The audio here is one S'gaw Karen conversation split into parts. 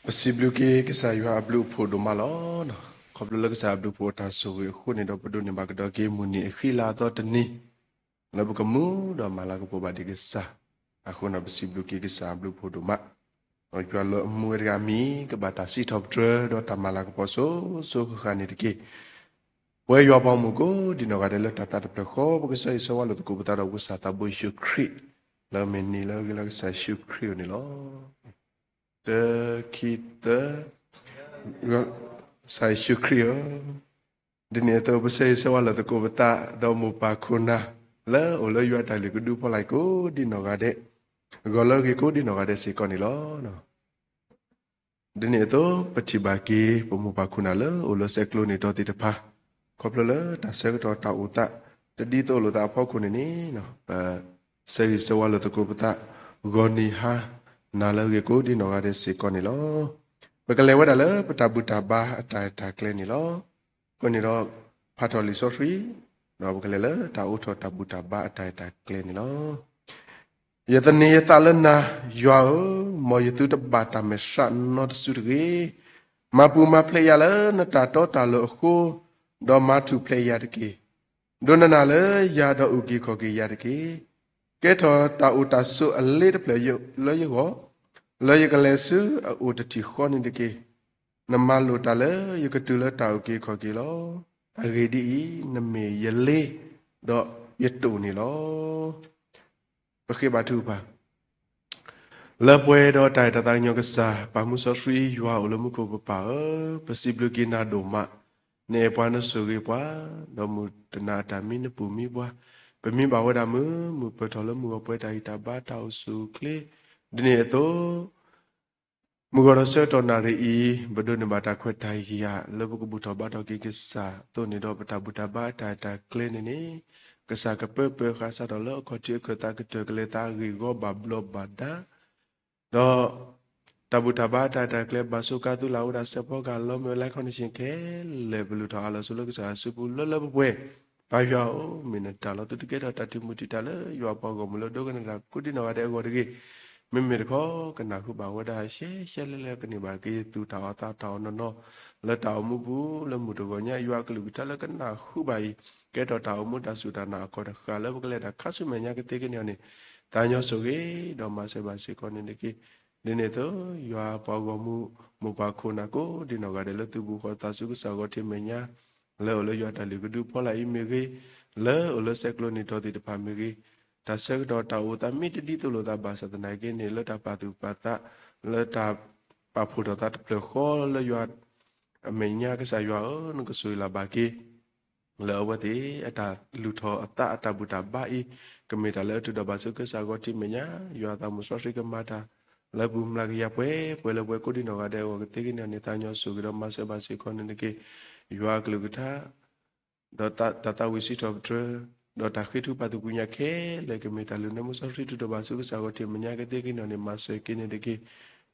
ပစံးဘျုးက့ၤကစၢ်ယွၤအဘျုးအဖှိၣ်ဒိၣ်မးလီၤ. ခီဖျိလၢကစၢ်အဘျုးအဖှိၣ်အတၢ်ဆိၣ်ဂ့ၤအဃိန့ၣ်ဒီး ပဒိးန့ၢ်ဘၣ်ကဒီးက့ၤမုၢ်နံၤအဃံလၤအသီတနံၤ လၢပကမူဒီးမၤလၤကပီၤဘၣ်ဒံးကစၢ်အဃိန့ၣ် ပစံးဘျုးက့ၤကစၢ်အဘျုးအဖှိၣ်ဒိၣ်မး. ယွၤလၢအမူဝဲတဂၤအမံၤ ကဘၣ်တၢ်စံးထီၣ်ပတြၢၤဒီးတၢ်မၤလၤကပီၤစိၤစိၤဃၣ်ဃၣ်န့ၣ်တက့ၢ်. ပဝဲယွၤပှၤဂီၢ်မုၢ်ကိးဒံနီၢ်ဂၤဒဲးလၢတၢ်သးတဖျၢၣ်ဃီ ပကစၢ်ယွၤဆၢဝါလိာ်သကိးပသးဒီးပကစၢ်သးဘိယ့ၣ်ၡူးခရံာ် လၢအမ့ၢ်နံၤလၢအဂ့ၤလၢကစၢ်ယ့ၣ်ၡူးခရံာ်အအိၣ်န့ၣ်လီၤ. တၢ ခံ သၢ, ကစၢ်ယ့ၣ်ၡူးခရံာ်ဧၢ, ဒ်န့ၣ်အသိး ပကစၢ်ယွၤဆၢဝါလိာ်သကိးပသး ဒီးမိၢ်ပၢ်ခိၣ်နၢ် လၢအိၣ်လၢယွၤတၢ်လုၢ်ကဒုအဖီလာ်အံၤကိးဒံနီၢ်ဂၤဒဲး, အဂီၢ်လၢအဂ့ၤကိးဒံနီၢ်ဂၤဒဲးစ့ၢ်ကီးန့ၣ်လီၤ. ဒ်န့ၣ်အသိး ပထံၣ်ဘၣ်က့ၤ ပမိၢ်ပၢ်ခိၣ်နၢ်လၢအိၣ်လၢဆဲးကျိးန့ၢ်တီသ့ၣ်တဖၣ်, ခီဖျိလၢတၢ်ဆၢကတီၢ်တၢ်အိၣ်သး တဒ်သိးလိာ်သးအဖီခိၣ်န့ၣ်န့ၣ်, ပကစၢ်ယွၤဆၢဝါလိာ်သကိးပသး ဂီၤနံၤဟါ နၤလၢအဂ့ၤကိးဒံနီၢ်ဂၤဒဲးစ့ၢ်ကီးန့ၣ်လီၤ. ပကလဲၤဝဲဒၣ်လၢပတၢ်ဘူၣ်တၢ်ဘါအတၢ်အဲၣ်တၢ်ကျဲန့ၣ်လီၤ. အဃိန့ၣ်ဒီး ဖးထီၣ်လံာ်စီဆှံ, ဒီးပကလဲၤလၢတၢ်အိးထီၣ်တၢ်ဘူၣ်တၢ်ဘါအတၢ်အဲၣ်တၢ်ကျဲန့ၣ်လီၤ. ယသန့ၤယသးလၢနၤ, ယွၤဧၢ, မ်ယသုတဘၣ်တၢ်မဲာ်ဆှးနီတစုတဂ့ၤ. မၤပူၤမၤဖျဲးယၤလၢနတၢ်တီတၢ်လိၤအဃိ, ဒီးမၤထူၣ်ဖျဲးယၤတက့ၢ်. ဒိးနနၢ်လၢယၤဒီးအုၣ်က့ၤခီၣ်က့ၤယၤတက့ၢ်. ကဲထီၣ်တၢ်အိၣ်တၢ်ဆိးအလ့တဖျၢၣ်လၢယဂီၢ်, လၢယကလဲၤဆူအအိၣ်တထံၣ်ဃီန့ၣ်တက့ၢ်. နမၤလိာ်တၢ်လၢယကတုၤလၢတၢ်အုၣ်က့ၤခီၣ်က့ၤလီၤ. အဂ့ၢ်ဒ်အံၤ, နမ့ၢ်ယလ့ဒီးယတိၢ်န့ၣ်လီၤ. ပဃ့ဘါထုကဖၣ် လၢပှဲၤဒီးတၢ်အဲၣ်တၢ်သးကညီၤကစၢ် ပၢ်မူစီဆှံယွၤအိၣ်လၢမူခိၣ်ပပၢ်ဧၢ, ပစံးဘျုးက့ၤနၤဒိၣ်မး, နအဲၣ်ပှၤနဆိၣ်ဂ့ၤပှၤ, ဒီးမုၢ်တနၤအတၢ်မံနပူၤမံပှၤ, ပမံဘၣ်ဝဲဒၣ်မုာ်မုာ်ပၢၢ်ထီၣ်လၢမုၢ်ဂီၤပှဲၤတၢ်ဂံၢ်တၢ်ဘါတၢ်အိၣ်ဆူၣ်အိၣ်ချ့, ဒ်န့ၣ်အသိး မုၢ်ဂီၤဒီးဆၢကတီၢ်နၣ်ရံၣ်အံၤ ပဒိးန့ၢ်ဘၣ်တၢ်ခွဲးတၢ်ယာ်လၢပကဘူၣ်ထီၣ်ဘါထီၣ်က့ၤကစၢ်အသိးန့ၣ်ဒီး ပတၢ်ဘူၣ်တၢ်ဘါအတၢ်အဲၣ်တၢ်ကျဲန့ၣ်န့ၣ်, ကစၢ်ကပၢပၢဃာ်စးထီၣ်လၢအခီၣ်ထံးအခၢၣ်သးကတၢၢ်ကလဲၤသးအဂ့ၢ်ဂီၢ်ဘၣ်ဘျီးဘၣ်ဒါ ဒီးတၢ်ဘူၣ်တၢ်ဘါတၢ်အဲၣ်တၢ်ကျဲ ဘၣ်ဆိကါသုလၢအဝဲဒၣ်စဲးဖီကဟၣ်လီၤ မ့ၢ်ဝဲလၢခီၣ်နံၣ်ဆ့ၣ်ခဲလၢာ် ပလုၢ်ထီၣ်အးလီၤဆိလၢကစၢ်ယွၤအစုပူၤလၢလၢပှဲၤပှဲၤ, ပၢ်ယွၤဧၢ, မ့ၢ်နတၢ်လီၤသုတကဲထီၣ်တၢ်တံာ်မုၢ်တံာ်တာ်လၢယွၤပှၤဂီၢ်မုၢ်လၢဒိကနၣ်တၢ်ကိးဒံနီၢ်ဂၤဒဲးအဂီၢ်တဂ့ၤ. မ့မ့ၢ်တခီ ကနၢ်ဟူဘၣ်ဝဲဒၣ်ရှဲရှဲလၢလၢကန့ၢ်ဘၣ်က့ၤသူၣ်တၢ်အီၣ်သးတၢ်အီၣ်နီၢ်နီၢ် လၢတၢ်အိၣ်မူပူၤလၢမုၢ်တဂီၤညါ ယွၤအကလုၢ်ကထါလၢကနၢ်ဟူဘၣ်အံၤ ကဲထီၣ်တၢ်အိၣ်မူတၢ်စူၢ်တၢ်နာ်အခီၣ်တဃာ်လၢပကလဲၤတၢ်ခါဆူမဲာ်ညါကသ့ကန့ၢ်အီၤန့ၣ်, သးညီဆိၣ်ဂ့ၤဒီးမၤစၢၤဘၣ်စ့ၢ်ကီးန့ၣ်တက့ၢ်. ဒ်န့ၣ်အသိး ယွၤပှၤဂီၢ်မုၢ် မိၢ်ပၢ်ခိၣ်နၢ်ကိးဒံနီၢ်ဂၤဒဲးလၢသုးဘူးဃီသးဆူကစၢ်ဂီၤထံးမဲာ်ညါ လၢအိၣ်လၢယွၤတၢ်လုၢ်ကဒုဖီလာ်အံၤမ့ၢ်ဂ့ၤ, လၢအိၣ်လၢဆဲးကျိးန့ၢ်တီသ့ၣ်တဖၣ်မ့ၢ်ဂ့ၤ, တၢ်ဆၢကတီၢ်တၢ်အိၣ်သးမ့ၢ်တဒ်သိးလိာ်သးဘၣ်ဆၣ်သနာ်က့န့ၣ် လၢတၢ်ပာ်သူၣ်ပာ်သး လၢတၢ်ပာ်ဖှိၣ်ထီၣ်သးတဖျၢၣ်ဃီလၢယွၤအမဲာ်ညါ ကစၢ်ယွၤဧၢ, နကဆိၣ်ဂ့ၤလၢ်ဘၣ်က့ၤ လၢအဝဲသ့ၣ်အတၢ်လုၢ်ထီၣ်အသးအတၢ်ဘူၣ်တၢ်ဘါအံၤ ကမ့ၢ်တၢ်လၢအထုးထီၣ်ဘၣ်ဆူကစၢ်ဂီၤထံးမဲာ်ညါ, ယွၤသးမုၢ်စီဆှံကမၤတၢ် လၢပူၤမျးကယၤပှဲၤပှဲၤလၢပှဲၤကိးဒံနီၢ်ဂၤဒဲးအဂီၢ်ကသ့ကန့ၢ်အီၤန့ၣ် သးညီဆိၣ်ဂ့ၤဒီးမၤစၢၤဘၣ်စ့ၢ်ကီးန့ၣ်တက့ၢ်. ယွၤအကလုၢ်ကထါ ဒီးတၢ်သးဝံၣ်စံးထီၣ်ပတြၢၤ, ဒီးတၢ်ဃ့ထုကဖၣ်သ့ၣ်ညါခဲလၢာ် ကမ့ၢ်တၢ်လုၢ်နၢမူစီဆှံထုးထီၣ်ဘၣ်ဆူကစၢ်ဂီၤထံးမဲာ်ညါကသ့ကန့ၢ်အီၤန့ၣ် မၤစၢၤက့ၤန့ၣ်တက့ၢ်.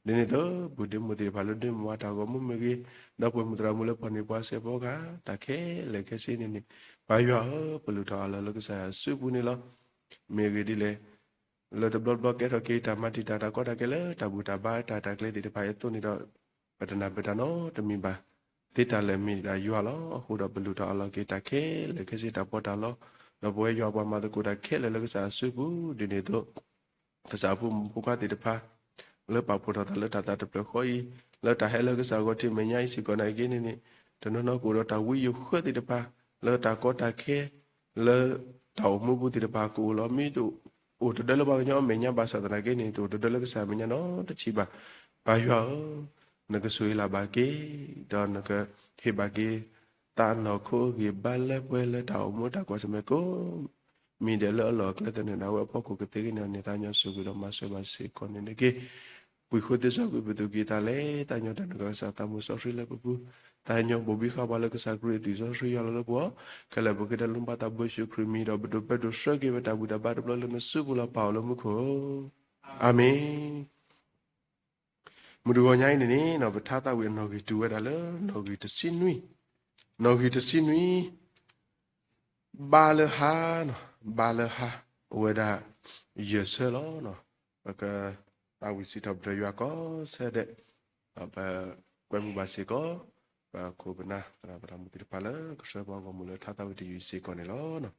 ဒ်န့ၣ်အသိး ပုၢ်ဒ့မုၣ်သ့ၣ်တဖၣ်လၢဒ့မုၣ်ဝၤတၢ်ဂီၤမူမ့ၢ်ဂ့ၤ, ဒီးပှဲၤမုၢ်သရၣ်မုၣ်လၢပှၤန့ၢ်ပှၤစဲးဖီကဟၣ် တၢ်ခဲလၢာ်ခဲဆ့န့ၣ်န့ၣ်, ပၢ်ယွၤဧၢ, ပလုၢ်ထီၣ်အးလီၤလၢကစၢ်ယွၤအစုပူၤန့ၣ်လီၤ. မ့ၢ်အဂ့ၢ်ဒ်လဲၣ် လၢတဘျီဘျီကဲထီၣ်က့ၤတၢ်မၤတံာ်တာ်တၢ်ကီတၢ်ခဲလၢတၢ်ဘူၣ်တၢ်ဘါတၢ်တၢ်ကျဲသ့ၣ်တဖၣ်အသိးန့ၣ်ဒီး ပတနၢ်ပၢၢ်တၢ်နီတမံၤဘၣ်. သ့တၢ်လၢာ်မ့ၢ်ဒၣ်ယွၤလီၤ. အဃိဒီးပလုၢ်ထီၣ်အးလီၤက့ၤတၢ်ခဲလၢာ်ခဲဆ့တၢ်ပီးတၢ်လီ, ဒီးပဝဲယွၤပှၤမၤသကိးတၢ်ခဲလၢာ်လၢကစၢ်အစုပူၤ ဒ်န့ၣ်အသိး ကစၢ်အဖိမုၣ်ဖိခွါသ့ၣ်တဖၣ် လၢပာ်ဖှိၣ်ထီၣ်သးလၢတၢ်သးတဖျၢၣ်ဃီအံၤ လၢတၢ်ဟဲလၢကစၢ်ဂီၤထံးမဲာ်ညါအံၤစ့ၢ်ကီးနာ်က့န့ၣ်န့ၣ်, တနီၤနီၤကအိၣ်ဒီးတၢ်ဝံယိၤဃၢသ့ၣ်တဖၣ် လၢတၢ်ကီတၢ်ခဲ လၢတၢ်အိၣ်မူပူၤသ့ၣ်တဖၣ်ကအိၣ်လီၤ. မ့ၢ်တအိၣ်တဒၢလၢပှၤကညီအမဲာ်ညါဘၣ်ဆၣ်သနာ်က့န့ၣ် တအိၣ်တဒၢလၢကစၢ်အမဲာ်ညါနီတထံၣ်ဘၣ်. ပၢ်ယွၤဧၢ, နကဆိၣ်ဂ့ၤလၢ်ဘၣ်က့ၤ, ဒီးနကဟ့ၣ်ဘၣ်က့ၤ သးအနီၢ်ခိအဂံၢ်ဘါလၢပှဲၤလၢတၢ်အိၣ်မူတၢ်ကွၢ်ဆၢၣ်မဲာ်ကိး မံၤဒဲးလၢအလီၢ်အကျဲသနၢၣ်ဒၣ်ဝဲအဖီခိၣ်ကသ့ကန့ၢ်အီၤန့ၣ် သးညီဆိၣ်ဂ့ၤဒီးမၤစၢၤဘၣ်စ့ၢ်ကီးန့ၣ်တက့ၢ်. ပှၤဃိသ့စီကွံာ်ပသူၣ်ကံၢ်သးလဲ, သးညီတၢ်နကစၢ်သးမုၢ်စီဆှံလၢပပူၤ, သးညီဘိးဘံဃာ်ပှၤလၢကစၢ်ခရံာ်အသွံၣ်စီဆှံယွၤလီၤလၢပဂီၢ်, ခဲလၢာ်ပဃ့တၢ်လိၣ်ဘၣ်သးဘိယ့ၣ်ၡူးခရံာ်မံၤဒီး ပဒိးပၢဒိးဆှၢက့ၤဝဲတၢ်ဘူၣ်တၢ်ဘါတဘျီလၢနစုပူၤလီၤ ပၢ်အိၣ်လၢမူခိၣ်ဧၢ, အၤမ့ၣ်. မုၢ်တဂီၤညါအံၤန့ၣ်န့ၣ် ပထါသးဝံၣ်အနီၣ်ဂံၢ်တုၤဝဲဒၣ်လၢနီၣ်ဂံၢ်တဆံနွံ, နီၣ်ဂံၢ်တဆံနွံ, ဘါလၢဟါ, ဘါလၢဟါ, အိၣ်ဝဲဒၣ် ယဲၢ်ဆၢလီၤ. ပကသးဝံၣ်စံးထီၣ်ပတြၢၤယွၤကိးဆၢဒဲး, ဒီးပကွဲမုာ်ဘၣ်စ့ၢ်ကီး ပခိၣ်ပနၢ်သရၣ်သရၣ်မုၣ်သ့ၣ်တဖၣ်လၢကဆှၢပှၤဂီၢ်မုၢ်လၢထါသးဝံၣ်တယုၢ်စ့ၢ်ကီးန့ၣ်လီၤ.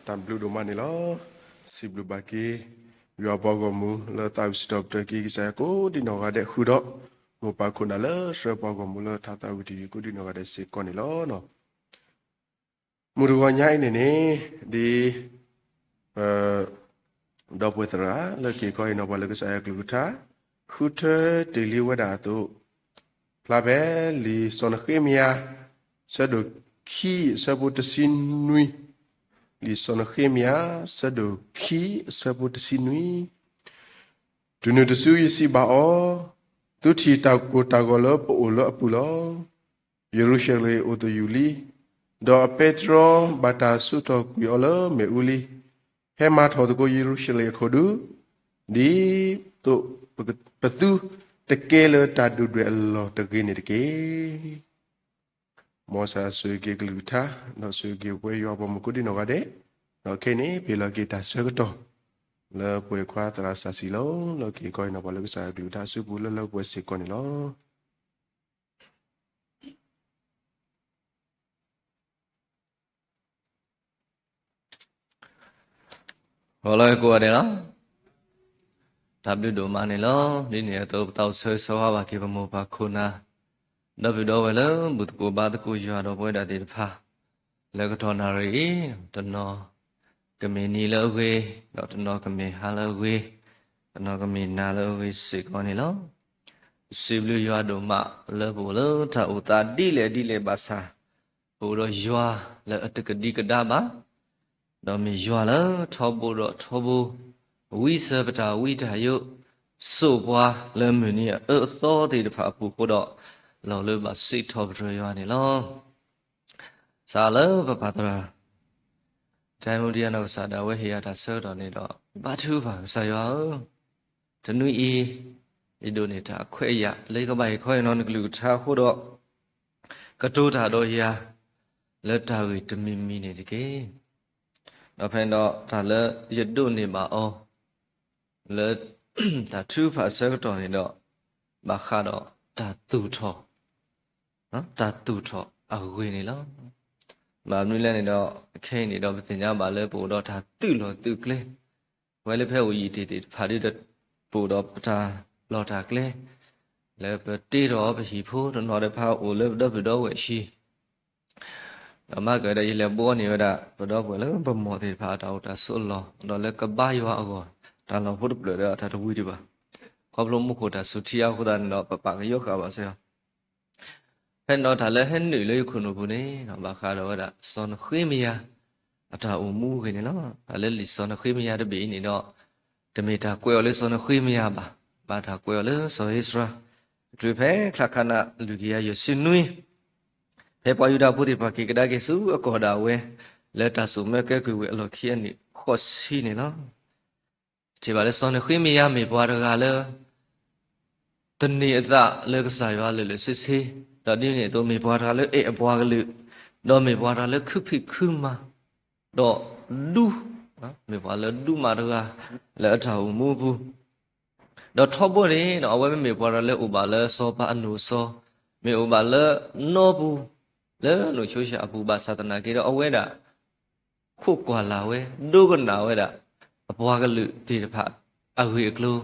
တၢ်ဘျုးဒိၣ်မးန့ၣ်လီၤ. စံးဘျုးဘၣ်က့ၤ ယွၤပှၤဂီၢ်မုၢ်လၢသးဝံၣ်စံးထီၣ်ပတြၢၤက့ၤ ကစၢ်ယွၤကိးဒံနီၢ်ဂၤဒဲးဃုာ်ဒီး မိၢ်ပၢ်ခိၣ်နၢ်လၢဆှၢပှၤဂီၢ်မုၢ်လၢထါသးဝံၣ်တယုၢ်ကိးဒံနီၢ်ဂၤဒဲးစ့ၢ်ကီးန့ၣ်လီၤ. မုၢ်တဂီၤညါအံၤန့ၣ်န့ၣ် ဒ် ပ ဒီပုၢ်ဝဲၢ်သရၣ်လၢက့ၤခီအံၤနီၤ ပှၤလၢကစၢ်ယွၤကလုၢ်ကထါ ဃုထၢတ့ၢ်လံဝဲဒၣ်အသိး, ဖျါဖဲလံာ်စီၤနဃ့မယၤ ဆၢဒိၣ်ခံ အဆၢဖိတဆံနွံ, လံာ်စီၤနဃ့မယၤ ဆၢဒိၣ်ခံ အဆၢဖိတဆံနွံ, တုၤနုၤတစုယစံးဘၣ်အီၤ, သုထံၣ်တၢ်ကိၢ်တၢ်ဂီၤလၢပအိၣ်လၢအပူၤလီၤ. ယရူၤၡလ့ၣ်အိၣ်သယုၢ်လံ, ဒီးအပဲတြီဘၣ်တၢ်ဆူးထီၣ်ကွံာ်အီၤလၢမ့ၣ်အူလံ. ဟဲမၤထီၣ်သကိးယရူၤၡလ့ၣ်အခိၣ်ဒူ, ဒ်သိးပသုတကဲလၢတၢ်ဒုၣ်ဒွဲၣ်အလီၢ်တဂ့ၤန့ၣ်တက့ၢ်. မ်ကစၢ်ဆိၣ်ဂ့ၤက့ၤကလုၢ်ကထါ, ဒီးဆိၣ်ဂ့ၤက့ၤပဝဲယွၤပှၤမုၢ်ကိးဒံနီၢ်ဂၤဒဲး, ဒီးခဲအံၤန့ၣ် ပဟ့ၣ်လီၤက့ၤတၢ်ဆၢကတီၢ် လၢပဝဲၢ်ခွါသရၣ်စၢ်စံလီၤ လၢက့ၤခီအံၤနီၤ ပှၤလၢကစၢ်ယွၤကလုၢ်ကထါအစုပူၤလၢလၢပှဲၤပှဲၤစ့ၢ်ကီးန့ၣ်လီၤ. ဂီၤလၢကိးဂၤဒဲးလီၤ. တၢ်ဘျုးဒိၣ်မးန့ၣ်လီၤ. ဒ်န့ၣ်အသိး ပသးအိၣ်ဆၢဂ့ၤဆၢဝါဘၣ်က့ၤပမိၢ်ပၢ်ခိၣ်နၢ် ဒီးပုၢ်ဒီဝဲၢ်လၢဘူၣ်သကိးဘါသကိးယွၤဒီးပဝဲဒၣ်သ့ၣ်တဖၣ် လၢကတီၢ်နၣ်ရံၣ်အံၤ, တနီၤကမ့ၢ်နံၤလၢအဂ့ၤ, ဒီးတနီၤကမ့ၢ်ဟါလၢအဂ့ၤ, တနီၤကမ့ၢ်နၤလၢအဂ့ၤစ့ၢ်ကီးန့ၣ်လီၤ. ပစံးဘျုးယွၤဒိၣ်မးလၢပအိၣ်လၢတၢ်အိၣ်သးဒ်လဲၣ်ဒ်လဲၣ်ဘၣ်ဆၣ်, ပအိၣ်ဒီးယွၤလၢအတကဒံကဒါဘၣ်, ဒီးမ့ၢ်ယွၤလၢထီဘိဒီးထီဘိ, ဝံစၢၤပတၢ်ဝံတၢ်ယိး, စိာ်ပှၤလၢမုၢ်နံၤအအၢအသီသ့ၣ်တဖၣ်အပူၤအဃိဒီး, လီၤလၢဘၣ်စံးထီၣ်ပတြၢၤယွၤန့ၣ်လီၤ. စးလၢပပၢ်သရၣ် တၢ်မူဒံယၤနီၢ်ကစၢ်ဒၣ်ဝဲဟ့ၣ်ယၤတၢ်ဆၢကတီၢ်န့ၣ်ဒီး, ဘါထုကဖၣ်ကစၢ်ယွၤဧၢ, တနွံအံၤ ယဒိးန့ၢ်တၢ်အခွဲးအယာ်လၢယကဘၣ်ဟ့ၣ်ခီဟ့ၣ်နီၤနကလုၢ်ကထါအဃိဒီး, ကတိၤတၢ်ဒီးယၤ လၢတၢ်ဂ့ၢ်တမံၤမံၤန့ၣ်တက့ၢ်. ဒီးဖဲန့ၣ်ဒီးတၢ်လၢယဒိးန့ၢ်ဘၣ်အီၤ လၢတၢ်ထုကဖၣ်အဆၢကတီၢ်န့ၣ်ဒီး ဘၣ်ဃးဒီးတၢ်သူၣ်ထီၣ်, တၢ်သူၣ်ထီၣ်အဂ့ၢ်န့ၣ်လီၤ. ဘၣ်မနုၤလဲၣ်န့ၣ်ဒီး ခဲအံၤန့ၣ်ဒီး ပသ့ၣ်ညါဘၣ်လၢပအိၣ်ဒီးတၢ်သုးလီၢ်သုးကျဲ, ပဝဲလၢဖဲအိၣ်ယံၤတ့ၢ်သ့ၣ်တဖၣ်ဒီး ပအိၣ်ဒီးပတၢ်လီၢ်တၢ်ကျဲ လၢပတ့ထီၣ်ပဟံၣ်ဖိ တနီၤတဖၣ်အိၣ်လၢပဒီပုၢ်ဒီဝဲၢ်အဟံၣ် ဒီးမၤကဒီး ယလဲၤဘှီန့ၢ်ဝဲဒၣ် ပဒီပုၢ်ဝဲၢ်လၢပမိၢ်သ့ၣ်တဖၣ်အတၢ်အိၣ်တၢ်ဆိးအလီၢ် ဒီးလၢကဘါယွၤအဂီၢ် တၢ်လီၢ်ဖိတဖျၢၣ်ဒီးအတၢ်တဝံၤဒံးဘၣ်. ခီဖျိမူခိၣ်တၢ်စူၤထံအဃိသတးန့ၣ်ဒီး ပပာ်ကယီဃာ်ဘၣ်စ့ၢ်ကီး. ဖဲန့ၣ်ဒီးတၢ်လၢဟဲနုာ်လၢယခိၣ်နူာ်ပူၤန့ၣ် ဘၣ်ဃးဒီးဝဲဒၣ် စီၤနဃ့မယၤ အတၢ်အိၣ်မူအဂ့ၢ်န့ၣ်လီၤ. တၢ်လၢလံာ်စီၤနဃ့မယၤတဘ့ၣ်အံၤန့ၣ်ဒီး တမ့ၢ်တၢ်ကွဲးအီၤလၢစီၤနဃ့မယၤဘၣ်, ဘၣ်တၢ်ကွဲးအီၤလၢစီၤဧ့စြၤ တချုးဖဲချါခါနး လွံၢ်ကယၤယဲၢ်ဆံနွံ ဖဲပှၤယူဒၤဖိသ့ၣ်တဖၣ်က့ၤကဒါက့ၤဆူအကီၢ်ဒၣ်ဝဲ လၢတၢ်စိာ်မၢကဲကုၢ်ဝဲအလီၢ်ခံအနံၣ်ဃိးဆံန့ၣ်လီၤ. ထံၣ်ဘၣ်လၢစီၤနဃ့မယၤမ့ၢ်ပှၤတဂၤလၢ သန့ၤအသးလၢကစၢ်ယွၤလၢာ်လၢာ်ဆ့ဆ့, ဒီးဒ်န့ၣ်အသိးမ့ၢ်ပှၤတဂၤလၢအဲၣ်အပှၤကလုာ်, ဒီးမ့ၢ်ပှၤတဂၤလၢခုဖံးခုမၤ, ဒီးဒူ, မ့ၢ်ပှၤလၢဒူမးတဂၤ လၢအတၢ်အိၣ်မူအပူၤ ဒီးထီဘိန့ၣ်ဒီး အဝဲမ့မ့ၢ်ပှၤတဂၤလၢအိၣ်ဘၣ်လၢစီၤပၤအနိၣ်အစီၤ, မ့ၢ်အိၣ်ဘၣ်လၢနီပူၤ လၢနီၢ်ဆိဆၣ်အပူၤဘၣ်ဆၣ်သနာ်က့ဒီး အဝဲဒၣ် ခိးကွၢ်လၢ်ဝဲ ဒိကနၣ်ဝဲဒၣ် အပှၤကလုာ်သ့ၣ်တဖၣ်အဂ့ၢ်အကျိၤ,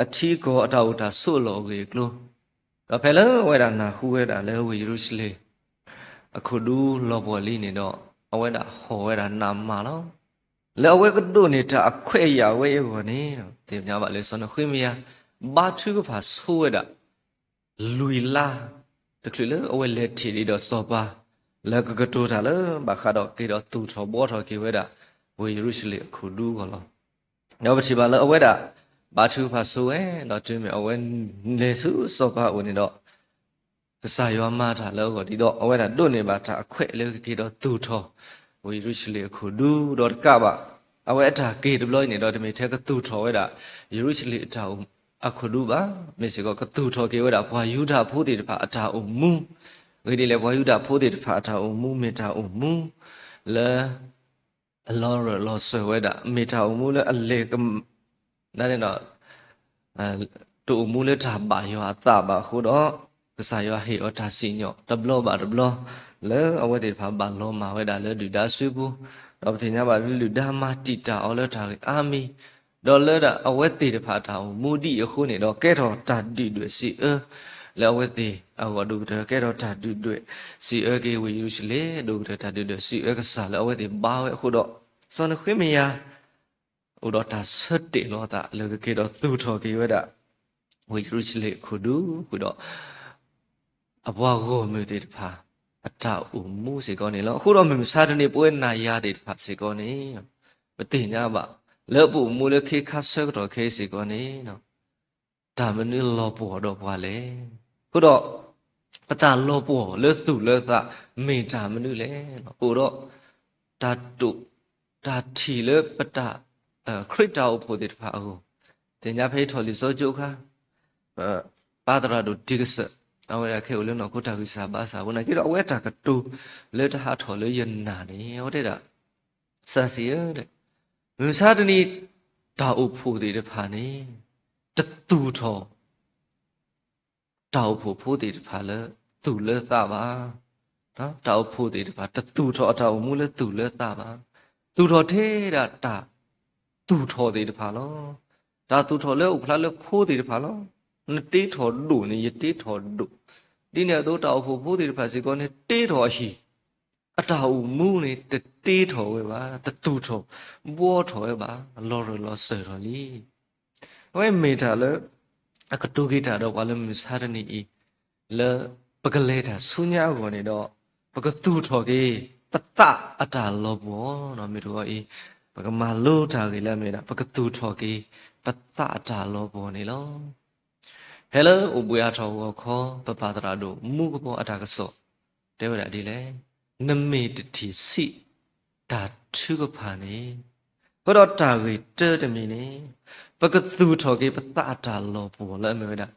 အထံအကီၢ်အတၢ်အိၣ်တၢ်ဆိးအလီၢ်အဂ့ၢ်အကျိၤ, ဒီးဖဲလၢအဝဲဒၣ်နၢ်ဟူဝဲဒၣ်လၢဝ့ၢ်ယရူၤၡလ့ၣ် အခိၣ်ဒူလီၤပှီၢ်လံန့ၣ်ဒီး အဝဲဒၣ်ဟီၣ်ဝဲဒၣ်နးမးလီၤ. လၢအဝဲကဒိးန့ၢ်တၢ်အခွဲးအယာ်ဝဲအံၤအဂီၢ်န့ၣ် သ့ၣ်ညါဘၣ်လၢစီၤနဃ့မယၤ ဘါထုကဖၣ်ဆိဝဲဒၣ် လွံၢ်လါ တချုးလၢအဝဲလဲၤထံၣ်ဒံးဒီးစီၤပၤ လၢကကတိၤတၢ်လၢဘၣ်ဃးဒီးက့ၤဒီးသူၣ်ထီၣ်ဘှီထီၣ်က့ၤဝဲဒၣ် ဝ့ၢ်ယရူၤၡလ့ၣ်အခိၣ်ဒူအဂီၢ်လီၤ. ဒီးပထံၣ်ဘၣ်လၢအဝဲဒၣ် ဘါထုကဖၣ်ဆိဝဲ ဒီးတုၤမ့ၢ်အဝဲလဲၤဆူစီၤပၤအအိၣ်န့ၣ်ဒီး ကစၢ်ယွၤမၤတၢ်လၢအဂီၢ်ဒ်သိး အဝဲဒၣ်ဒိးန့ၢ်ဘၣ်တၢ်အခွဲးလၢကက့ၤဒီးသူၣ်ထီၣ် ဝ့ၢ်ယရူၤၡလ့ၣ်အခိၣ်ဒူဒီးတကးဘၣ် အဝဲအတၢ်က့ၤတဘျီအံၤန့ၣ်ဒီး တမ့ၢ်ထဲကသူၣ်ထီၣ်ဝဲဒၣ် ယရူၤၡလ့ၣ်အတၢ်အိၣ်အခိၣ်ဒူဘၣ်, မ့ၢ်စ့ၢ်ကီးကသူၣ်ထီၣ်က့ၤဝဲဒၣ်ပှၤယူဒၤဖိသ့ၣ်တဖၣ်အတၢ်အိၣ်မူ, အဂ့ၢ်ဒ်လဲၣ် ပှၤယူဒၤဖိသ့ၣ်တဖၣ်အတၢ်အိၣ်မူမ့ၢ်တၢ်အိၣ်မူ လၢ အလီၤရၢၢ်လီၤစၢၤဝဲဒၣ် မ့ၢ်တၢ်အိၣ်မူလၢအလဲၤက တအိၣ်မူလၢတၢ်ဘၣ်ယွၤအသးဘၣ်အဃိဒီး ကစၢ်ယွၤဟ့ၣ်အီၤတၢ်စံၣ်ညီၣ်တဘျီဘၣ်တဘျီ လၢအဝဲသ့ၣ်တဖၣ်ဘၣ်လီၤမၢ်ဝဲဒၣ်လၢဒုၣ်ဒါစုပူၤ, ဒီးပသ့ၣ်ညါဘၣ်လၢလုၢ်ဒါမၤတံာ်တာ်အီၤလၢတၢ်ဂ့ၢ်အါမံၤ, ဒီးလၢဒၣ်အဝဲသ့ၣ်တဖၣ်တၢ်အိၣ်မူဒ်အံၤအဃိန့ၣ်ဒီး ကဲထီၣ်တၢ်ဒုၣ်ဒွဲၣ်စံးအၢ လၢအဝဲသ့ၣ်အဂီၢ် ဒိၣ်ကတၢၢ်ကဲထီၣ်တၢ်ဒုၣ်ဒွဲၣ်စံးအၢက့ၤဝ့ၢ်ယရူၤၡလ့ၣ်, ဒိၣ်ကတၢၢ်တၢ်ဒုၣ်ဒွဲၣ်စံးအၢကစၢ်လၢအဝဲသ့ၣ်ဘါဝဲအဃိဒီး စီၤနဃ့မယၤ အိၣ်ဒီးတၢ်ဆၢတဲာ်လီၤအသးလၢကက့ၤဒီးသူၣ်ထီၣ်က့ၤဝဲဒၣ် ဝ့ၢ်ယရူၤၡလ့ၣ်အခိၣ်ဒူ ဃုာ်ဒီး အပှၤဂီၢ်မုၢ်သ့ၣ်တဖၣ် အတၢ်အိၣ်မူစ့ၢ်ကီးန့ၣ်လီၤ. အဃိဒီးမုၢ်မဆါတနံၤ ပဝဲနၤယၤသ့ၣ်တဖၣ်စ့ၢ်ကီးန့ၣ် ပသ့ၣ်ညါဘၣ် လၢပအိၣ်မူလၢခ့ခါဆၢကတီၢ်ခဲအံၤစ့ၢ်ကီးန့ၣ် တၢ်မနုၤလီၤပှီၢ်ဒီးပှၤလဲၣ်. အဃိဒီး ပတၢ်လီၤပှီၢ်လၢသူၣ်လၢသး မ့ၢ်တၢ်မနုၤလဲၣ်. ပအိၣ်ဒီး တၢ်တိာ် တၢ်ထံၣ်လၢပတၢ် ခရံာ်တၢ်အိၣ်ဖှိၣ်သ့ၣ်တဖၣ်အဂီၢ်, သ့ၣ်ညါဖဲယထီၣ်လံာ်စီဆှံအခါ ပၢ်သရၣ်ဒိၣ်တံကစၢၢ် အဝဲဒၣ်ခဲအံၤအိၣ်လၢနီၢ်ခိတၢ်ဂံၢ်စၢ်ဘါစၢ်အဃိန့ၣ် က့ဒီးအဝဲတၢ်ကတိၤလၢတဟးထီၣ်လၢယနာ်န့ၣ် အဝဲတဲဒၣ် စီဆှံဧၢ, မုၢ်မဆါတနံၤ တၢ်အိၣ်ဖှိၣ်သ့ၣ်တဖၣ်န့ၣ် တသူၣ်ထီၣ် တၢ်အိၣ်ဖှိၣ်ဖိသ့ၣ်တဖၣ်လၢသူၣ်လၢသးဘၣ်. တၢ်အိၣ်ဖှိၣ်သ့ၣ်တဖၣ် တသူၣ်ထီၣ်အတၢ်အိၣ်မူလၢသူၣ်လၢသးဘၣ်. သူၣ်ထီၣ်ထဲဒၣ်တၢ်သူၣ်ထီၣ်သ့ၣ်တဖၣ်လီၤ. တၢ်သူၣ်ထီၣ်လၢအိၣ်ဖျါလၢခိသ့ၣ်တဖၣ်လီၤ. နတ့ထီၣ်ဒိၣ်န့ၣ် ယတ့ထီၣ်ဒိၣ်, ဒ်န့ၣ်အသိး တၢ်အိၣ်ဖှိၣ်ဖိသ့ၣ်တဖၣ်စ့ၢ်ကီးန့ၣ် တ့ထီၣ်အဟံၣ် အတၢ်အိၣ်မူန့ၣ် တတ့ထီၣ်ဝဲဘၣ်, တသူၣ်ထီၣ်ဘှီထီၣ်ဝဲဘၣ်, လီၤရၢၢ်လီၤစၢၤထီၣ်လံ. အဝဲမ့ၢ်တၢ်လၢ အကတိၤက့ၤတၢ်ဒီးပှၤလၢမုၢ်မဆါတနံၤအံၤ, လၢပကလဲၤတၢ်ဆူညါအဂီၢ်န့ၣ်ဒီး ပကသူၣ်ထီၣ်က့ၤ ပသးအတၢ်လီၤပှီၢ်, မ့ၢ်တဂီၤအံၤ ပကမၤလိတၢ်ဂ့ၢ်လၢအမ့ၢ်ဒၣ် ပကသူၣ်ထီၣ်က့ၤ ပသးအတၢ်လီၤပှီၢ်န့ၣ်လီၤ. ဖဲလၢအိၣ်ဘှံးအါထီၣ်ဂီၤခီ ပပၢ်သရၣ်ဒိၣ်မူကဘီအတၢ်ကစီၣ် တဲဝဲဒၣ်ဒ်လဲၣ်, နမ့ၢ်တထံၣ်ဆံးတၢ်ထုကဖၣ်န့ၣ်, အဃိဒီးတၢ်ဂ့ၢ်တၢတမံၤန့ၣ်, ပကသူၣ်ထီၣ်က့ၤပသးအတၢ်လီၤပှီၢ်လၢအမ့ၢ်ဝဲဒၣ်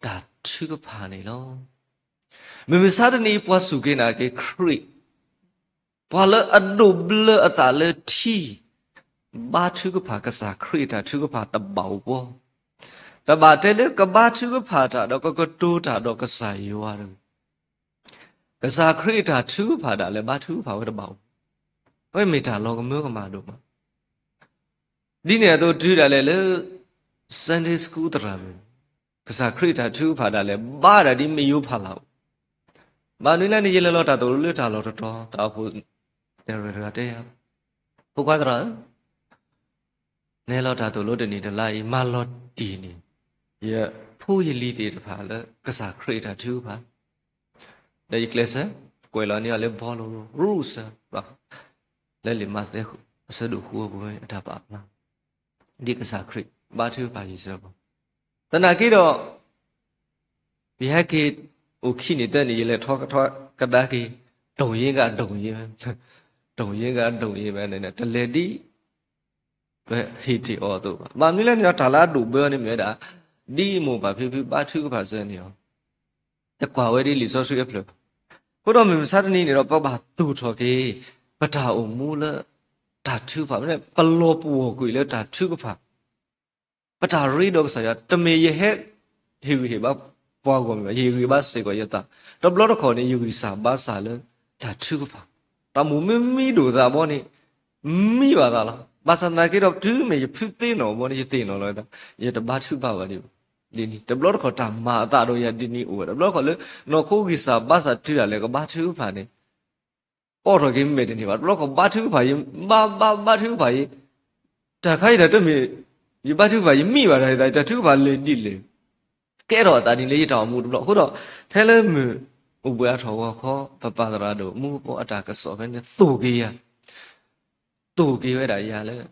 တၢ်ထုကဖၣ်န့ၣ်လီၤ. မုၢ်မဆါတနံၤ ပှၤစူၢ်က့ၤနာ်က့ၤခရံာ် ပှၤလၢအဒိးဘျၢအသးလၢထံ ဘါထုကဖၣ်ကစၢ်ခရံာ်အတၢ်ထုကဖၣ်တဘၣ်အိၣ်ပှီၢ်, တဘၣ်တဲလၢကဘါထုကဖၣ်တၢ်ဒီးကကတိၤတၢ်ဒီးကစၢ်ယွၤတဂ့ၤ. ကစၢ်ခရံာ်အတၢ်ထုကဖၣ်ဒၣ်လဲာ် ဘါထုကဖၣ်ဝဲတဘၣ်အိၣ်, အဝဲမ့ၢ်တၢ်လီၤကမၢကမၣ်ဒိၣ်မး. ဒ်န့ၣ်အသိးတုၤဒၣ်လဲာ်လၢ Sunday School သရၣ်မုၣ်, ကစၢ်ခရံာ်အတၢ်ထုကဖၣ်ဒၣ်လဲာ် ဘါဒၣ်ဒ်မ့ၢ်ယိဖးလၢ်အိၣ်, ဘၣ်မနုၤလဲၣ်န့ၣ် ယလဲၤလီၤတၢ်သိၣ်လိလၢတၢ်လီၢ်တတီၤ တၢ်အိၣ်ဖှိၣ်တရၢၣ်တဂၤတဲယၤ, ဖိခွါသရၣ်ဧၢ, နဟဲလီၤတၢ်သိၣ်လိတနံၣ်တလါအံၤ မၤလီၤတံၢ်န့ၢ် ယဖိယလံၤသ့ၣ်တဖၣ်လၢကစၢ်ခရံာ်အတၢ်ထုကဖၣ်, ဒီးယကျဲးစၢး ကွဲးလီၤန့ၢ်အီၤလၢ ဘီလိ ရူၣ်စၢၤ လၢလံာ်မးသဲအဆၢဒိၣ်ဃုအပူၤဝဲအတၢ်ပာ်ဖျါ, ဒ်ကစၢ်ခရံာ်ဘါထုကဖၣ်ယံာ်စၢၤဘၣ်. သနာ်က့ဒီး ပဟဲက့ၤအိၣ်ခံနံၣ်သၢနံၣ် ယလဲၤထီၣ်ကဒါက့ၤ ဒိၣ်ယ့ကဒိၣ်ယ့, ဒိၣ်ယ့ကဒိၣ်ယ့ဝဲန့ၣ် တလဲၤဒ် ပဟ့ၣ်တ့ၢ်အီၤအသိးဘၣ်. ဘၣ်မနုၤလဲၣ်န့ၣ်ဒီး တၢ်လၢအဒိၣ်ဘၢအီၤန့ၣ်မ့ၢ်ဝဲဒၣ် ဒ်မိၢ်ပၢ်ဖံဖုဘါထုကဖၣ်စၢၤန့ၣ်လီၤ. တကွၢ်ဝဲဒ်လံာ်စီဆှံအဖျၢၣ်ဘၣ်. အဃိဒီးမုၢ်မဆါတနံၤန့ၣ်ဒီး ပဘၣ်သူၣ်ထီၣ်က့ၤ ပတၢ်အိၣ်မူလၢတၢ်ထုကဖၣ်န့ၣ် ပလီၤပှီၢ်ကွံာ်လၢတၢ်ထုကဖၣ် ပတၢ်ရ့ဒီးကစၢ်ယွၤ တမ့ၢ်ယဟဲဟ့ၣ်ဂံၢ်ဟ့ၣ်ဘါပှၤဂီၢ်မ့ၢ်ဘၣ်, ယဟ့ၣ်ဂံၢ်ဟ့ၣ်ဘါစ့ၢ်ကီးယသး, တဘျီတခီၣ်န့ၣ် ယဂံၢ်စၢ်ဘါစၢ်လၢတၢ်ထုကဖၣ်, တၢ်မိၣ်မ့ၢ်မံဒိၣ်သးဘီန့ၣ် မံဘၣ်သးလီၤ. ဘၣ်ဆၣ်သနာ်က့ဒီး တုၤမ့ၢ်ယဖုသ့ၣ်နီၣ်ဘီန့ၣ် ယသ့ၣ်နီၣ်လီၤဝဲဒၣ် ယတဘါထုကဖၣ်ဘၣ်ဒ်န့ၣ်. တဘျီတခီၣ်တၢ်မၤအသးဒီးယၤဒ်န့ၣ်အိၣ်ဝဲ, တဘျီတခီၣ်လၢ နီၢ်ခိဂံၢ်စၢ်ဘါစၢ်တုၤဒၣ်လဲာ် ကဘါထုကဖၣ်န့ၣ် အိးထီၣ်က့ၤမ့ၢ်တန့ၢ်ဘၣ်. တဘျီတခီၣ်ဘါထုကဖၣ်ယံၤ, ဘါဘါဘါထုကဖၣ်ယံၤ, တၢ်ခါအံၤတၢ်တမ့ၢ် ယဘါထုကဖၣ်ယမံဘၣ်, တၢ်တၢ်ထုကဖၣ်လဲၤဒ်လဲၣ် ကဲထီၣ်အသးဒ်န့ၣ်လၢယတၢ်အိၣ်မူတဘျီ. အဃိဒီး ဖဲလၢမုၢ်အိၣ်ဘှံးအါထီၣ်ဂီၤခီ ပပၢ်သရၣ်ဒိၣ်မူကီးအတၢ်ကစီၣ်ဖဲန့ၣ် သိၣ်က့ၤယၤ, သိၣ်က့ၤဝဲဒၣ်ယၤလၢ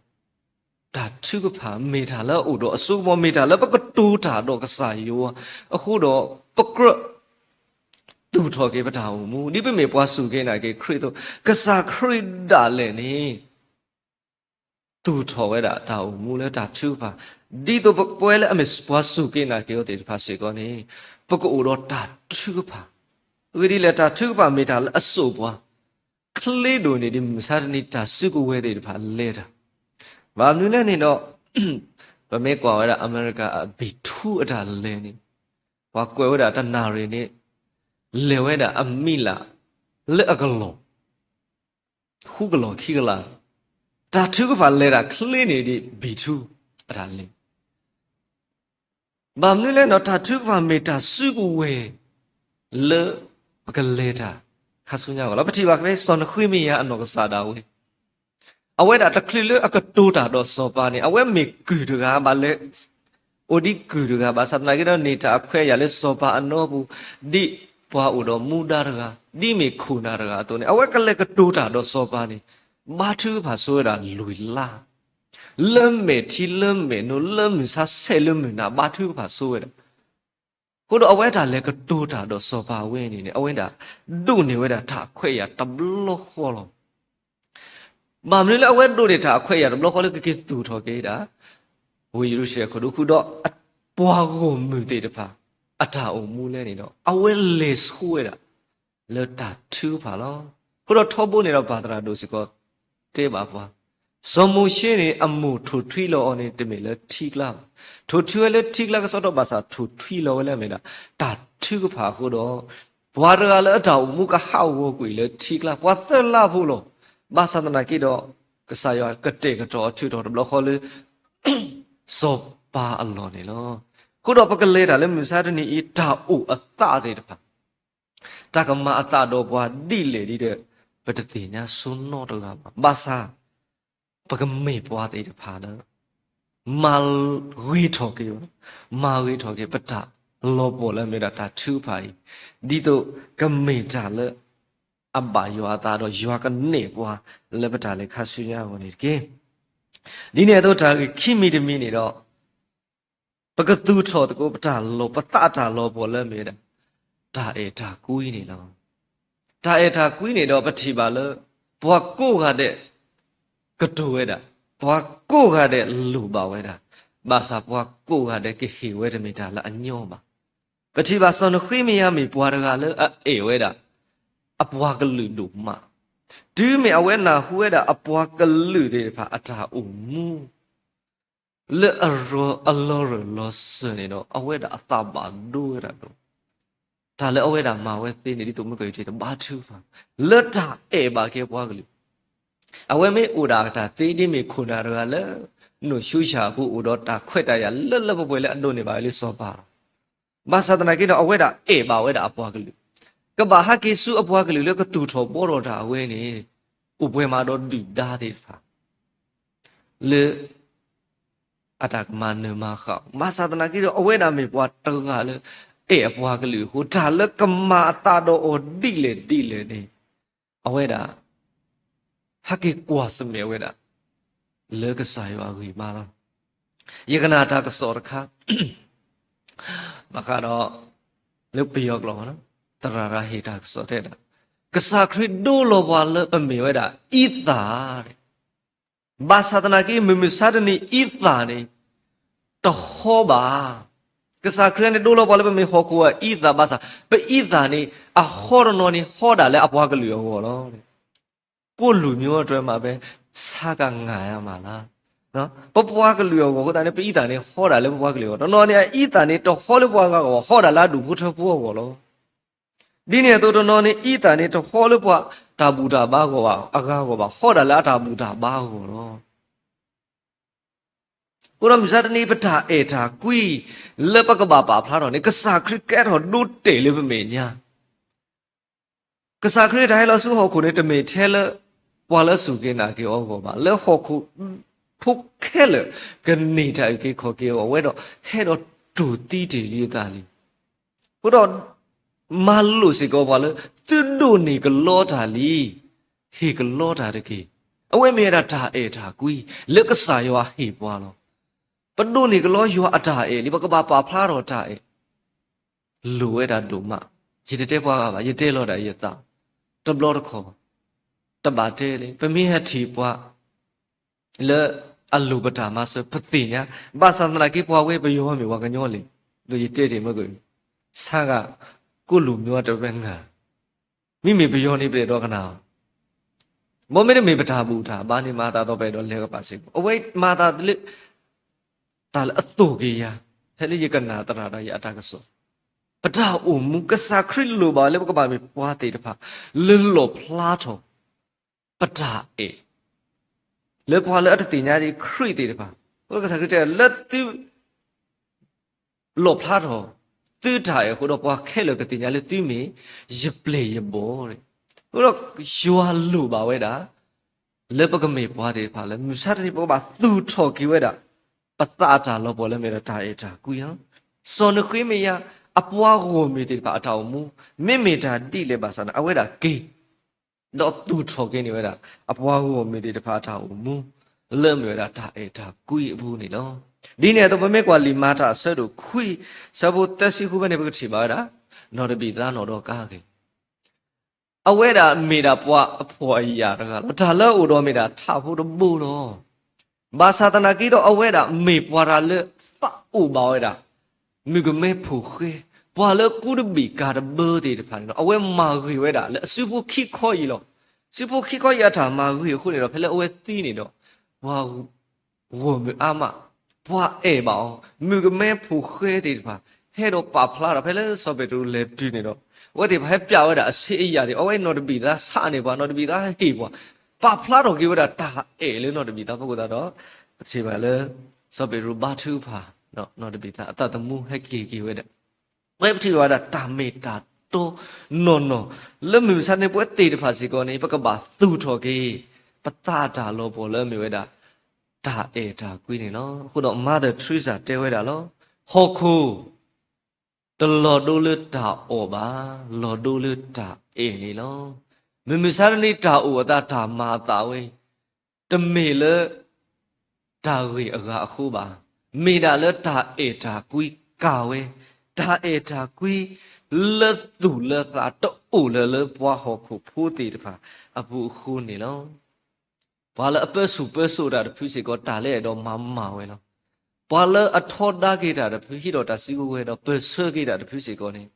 တၢ်ထုကဖၣ်မ့ၢ်တၢ်လၢအအိၣ်ဒီးအစိကမီၤ, မ့ၢ်တၢ်လၢပကတိၤတၢ်ဒီးကစၢ်ယွၤ, အဃိဒီး ပကြၢး သူၣ်ထီၣ်က့ၤပတၢ်အိၣ်မူ, ဒ်ပမ့ၢ်ပှၤစူၢ်က့ၤနာ်က့ၤခရံာ်အသိး, ကစၢ်ခရံာ်ဒၣ်လဲာ်န့ၣ် သူၣ်ထီၣ်ဝဲဒၣ်တၢ်အိၣ်မူလၢတၢ်ထုကဖၣ်, ဒ်သိးပဝဲလၢအမ့ၢ်ပှၤစူၢ်က့ၤနာ်က့ၤအီၤသ့ၣ်တဖၣ်စ့ၢ်ကီးန့ၣ် ပကအိၣ်ဒီးတၢ်ထုကဖၣ်. အဂ့ၢ်ဒ်လဲၣ်, တၢ်ထုကဖၣ်မ့ၢ်တၢ်လၢအစိာ်ပှၤ ချ့ဒိၣ်န့ၢ်ဒံးမုၢ်မဆါတနံၤတၢ်စုကဝဲၤသ့ၣ်တဖၣ်လဲၤတၢ်. ဘၣ်မနုၤလဲၣ်န့ၣ်ဒီး ပမ့ၢ်ကွၢ်ဝဲဒၣ်အမဲရကၤအဘံၣ်ထူအတၢ်လဲၤန့ၣ်, ပှၤကွဲးဝဲဒၣ်တနၣ်ရံၣ်န့ၣ် လဲၤဝဲဒၣ်အမံးလး လၢအကလီၢ် ဃုကလီၢ်ခံကလး, တၢ်ထုကဖၣ်လဲၤတၢ်ချ့န့ၢ်ဒံးဘံၣ်ထူအတၢ်လဲၤ ဘၣ်မနုၤလဲၣ်န့ၣ်ဒီး တၢ်ထုကဖၣ်မ့ၢ်တၢ်စုကဝဲၤ လၢပကလဲၤတၢ်ခါဆူညါအဂီၢ်လီၤ. ပထံၣ်ဘၣ်ဖဲစီၤနဃ့မယၤအနီၢ်ကစၢ်ဒၣ်ဝဲ, အဝဲဒၣ်တချုးလၢအကတိၤတၢ်ဒီးစီၤပၤန့ၣ် အဝဲမ့ၢ်ကုၢ်တဂၤဘၣ်လဲၤ အိၣ်ဒ်ကုၢ်တဂၤဘၣ်ဆၣ်သနာ်က့ဒီး န့ၢ်တၢ်အခွဲးအယာ်လၢစီၤပၤအနီပူၤ ဒ်ပှၤအိၣ်ဒီးမူဒါတဂၤ, ဒ်မ့ၢ်ခိၣ်နၢ်တဂၤအသိးန့ၣ် အဝဲကလဲၤကတိၤတၢ်ဒီးစီၤပၤန့ၣ် ဘါထုကဖၣ်ဆိဝဲဒၣ်လွံၢ်လါ လၢမဲာ်ထံလၢမဲာ်နိ လၢမုၢ်ဆါဆဲးလၢမုၢ်နၤ ဘါထုကဖၣ်ဆိဝဲဒၣ်. အဃိဒီးအဝဲဒၣ်လဲၤကတိၤတၢ်ဒီးစီၤပၤဝဲန့ၣ်န့ၣ် အဝဲဒၣ်ဒိးန့ၢ်ဝဲဒၣ်တၢ်အခွဲးအယာ်တဘျီဃီလီၤ. ဘၣ်မနုၤလၢအဝဲဒိးန့ၢ်တၢ်အခွဲးအယာ်တဘျီဃီလၢကက့ၤသူၣ်ထီၣ်က့ၤဒၣ် ဝ့ၢ်ယရူၤၡလ့ၣ်ခိၣ်ဒူခိၣ်ဒီး ပှၤဂီၢ်မုၢ်သ့ၣ်တဖၣ် အတၢ်အိၣ်မူလဲၣ်န့ၣ်ဒီး အဝဲလဲၤဆိဝဲဒၣ် လၢတၢ်ထုကဖၣ်လီၤ. အဃိဒီးထီဘိန့ၣ်ဒီးပၢ်သရၣ်ဒိၣ်စ့ၢ်ကီးတဲဘၣ်ပှၤ, စီၤမိၤၡ့န့ၣ် အမိၢ်ထိၣ်ထွံလီၤအီၤန့ၣ် တမ့ၢ်လၢထံကျါဘၣ်. ထိၣ်ထွံဝဲလၢထံကျါကစီဒီ ဘၣ်ဆၣ်ထိၣ်ထွံလီၤဝဲလၢအမ့ၢ်ဒၣ် တၢ်ထုကဖၣ်အဃိဒီး ပှၤတဂၤလၢအတၢ်အိၣ်မူကဟးဂီၤကွံာ်လၢထံကျါ ပှၤသၢလါဖိလီၤ. ဘၣ်ဆၣ်သနာ်က့ဒီး ကစၢ်ယွၤကတဲာ်ကတီၤအထုးထီၣ်တဘျီဃီလၢ စီၤပၤအလီၢ်န့ၣ်လီၤ. အဃိဒီးပကလဲၤတၢ်လၢမုၢ်မဆါတနံၤအံၤ တၢ်အိၣ်အသးသ့ၣ်တဖၣ် တၢ်ကမၤအသးဒီးပှၤဒ်လဲၣ်ဒ်ဒီး ပတသ့ၣ်ညါဆိနီတဂၤဘၣ်. ဘၣ်ဆၣ် ပကမ့ၢ်ပှၤသ့ၣ်တဖၣ်လၢ မၤဂ့ၤထီၣ်က့ၤ, မၤဂ့ၤထီၣ်က့ၤပတၢ်လီၤပှီၢ်လၢအမ့ၢ်ဒၣ်တၢ်ထုကဖၣ်အံၤ, ဒ်သိးကမ့ၢ်တၢ်လၢအဘၣ်ယွၤအသးဒီးယွၤကနဲၣ်ပှၤလၢပတၢ်လဲၤခါဆူညါအဂီၢ်န့ၣ်တက့ၢ်. ဒ်န့ၣ်အသိးတၢ်ဂ့ၢ်ခံမံၤတမံၤန့ၣ်ဒီး ပကသူၣ်ထီၣ်သကိးပတၢ်လီၤ, ပသးတၢ်လီၤပှီၢ်လၢအမ့ၢ်ဝဲဒၣ် တၢ်အဲၣ်တၢ်ကွံန့ၣ်လီၤ. တၢ်အဲၣ်တၢ်ကွံန့ၣ်ဒီးပထံၣ်ဘၣ်လၢ ပှၤကိးဂၤဒဲး ကတိၤဝဲဒၣ်, ပှၤကိးဂၤဒဲးလိၣ်ဘၣ်ဝဲဒၣ်, ဘၣ်ဆၣ်ပှၤကိးဂၤဒဲးကဟ့ၣ်ဝဲတမ့ၢ်တၢ်လၢအညီဘၣ်. ပထံၣ်ဘၣ်စီၤနဃ့မယၤမ့ၢ်ပှၤတဂၤလၢအအဲၣ်ဝဲဒၣ် အပှၤကလုာ်ဒိၣ်မး တုၤမ့ၢ်အဝဲနၢ်ဟူဝဲဒၣ်အပှၤကလုာ်သ့ၣ်တဖၣ်အတၢ်အိၣ်မူ လၢအလီၤရၢၢ်လီၤစၢၤန့ၣ်ဒီး အဝဲဒၣ်အသးဘၣ်ဒိဝဲဒၣ်ဒီး တၢ်လၢအဝဲဒၣ်မၤဝဲသ့န့ၣ် ဒ်သိးမုၢ်ကီၤယုၢ်ထံးတဘါထုကဖၣ် လၢတၢ်အဲၣ်ဘၣ်က့ၤပှၤကလုာ် အဝဲမ့ၢ်အိၣ်ဒၣ်အတၢ်သ့ဒ်မ့ၢ်ခိၣ်နၢ်တဂၤလၢ နိၣ်ၡူၣ်ဆၣ်အပူၤအိၣ်ဒီးတၢ်ခွဲးတၢ်ယာ်လၢလၢပှဲၤပှဲၤလၢအဒိးန့ၢ်ဘၣ်ဝဲလၢစီၤပၤလီၤ. ဘၣ်ဆၣ်သနာ်က့ဒီး အဝဲဒၣ်အဲၣ်ဘၣ်ဝဲဒၣ်အပှၤကလုာ်, ကဘၣ်ဟဲက့ၤဆူအပှၤကလုာ်လၢကသူၣ်ထီၣ်ဘှီထီၣ်တၢ်အဝဲန့ၣ် အိၣ်ပှဲၤမးဒီးဒုၣ်ဒါသ့ၣ်တဖၣ် လၢ အတၢ်ကမၤနၢၤမၤဃၣ်အီၤ, ဘၣ်ဆၣ်သနာ်က့ဒီး အဝဲဒၣ်မ့ၢ်ပှၤတဂၤလၢ အဲၣ်အပှၤကလုာ်အဃိ တၢ်လၢကမၤအသးဒီးအီၤဒ်လဲၣ်ဒ်လဲၣ်န့ၣ် အဝဲဒၣ် ဟဲက့ၤကွၢ်ဆၢၣ်မဲာ်ဝဲဒၣ် လၢကစၢ်ယွၤအဂ့ၢ်မးလီၤ. ယကနၣ်တၢ်ကစီၣ်တခါ ဘၣ်ဃးဒီး လၢပယီၤကျိာ်မး သရၣ်တဂၤဟ့ၣ်တၢ်ကစီၣ်တဲဒၣ် ကစၢ်ခရံာ်ဒိလီၤပှၤလၢပမ့ၢ်ဝဲဒၣ်အံသၣ် ဘၣ်ဆၣ်သနာ်က့ မုၢ်မဆါတနံၤအံသၣ်န့ၣ် တဟီဘၣ်. ကစၢ်ခရံာ်န့ၣ်ဒိလီၤပှၤလၢပမ့ၢ်ဟီၣ်ခိၣ်အံသၣ်ဘၣ်ဆၣ် ပအံသၣ်န့ၣ် အဟီတနီၤန့ၣ် ဟီဒၣ်လၢအပှၤကလုာ်အဂီၢ်လီၤ. ကိုယ့်လူမျိုးအတွက်မှပဲ ဆါကငါရမှာလား. ပပှၤကလုာ်အဂီၢ်အဃိသတးန့ၣ် ပအံသၣ်န့ၣ်ဟီဒၣ်လၢပပှၤကလုာ်အဂီၢ်, တနီၤန့ၣ် အအံသၣ်န့ၣ် တဟီလၢပှၤဂၤအဂီၢ်ဘၣ်, ဟီဒၣ်လၢအဒူၣ်ဖိထၢဖိအဂီၢ်လီၤ. ဒ်န့ၣ်အသိး တနီၤန့ၣ် အံသၣ်န့ၣ် တဟီလၢပှၤတၢ်ဘူၣ်တၢ်ဘါအဂီၢ်ဘၣ်, အဂၤအဂီၢ်ဘၣ်, ဟီဒၣ်လၢအတၢ်ဘူၣ်တၢ်ဘါအဂီၢ်လီၤ. အဃိဒီးမုၢ်မဆါတနံၤ ပတၢ်အဲၣ်တၢ်ကွံ လၢပကဘၣ်ပာ်ဖျါထီၣ်န့ၣ် ကစၢ်ခရံာ်ကဲထီၣ်ဒိတဲာ်လၢပမဲာ်ညါ ကစၢ်ခရံာ်တၢ်ဟဲလီၤဆူဟီၣ်ခိၣ်န့ၣ် တမ့ၢ်ထဲလၢ ပှၤလၢအစူၢ်က့ၤနာ်က့ၤအီၤအဂီၢ်ဘၣ်, လၢဟီၣ်ခိၣ်ဖိခဲလၢာ် ကန့ၢ်တၢ်အုၣ်က့ၤခီၣ်က့ၤအဂီၢ်ဝဲဒီး ဟဲဒီးတူၢ်သံတ့ၢ်လံအသးလံ. အဃိဒီး မၤလိာ်စ့ၢ်ကီးပှၤလၢ သုဒိးန့ၢ်ကလီတၢ်လံ, ဟ့ၣ်ကလီတၢ်တက့ၢ်. အဝဲမ့ၢ်ဝဲဒၣ်တၢ်အဲၣ်တၢ်ကွံ လၢကစၢ်ယွၤဟ့ၣ်ပှၤလီၤ. ပဒိးန့ၢ်ကလီယွၤအတၢ်အဲၣ်လံ, ပကဘၣ်ပာ်ဖျါထီၣ်တၢ်အဲၣ် လိၣ်ဝဲဒၣ်ဒိၣ်မး, ယတတဲပှၤဂၤဘၣ်, ယတဲလီၤဒၣ်ယသး တဘျီတခီၣ်, တဘၣ်တဲလၢ ပမ့ၢ်ဟဲထံၣ်ပှၤ လၢအလိၣ်ပတၢ်မၤစၢၤ ပသ့ၣ်ညါ, ဘၣ်ဆၣ်သနာ်က့ ပှၤဝဲပယီၤမ့ၢ်ပှၤကညီလံ, ဒီးယတဲတ့ၢ်မ့ၢ်က ဆါဂၤ ကိုယ့်လူမျိုးအတွက်ပဲငါ, မ့မ့ၢ်ပယီၤန့ၣ် ပတအဲၣ်ဒိးကနၣ်အီၤ, ဘၣ်မ့တမ့ၢ်ပတၢ်ဘူၣ်တၢ်ဘါန့ၣ် မၤသးဒီးပအဲၣ်ဒိးလဲၤကပၤစ့ၢ်ကီး, အဝဲမၤသးလၢ တၢ်လၢအသိၣ်က့ၤယၤ, ဖဲလၢယကနၣ်သရၣ်ဒီးယၤအတၢ်ကစီၣ်, ပတၢ်အိၣ်မူ ကစၢ်ခရံာ်လိၣ်ဘၣ်လၢပကဘၣ်မ့ၢ်ပှၤသ့ၣ်တဖၣ် လၢလီၣ်ဖျါထီၣ် ပတၢ်အဲၣ် လၢပှၤလၢအတသ့ၣ်ညါဒံးခရံာ်သ့ၣ်တဖၣ်, အဃိကစၢ်ခရံာ်တဲ လၢသု လီၣ်ဖျါထီၣ် သုတၢ်အဲၣ်အဃိဒီး ပှၤခဲလၢာ်ကသ့ၣ်ညါလၢသုမ့ၢ် ယပျဲၢ်ယဘီၣ်, အဃိဒီး ယွၤလိၣ်ဘၣ်ဝဲဒၣ် လၢပကမ့ၢ်ပှၤသ့ၣ်တဖၣ်လၢ မုၢ်မဆါတနံၤ ပကဘၣ်သူၣ်ထီၣ်က့ၤဝဲဒၣ် ပသးအတၢ်လီၤပှီၢ်လၢမ့ၢ်ဒီးတၢ်အဲၣ်တၢ်ကွံလီၤ. စီၤနဃ့မယၤ အပှၤဂီၢ်မုၢ်သ့ၣ်တဖၣ်အတၢ်အိၣ်မူ မ့မ့ၢ်တၢ်ဒ်လဲၣ်ဘၣ်ဆၣ်န့ၣ် အဝဲဒၣ်က့ၤ ဒီးသူၣ်ထီၣ်က့ၤန့ၢ်ဝဲဒၣ် အပှၤဂီၢ်မုၢ်သ့ၣ်တဖၣ်အတၢ်အိၣ်မူ လၢမ့ၢ်ဝဲဒၣ်တၢ်အဲၣ်တၢ်ကွံအပူၤန့ၣ်လီၤ. ဒ်န့ၣ်အသိး ပမ့ၢ်ကွၢ်လံာ်မၤတၢ်အဆၢဒိၣ်ခွံ ဆၢဖိသၢဆံဃုဖဲန့ၣ် ပကထံၣ်ဘၣ်ဝဲဒၣ် နီၢ်တဘံၣ်သါနီၢ်ဒီကၤဂ့ၤ အဝဲဒၣ်မ့ၢ်ဒၣ်ပှၤအဖှီၣ်အယာ်တဂၤလီၤ. တၢ်လၢအအိၣ်ဒီးမ့ၢ်ဒၣ်ထးဖိတဘိလီၤ. ဘၣ်ဆၣ်သနာ်က့ဒီး အဝဲဒၣ်မ့ၢ်ပှၤတဂၤလၢသးအိၣ်ဘၣ်ဝဲဒၣ် မုၣ်ကမဲဖိဃဲ, ပှၤလၢကူတဘ့ၣ်ကၤတဘၢသ့ၣ်တဖၣ်န့ၣ်ဒီး အဝဲမၤဂ့ၤဝဲဒၣ်လၢအစုဖိခံခီအံၤလီၤ. စုဖိခံခီအံၤအတၢ်မၤဂ့ၤအဃိန့ၣ်ဒီး ဖဲလၢအဝဲသံန့ၣ်ဒီး ပှၤ ဂီၢ်မုၢ်အါမး, ပှၤအဲၣ်ဘၣ်အီၤ, မုၣ်ကမဲဖိဃဲသ့ၣ်တဖၣ် ဟဲဒီးပာ်ဖျါထီၣ် ဖဲလၢစီၤပ့းတရူးလဲၤတုၤန့ၣ်ဒီး အဝဲသ့ၣ်တဖၣ်ဟဲပျးဝဲဒၣ်အဆ့အယာ်သ့ၣ်, အဝဲနီၢ်တဘံၣ်သါဆးန့ၢ်ပှၤ, နီၢ်တဘံၣ်သါဟဲဟ့ၣ်ပှၤ, ပာ်ဖျါထီၣ်က့ၤဝဲဒၣ်တၢ်အဲၣ်လၢနီၢ်တဘံၣ်သါအဖီခိၣ်သတးဒီး ပထံၣ်ဘၣ်လၢ စီၤပ့းတရူးဘါထုကဖၣ် နီၢ်တဘံၣ်သါအသးသမူဟဲက့ၤက့ၤဝဲဒၣ် ပဝဲပထံၣ်ဘၣ်ဝဲဒၣ်တၢ်မ့ၢ်တၢ်တီနီၢ်နီၢ် လၢမုၢ်မဆါန့ၣ် ပဝဲသ့ၣ်တဖၣ်စ့ၢ်ကီးန့ၣ် ပကဘၣ်သူၣ်ထီၣ်က့ၤ ပသးအတၢ်လီၤပှီၢ်လၢမ့ၢ်ဝဲဒၣ် တၢ်အဲၣ်တၢ်ကွံန့ၣ်လီၤ. အဃိဒီး Mother Teresa တဲဝဲဒၣ်လီၤ, ဟီၣ်ခိၣ် တလီၤဒိလၢတၢ်အီၣ်ဘၣ်, လီၤဒိလၢတၢ်အဲၣ်န့ၣ်လီၤ. မုၢ်မဆါတနံၤတၢ်အိၣ်အသးတၢ်မၤအသးဝဲ တမ့ၢ်လၢ တၢ်ဂ့ၢ်အဂၤအဃိဘၣ်, မ့ၢ်ဒၣ်လၢတၢ်အဲၣ်တၢ်ကွံကၤဝဲ, တၢ်အဲၣ်တၢ်ကွံ လၢသူၣ်လၢသးတအိၣ်လၢၤလၢပှၤဟီၣ်ခိၣ်ဖိသ့ၣ်တဖၣ်အပူၤအဃိန့ၣ်လီၤ. ပှၤလၢအပၢဆူၣ်ပၢစိးတၢ်တဖုစ့ၢ်ကီး တၢ်လၢအဲၣ်ဒိးမၤမၤဝဲလီၤ. ပှၤလၢအထီဒါက့ၤတၢ်တဖု ဟံးဒီးတၢ်စုကဝဲၤဒီးပၢဆှၢက့ၤတၢ်တဖုစ့ၢ်ကီးန့ၣ်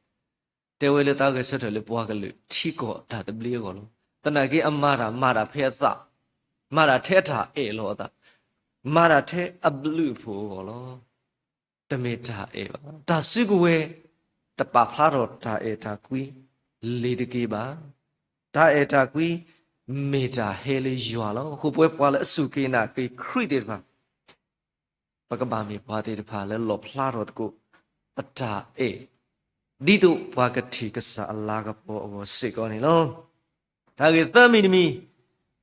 တဲဝဲလၢသးဂဲၤဆၢထၢၣ်လၢပှၤကလုာ်ထံကီၢ်တၢ်သဘျ့အဂီၢ်လီၤ. သနာ်က့အမၤတၢ် မၤတၢ်ဖဲအသး, မၤတၢ်ထဲအတၢ်အဲၣ်လီၤအသး, မၤတၢ်ထဲအဘျုးအဖှိၣ်အဂီၢ်လီၤ. တမ့ၢ်တၢ်အဲၣ်ဘၣ်. တၢ်စုကဝဲၤ တပာ်ဖျါထီၣ်တၢ်အဲၣ်တၢ်ကွံလ့ၤတက့ၢ်ဘၣ်. တၢ်အဲၣ်တၢ်ကွံ မ့ၢ်တၢ်ဟဲလၢယွၤလီၤ. အဃိ ပဝဲပှၤလၢအစူၢ်က့ၤနာ်က့ၤခရံာ်သ့ၣ်တဖၣ် ပကဘၣ်မ့ၢ်ပှၤသ့ၣ်တဖၣ်လၢလီၣ်ဖျါထီၣ်သကိး ပတၢ်အဲၣ် ဒ်သိးပှၤကထံၣ်ကစၢ်အလၤကပီၤအဂီၢ်စ့ၢ်ကီးန့ၣ်လီၤ. တၢ်ဂ့ၢ်သၢမံၤတမံၤ,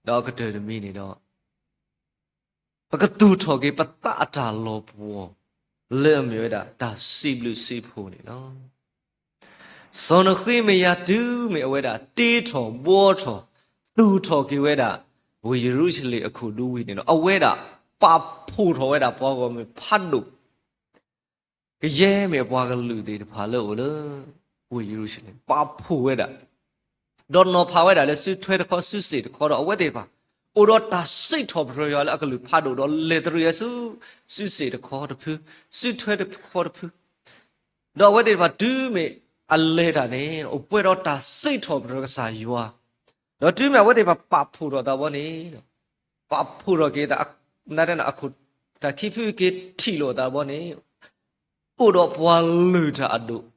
ဒီးအကတၢၢ်တမံၤန့ၣ်ဒီး ပကသူၣ်ထီၣ်က့ၤပသးအတၢ်လီၤပှီၢ် လၢအမ့ၢ်ဝဲဒၣ်တၢ်စံးဘျုးစံးဖှိၣ်န့ၣ်လီၤ. စီၤနဃ့မယၤတုၤမ့ၢ်အဝဲဒၣ်တ့ထီၣ်ဘှီထီၣ် သူၣ်ထီၣ်က့ၤဝဲဒၣ် ဝ့ၢ်ယရူၤၡလ့ၣ်အခိၣ်ဒူဝံၤန့ၣ်ဒီး အဝဲဒၣ်ပာ်ဖှိၣ်ထီၣ်ဝဲဒၣ်ပှၤဂီၢ်မုၢ်ဖးဒိၣ် ကယဲၢ်မ့ၢ်အပှၤကလုာ်သ့ၣ်တဖၣ်လၢအိၣ်လၢ ဝ့ၢ်ယရူၤၡလ့ၣ် ပာ်ဖှိၣ်ဝဲဒၣ်, ဒီးနီၤဖးဝဲဒၣ်လၢစုထွဲတခီစုစ့ၣ်တခီဒီး အဝဲသ့ၣ်တဖၣ် အိၣ်ဒီးတၢ်စံးထီၣ်ပတြၢၤယွၤလၢအကလုၢ်ဖးဒိၣ် ဒီးလဲၤတရံးဝဲဆူ စုစ့ၣ်တခီတဖု, စုထွဲတခီတဖု, ဒီးအဝဲသ့ၣ်တဖၣ်တုၤမ့ၢ်အလဲၤတၢ်န့ၣ် အိၣ်ပှဲၤဒီးတၢ်စံးထီၣ်ပတြၢၤကစၢ်ယွၤ, ဒီးတုၤမ့ၢ်အဝဲသ့ၣ်တဖၣ်ပာ်ဖှိၣ်ထီၣ်သးဘီန့ၣ် ပာ်ဖှိၣ်ထီၣ်က့ၤ နတဲနၤအခိၣ် တၢ်ခံဖုက့ၤထံၣ်လိာ်သးဘီန့ၣ် အိၣ်ဒီးပှၤလုၢ်တၢ်အဒိၣ်,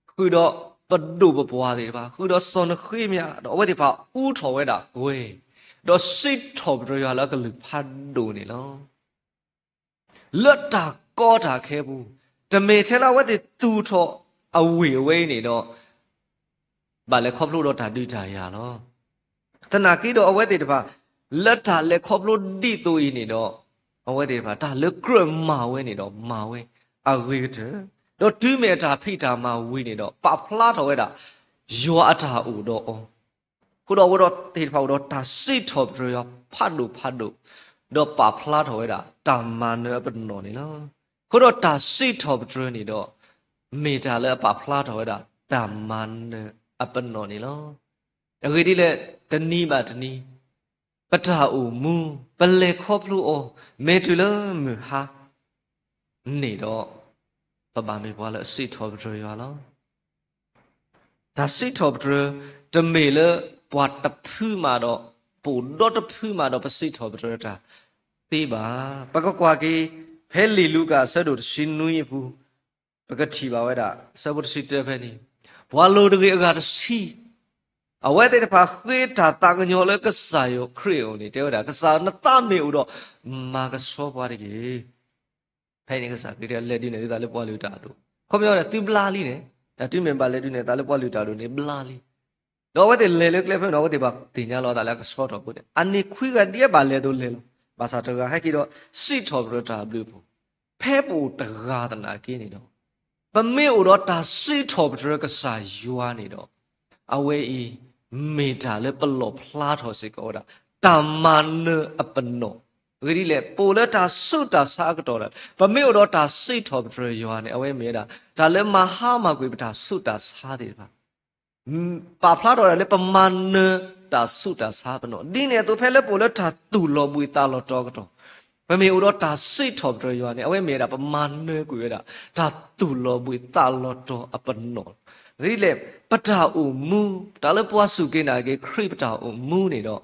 ဃုာ်ဒီးပဒိၣ်ပပှၢ်သ့ၣ်တဖၣ်, ဃုာ်ဒီးစီၤနဃ့မယၤ, ဒီးအဝဲသ့ၣ်တဖၣ်အူထီၣ်ဝဲဒၣ်ကွဲၤ, ဒီးစံးထီၣ်ပတြၢၤယွၤလၢအကလုၢ်ဖးဒိၣ်န့ၣ်လီၤ. လၢတၢ်ကီတၢ်ခဲပူၤ, တမ့ၢ်ထဲလၢအဝဲသ့ၣ်သူၣ်ထီၣ်အဝ့ၢ်အဝဲအံၤန့ၣ်ဒီး ဘၣ်လဲၤခီဖျိဒီးတၢ်ဒုးတၢ်ယၤလီၤ. သနာ်က့ဒီးအဝဲသ့ၣ်တဖၣ် လၢတၢ်လဲၤခီဖျိဒ်သိးအံၤန့ၣ်ဒီး အဝဲသ့ၣ်တဖၣ် တၢ်လၢကြၢးမၤဝဲန့ၣ်ဒီးမၤဝဲအဂ့ၤကတၢၢ်, ဒီးတုၤမ့ၢ်အတၢ်ဖံးတၢ်မၤဝံၤန့ၣ်ဒီး ပာ်ဖျါထီၣ်ဝဲဒၣ် ယွၤအတၢ်အိၣ်ဒီးအီၤ, အဃိဒီးအဝဲသ့ၣ်တဖၣ်အိၣ်ဒီးတၢ်စံးထီၣ်ပတြၢၤယွၤဖးဒိၣ်ဖးဒိၣ်, ဒီးပာ်ဖျါထီၣ်ဝဲဒၣ်တၢ်မၤနၢၤအပနီၣ်န့ၣ်လီၤ. အဃိဒီးတၢ်စံးထီၣ်ပတြၢၤန့ၣ်ဒီး မ့ၢ်တၢ်လၢအပာ်ဖျါထီၣ်ဝဲဒၣ်တၢ်မၤနၢၤအပနီၣ်န့ၣ်လီၤ. အဂ့ၢ်ဒ်လဲၣ်, တနံၤဘၣ်တနံၤ ပတၢ်အိၣ်မူ ပလဲၤခီဖျိအီၤ မ့ၢ်တုၤလၢမုၢ်ဟါန့ၣ်ဒီး ပဘၣ်မ့ၢ်ပှၤလၢအစံးထီၣ်ပတြၢၤယွၤလီၤ. တၢ်စံးထီၣ်ပတြၢၤ တမ့ၢ်လၢပှၤတဖုမးဒီး ပအိၣ်ဒီတဖုမးဒီး ပစံးထီၣ်ပတြၢၤတၢ်သ့ဘၣ်. ပကကွၢ်က့ၤ ဖဲလံာ်လူၤကၣ်အဆၢဒိၣ်တဆံနွံအပူၤ ပကထံၣ်ဘၣ်ဝဲဒၣ် အဆၢဖိတဆံတၢဖဲန့ၣ်, ပှၤလိၤတဂ့ၤအဂၤတဆံ အဝဲသ့ၣ်တဖၣ်ဃ့တၢ်သးကညီၤလၢကစၢ်ယွၤခရံာ်အအိၣ်န့ၣ် တဲဝဲဒၣ်, ကစၢ်နသးမ့ၢ်အိၣ်ဒီး မၤကဆှီပှၤတက့ၢ်. ဖဲန့ၣ်ကစၢ်ခရံာ်တဲ လဲၤဒုးနဲၣ်သုသးလၢပှၤလုၢ်တၢ်အဒိၣ်, ခီပညီန့ၣ် သုဘျါလံန့ၣ်, တၢ်တုၤမ့ၢ်ဘၣ်လဲၤဒုးနဲၣ်သးလၢပှၤလုၢ်တၢ်အဒိၣ်န့ၣ် ဘျါလံ. ဒီးအဝဲသ့ၣ်လဲၤလၢကျဲဖဲန့ၣ် အဝဲသ့ၣ်ဘၣ်သ့ၣ်ညါလီၤအသးလၢအကဆှီထီၣ်အဃိန့ၣ် အန့ၣ်ခွံဂၤဒ်အဘၣ်လဲၤဒိးလဲၤလီၤ. ဘၣ်ဆၣ်တဂၤဟဲက့ၤဒီး စံးထီၣ်ပတြၢၤတၢ်ဘျုးအဖှိၣ်, ဖဲပအိၣ်တဂၤသနာ်က့န့ၣ်ဒီး ပမ့ၢ်အိၣ်ဒီးတၢ်စံးထီၣ်ပတြၢၤကစၢ်ယွၤန့ၣ်ဒီး အဝဲအံၤ မ့ၢ်တၢ်လၢပလီၣ်ဖျါထီၣ်စ့ၢ်ကီးဝဲဒၣ် တၢ်မၤနၢၤအပနီၣ်, အဂ့ၢ်ဒ်လဲၣ်, ပအိၣ်လၢတၢ်ဆူးတၢ်ဆါအကတီၢ်ဒီး ပမ့ၢ်အိၣ်ဒီးတၢ်စံးထီၣ်ပတြၢၤယွၤန့ၣ် အဝဲမ့ၢ်ဝဲဒၣ် တၢ်လၢမၤဟါမၢ်ကွံာ်ပတၢ်ဆူးတၢ်ဆါသ့ၣ်တဖၣ် ပာ်ဖျါထီၣ်ဝဲဒၣ်လၢပမၤနၢၤတၢ်ဆူးတၢ်ဆါပနီၣ်, ဒ်န့ၣ်အသိးဖဲလၢပအိၣ်လၢတၢ်သူၣ်လီၤဘှံးသးလီၤတီၤအကတီၢ်, ပမ့ၢ်အိၣ်ဒီးတၢ်စံးထီၣ်ပတြၢၤယွၤန့ၣ် အဝဲမ့ၢ်ဝဲဒၣ် ပမၤနၢၤကွံာ်ဝဲဒၣ် တၢ်သူၣ်လီၤဘှံးသးလီၤတီၤအပနီၣ်, အဂ့ၢ်ဒ်လဲၣ်, ပတၢ်အိၣ်မူ တၢ်လၢပှၤစူၢ်က့ၤနာ်က့ၤခရံာ်ပတၢ်အိၣ်မူန့ၣ်ဒီး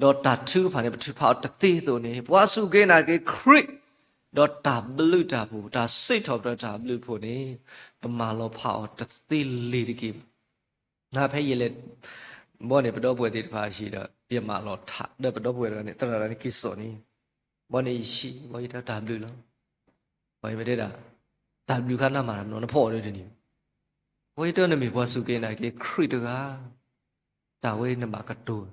ဒီးတၢ်ထုကဖၣ်န့ၣ် ပထုးဖးအီၤတသ့အသိးန့ၣ် ပှၤစူၢ်က့ၤနာ်က့ၤခရံာ် ဒီးတၢ်ဘျုးတၢ်ဖှိၣ် တၢ်စံးထီၣ်ပတြၢၤတၢ်ဘျုးဖှိၣ်န့ၣ် ပမၤလီၤဖးအီၤတသ့လ့ၤတက့ၢ်ဘၣ်. နဖဲယလဲၤ ဘီန့ၣ်ပဒီပုၢ်ဝဲၢ်သ့ၣ်တဖၣ်အဟံၣ်ဒီး ယမၤလီၤထးဒီးပဒီပုၢ်ဝဲၢ်တဂၤန့ၣ် သရၣ်တဂၤန့ၣ်က့ၤစိာ်န့ၣ်, ဘီန့ၣ်ယဆံး ဘီယတဲတၢ်ဘျုးလီၤ. ဘီယမ့ၢ်တဲဒၣ် တၢ်ဘျုးခါနၢ်မၤတၢ်နီၤ နဖီၣ်အီၤဒ်န့ၣ်, ဘီယတဲနမ့ၢ်ပှၤစူၢ်က့ၤနာ်က့ၤခရံာ်တဂၤ တၢ်ဝဲနဘၣ်ကတိၤ,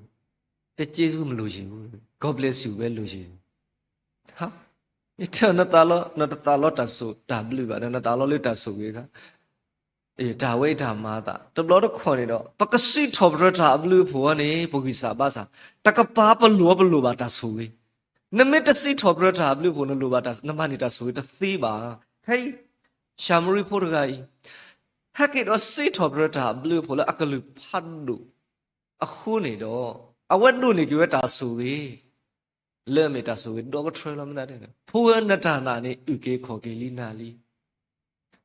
တကျေးဇူးမလိုချင်ဘူး, God bless you ပဲလိုချင်, ယတဲနသးလီ နတသးလီတၢ်ဆိၣ်တၢ်ဘျုးဘၣ်ဒီး နသးလီလၢတၢ်ဆိၣ်ဂ့ၤအခါ တၢ်ဝဲအံၤတၢ်မၤအသး တဘျီတခီၣ်န့ၣ်ဒီး ပကစံးထီၣ်ပတြၢၤတၢ်အဘျုးအဖှိၣ်အံၤန့ၣ် ပဂံၢ်စၢ်ဘါစၢ်, တကပၤပလိၣ်ပလိၣ်ဘၣ်တၢ်ဆိၣ်ဂ့ၤ, နမ့ၢ်တစံးထီၣ်ပတြၢၤတၢ်အဘျုးအဖှိၣ် နလိၣ်ဘၣ်တၢ် နမၤန့ၢ်တၢ်ဆိၣ်ဂ့ၤတသ့ဘၣ်. ဖဲအံၤ ၡၤမရံဖိတဂၤအံၤ ဟဲက့ၤဒီးစံးထီၣ်ပတြၢၤတၢ်အဘျုးအဖှိၣ်လၢအကလုၢ်ဖးဒိၣ်အဃိန့ၣ်ဒီး အဝဲဒိးန့ၢ်က့ၤဝဲတၢ်ဆိၣ်ဂ့ၤ လၢအမ့ၢ်တၢ်ဆိၣ်ဂ့ၤဒီကထြၢလီၤ. မ့ၢ်တဲ ဖိဧၢ နတၢ်နာ်န့ၣ် အုၣ်က့ၤခီၣ်က့ၤလံနၤလံ.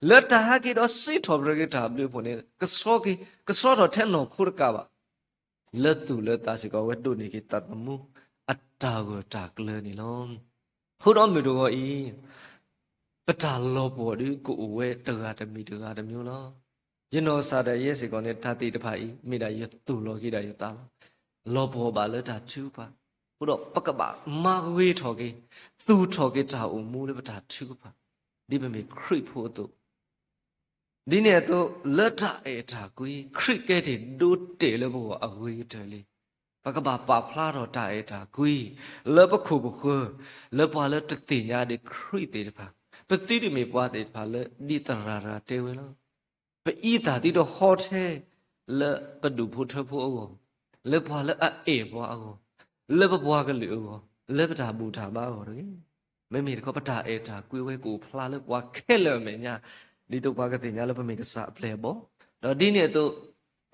လၢတၢ်ဟဲက့ၤဒီးစံးထီၣ်ပတြၢၤက့ၤတၢ်အဘျုးအဖှိၣ်န့ၣ် ကဆှီက့ၤ ကဆှီထီၣ်ထဲနီၢ်ခိတကးဘၣ်. လၢသူၣ်လၢသးစ့ၢ်ကီး အဝဲဒိးန့ၢ်က့ၤသးသမူအတၢ်ဂၢၢ်တၢ်ကျၢၤန့ၣ်လီၤ. အဃိဒီးမုၢ်တဂီၤအံၤ ပတၢ်လီၤပှီၢ်ဒုးကအိၣ်ဝဲတဂၤတမံၤတဂၤတမံၤလီၤ. ယနီၢ်ကစၢ်ဒၣ်ယဲစ့ၢ်ကီးန့ၣ် တၢ်သ့ၣ်တဖၣ်အံၤ မ့ၢ်ဒၣ်ယသူၣ်လီၤက့ၤဒၣ်ယသးလီၤ. လီၤပှီၢ်ဘၣ်လၢတၢ်ထုကဖၣ်, အဃိဒီးပကဘၣ်မၤဂ့ၤထီၣ်က့ၤ, သူၣ်ထီၣ်က့ၤတၢ်အိၣ်မူလၢပတၢ်ထုကဖၣ်, ဒ်ပမ့ၢ်ခရံာ်ဖိအသိး ဒ်န့ၣ်အသိး လၢတၢ်အဲၣ်တၢ်ကွံ ခရံာ်ကဲထီၣ်ဒိတဲာ်လၢပဂီၢ်အဂ့ၤကတၢၢ်လံ. ပကဘၣ်ပာ်ဖျါထီၣ်တၢ်အဲၣ်တၢ်ကွံ လၢပခိၣ်ပဃၢၤ, လၢပှၤလၢတသ့ၣ်ညါဒံးခရံာ်သ့ၣ်တဖၣ်, ပသုတမ့ၢ်ပှၤသ့ၣ်တဖၣ်လၢဒ်သရၣ်တဂၤတဲဝဲလီၤ. ပအံသၣ်သုတဟီထဲ လၢပဒူၣ်ဖိထၢဖိအဂီၢ်, လၢပှၤလၢအအဲၣ်ပှၤအဂီၢ်, လၢပပှၤကလုာ်အဂီၢ်, လၢပတၢ်ဘူၣ်တၢ်ဘါအဂီၢ်တဂ့ၤ. မ့မ့ၢ်တခီ ပတၢ်အဲၣ်တၢ်ကွံဝဲကအိၣ်ဖျါလၢပှၤခဲလၢာ်အမဲာ်ညါ, ဒ်သိးပှၤကသ့ၣ်ညါလၢပမ့ၢ်ကစၢ်အပျဲၢ်အဘီၣ်, ဒီးဒ်န့ၣ်အသိး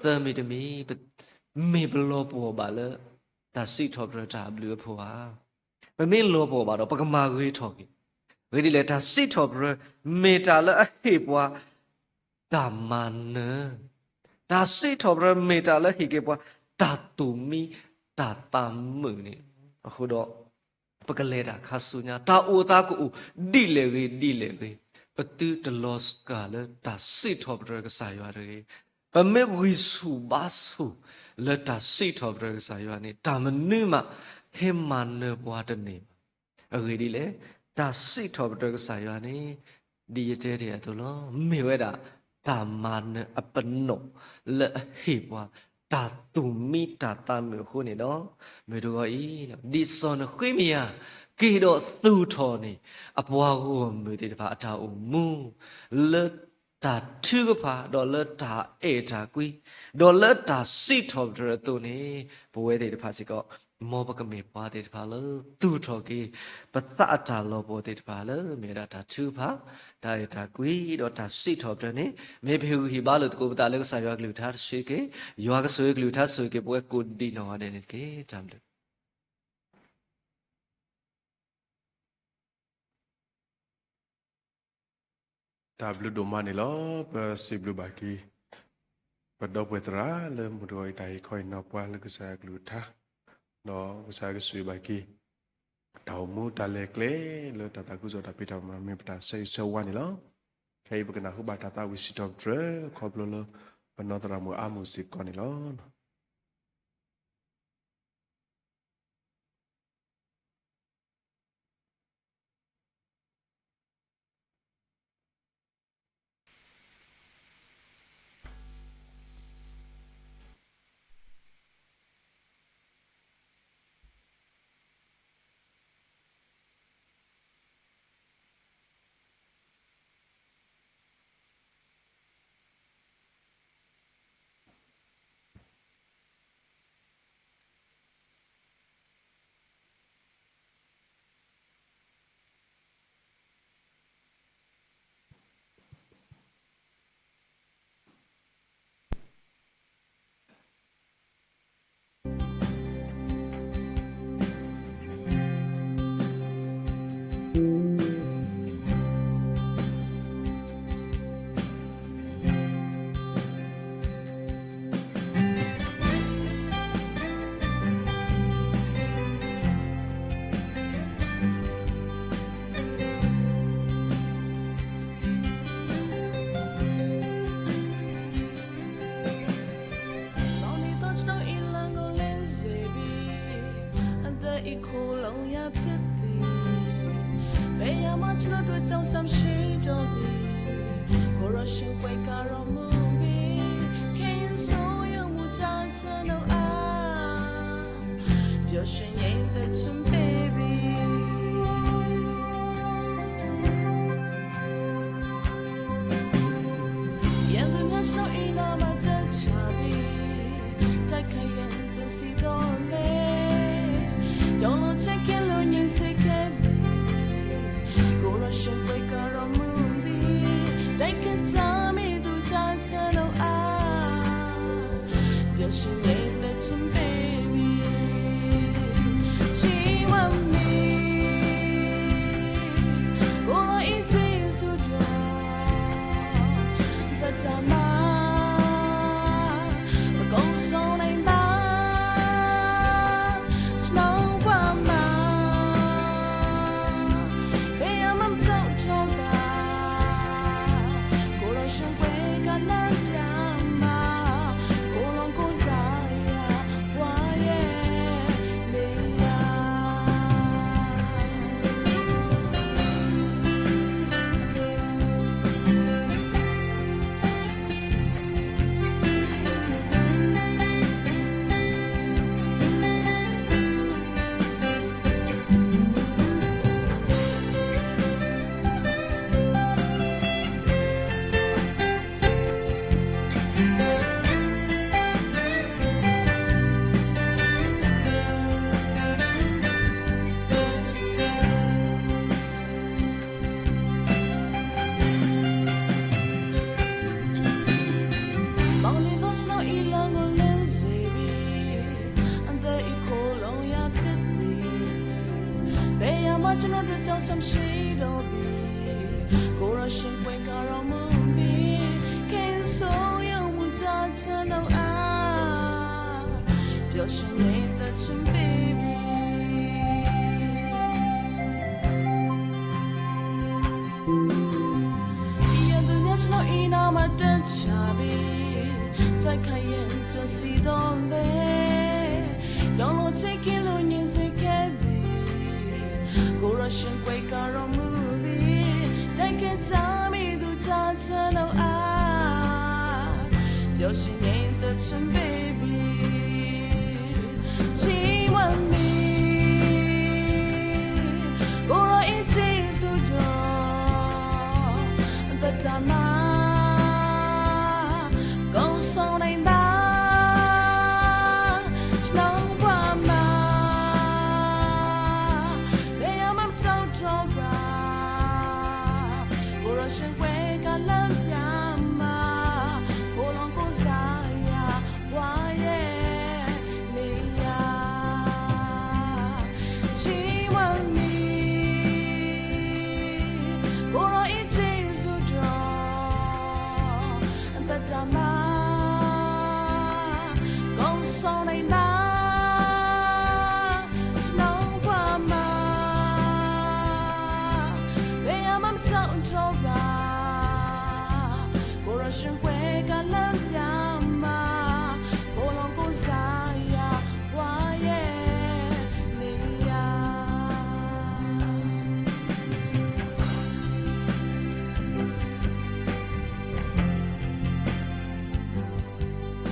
သၢမံၤတမံၤ မ့ၢ်ပလီၤပှီၢ်ဘၣ်လၢ တၢ်စံးထီၣ်ပတြၢၤတၢ်အဘျုးအဖှိၣ်ဧါ. ပမ့ၢ်လီၤပှီၢ်ဘၣ်ဒီး ပကမၤဂ့ၤထီၣ်က့ၤ, အဂ့ၢ်ဒ်လဲၣ်, တၢ်စံးထီၣ်ပတြၢၤ မ့ၢ်တၢ်လၢအဟ့ၣ်ပှၤ တၢ်မၤနၢၤ, တၢ်စံးထီၣ်ပတြၢၤ မ့ၢ်တၢ်လၢဟ့ၣ်က့ၤပှၤ တၢ်သူၣ်မံတၢ်သးမုာ်န့ၣ်လီၤ. အဃိဒီး ပကလဲၤတၢ်ခါဆူညါ, တၢ်အိၣ်သးကအိၣ်ဒ်လဲၣ်ဂ့ၤဒ်လဲၣ်ဂ့ၤ, ပသုတလီၤစှၤလၢတၢ်စံးထီၣ်ပတြၢၤကစၢ်ယွၤတဂ့ၤ. ပမ့ၢ်ဂံၢ်ဆူၣ်ဘါဆူၣ်လၢတၢ်စံးထီၣ်ပတြၢၤကစၢ်ယွၤန့ၣ် တၢ်မနုၤမး ဟဲမၤနၢၤပှၤတန့ၢ်ဘၣ်. အဂ့ၢ်ဒ်လဲၣ်, တၢ်စံးထီၣ်ပတြၢၤကစၢ်ယွၤန့ၣ် ဒ်ယတဲတ့ၢ်အသိးလီၤ. မ့ၢ်ဝဲဒၣ် တၢ်မၤနၢၤအပနီၣ်လၢအဟ့ၣ်ပှၤ တၢ်သူၣ်မံတၢ်သးမုာ်အဃိန့ၣ်ဒီး မုၢ်တဂီၤအံၤ ဒ်စီၤနဃ့မယၤ က့ၤဒီးသူၣ်ထီၣ်န့ၣ် အပှၤဂီၢ်မုၢ်သ့ၣ်တဖၣ်အတၢ်အိၣ်မူ လၢတၢ်ထုကဖၣ် ဒီးလၢတၢ်အဲၣ်တၢ်ကွံ ဒီးလၢတၢ်စံးထီၣ်ပတြၢၤအသိးန့ၣ် ပဝဲသ့ၣ်တဖၣ်စ့ၢ်ကီး မ်ပကမ့ၢ်ပှၤသ့ၣ်တဖၣ်လၢ သူၣ်ထီၣ်က့ၤ ပသးအတၢ်လီၤပှီၢ်သ့ၣ်တဖၣ်လၢ မ့ၢ်ဝဲဒၣ်တၢ်ထုကဖၣ်, တၢ်အဲၣ်တၢ်ကွံ ဒီးတၢ်စံးထီၣ်ပတြၢၤန့ၣ် မ့ၢ်ပဟ့ၣ်ဂံၢ်ဟ့ၣ်ဘါလိာ်သကိးပသးလၢကစၢ်ယွၤကလုၢ်ကထါတဆံးတက့ၢ်. ယွၤကဆိၣ်ဂ့ၤကလုၢ်ကထါ ဆိၣ်ဂ့ၤက့ၤပဝဲကိးဒံးနီၢ်ဂၤဒဲးန့ၣ်တက့ၢ်. တၢ်ဘျုး တၢ်ဘျုးဒိၣ်မးန့ၣ်လီၤ. ပစံးဘျုးဘၣ်က့ၤ ပဒီပုၢ်ဝဲၢ်သရၣ်လၢမုၢ်တဂီၤအံၤ တၢ်ဟ့ၣ်ခီဟ့ၣ်နီၤပှၤလၢကစၢ်ယွၤကလုၢ်ကထါ, ဒီးကစၢ်ယွၤကဆိၣ်ဂ့ၤဘၣ်က့ၤ တၢ်အိၣ်မူတၢ်လဲၤကျဲလၢတၢ်သးခုကစီၣ်တၢ်ဖံးတၢ်မၤ မ့ၢ်ပတၢ်ဆၢဂ့ၤဆၢဝါန့ၣ်လီၤ. ခဲအံၤပကနၢ်ဟူဘၣ်တၢ်သးဝံၣ်စံးထီၣ်ပတြၢၤ ခီဖျိလၢ ပနီၢ်သရၣ်မုၣ်အါမုၢ်စ့ၢ်ကီးန့ၣ်လီၤ. ကလၢတၢ်မၤ ကိးလီၤကိးစၢ်ယွၤ ပှၤယဲန့ၣ်ယွၤ ဘၣ်လံသီတနီၤအံၤလၢဂီၤလၢစ့ၢ်ဘံၣ်, အသးအံၤခိၣ်လီၤယၤဖျ့သ့ၣ်, ဖဲယမၤတနီၤဒုးကၠီၣ်ဆၣ်ဆံးဒီးဘံၣ်, ကိးရီၣ်ဆၢကွဲးကရီမုၢ်ဘံၣ်, ကဲဆိယမူတၢ်တနီၤအါ ပျီဆၢန့ၣ်သးဆၢဘံၣ်ဘံၣ် ယသူၣ်ညါတနီၤအံၤနမၤတၢ်ဆၣ်ဘံၣ်, တၢ်ခါယဲၢ်တၢ်စံးဒီးလဲၣ်, ဒီးလီၤဆဲးက့ၤလိာ်ညဲစ့ၢ်ကီးဘံၣ်, ကိးရီၣ်ဆၢကွဲးကရီမုၢ်ဘံၣ်, တၢ်ကဲတၢ်မံၤသူၣ်တၢ်တနီၤအါ ပျီဆၢန့ၣ်သးဆၢဘံၣ်ဘံၣ် ထံမွဲမံၤ, ကိးရီၣ်အံၤတ့ၢ်သူၣ်ဒီး သတၢ်မၤ ကိးဆီၣ်န့ၢ်ဘၣ် တနီၤပှၤမၤ ဖဲယမၤပတီၢ်ထီၣ်ဘၣ် ကိးရီၣ်ဆၢကွဲးကလၢတၢ်မၤ ကိးလီၤကိးစၢ်ယွၤ ပှၤယဲန့ၣ်ယွၤ ထံမွဲမံၤ, ကိးရီၣ်အံၤတ့ၢ်သူၣ်ဒီး သတၢ်မၤ ကိးဆီၣ်န့ၢ်ဘၣ် တနီၤပှၤမၤ ဖဲယမၤပတီၢ်ထီၣ်ဘၣ် ကိးရီၣ်ဆၢကွဲးကလၢတၢ်မၤ ကိးလီၤကိးစၢ်ယွၤ ပှၤယဲန့ၣ်ယွၤ ပစံးဘျု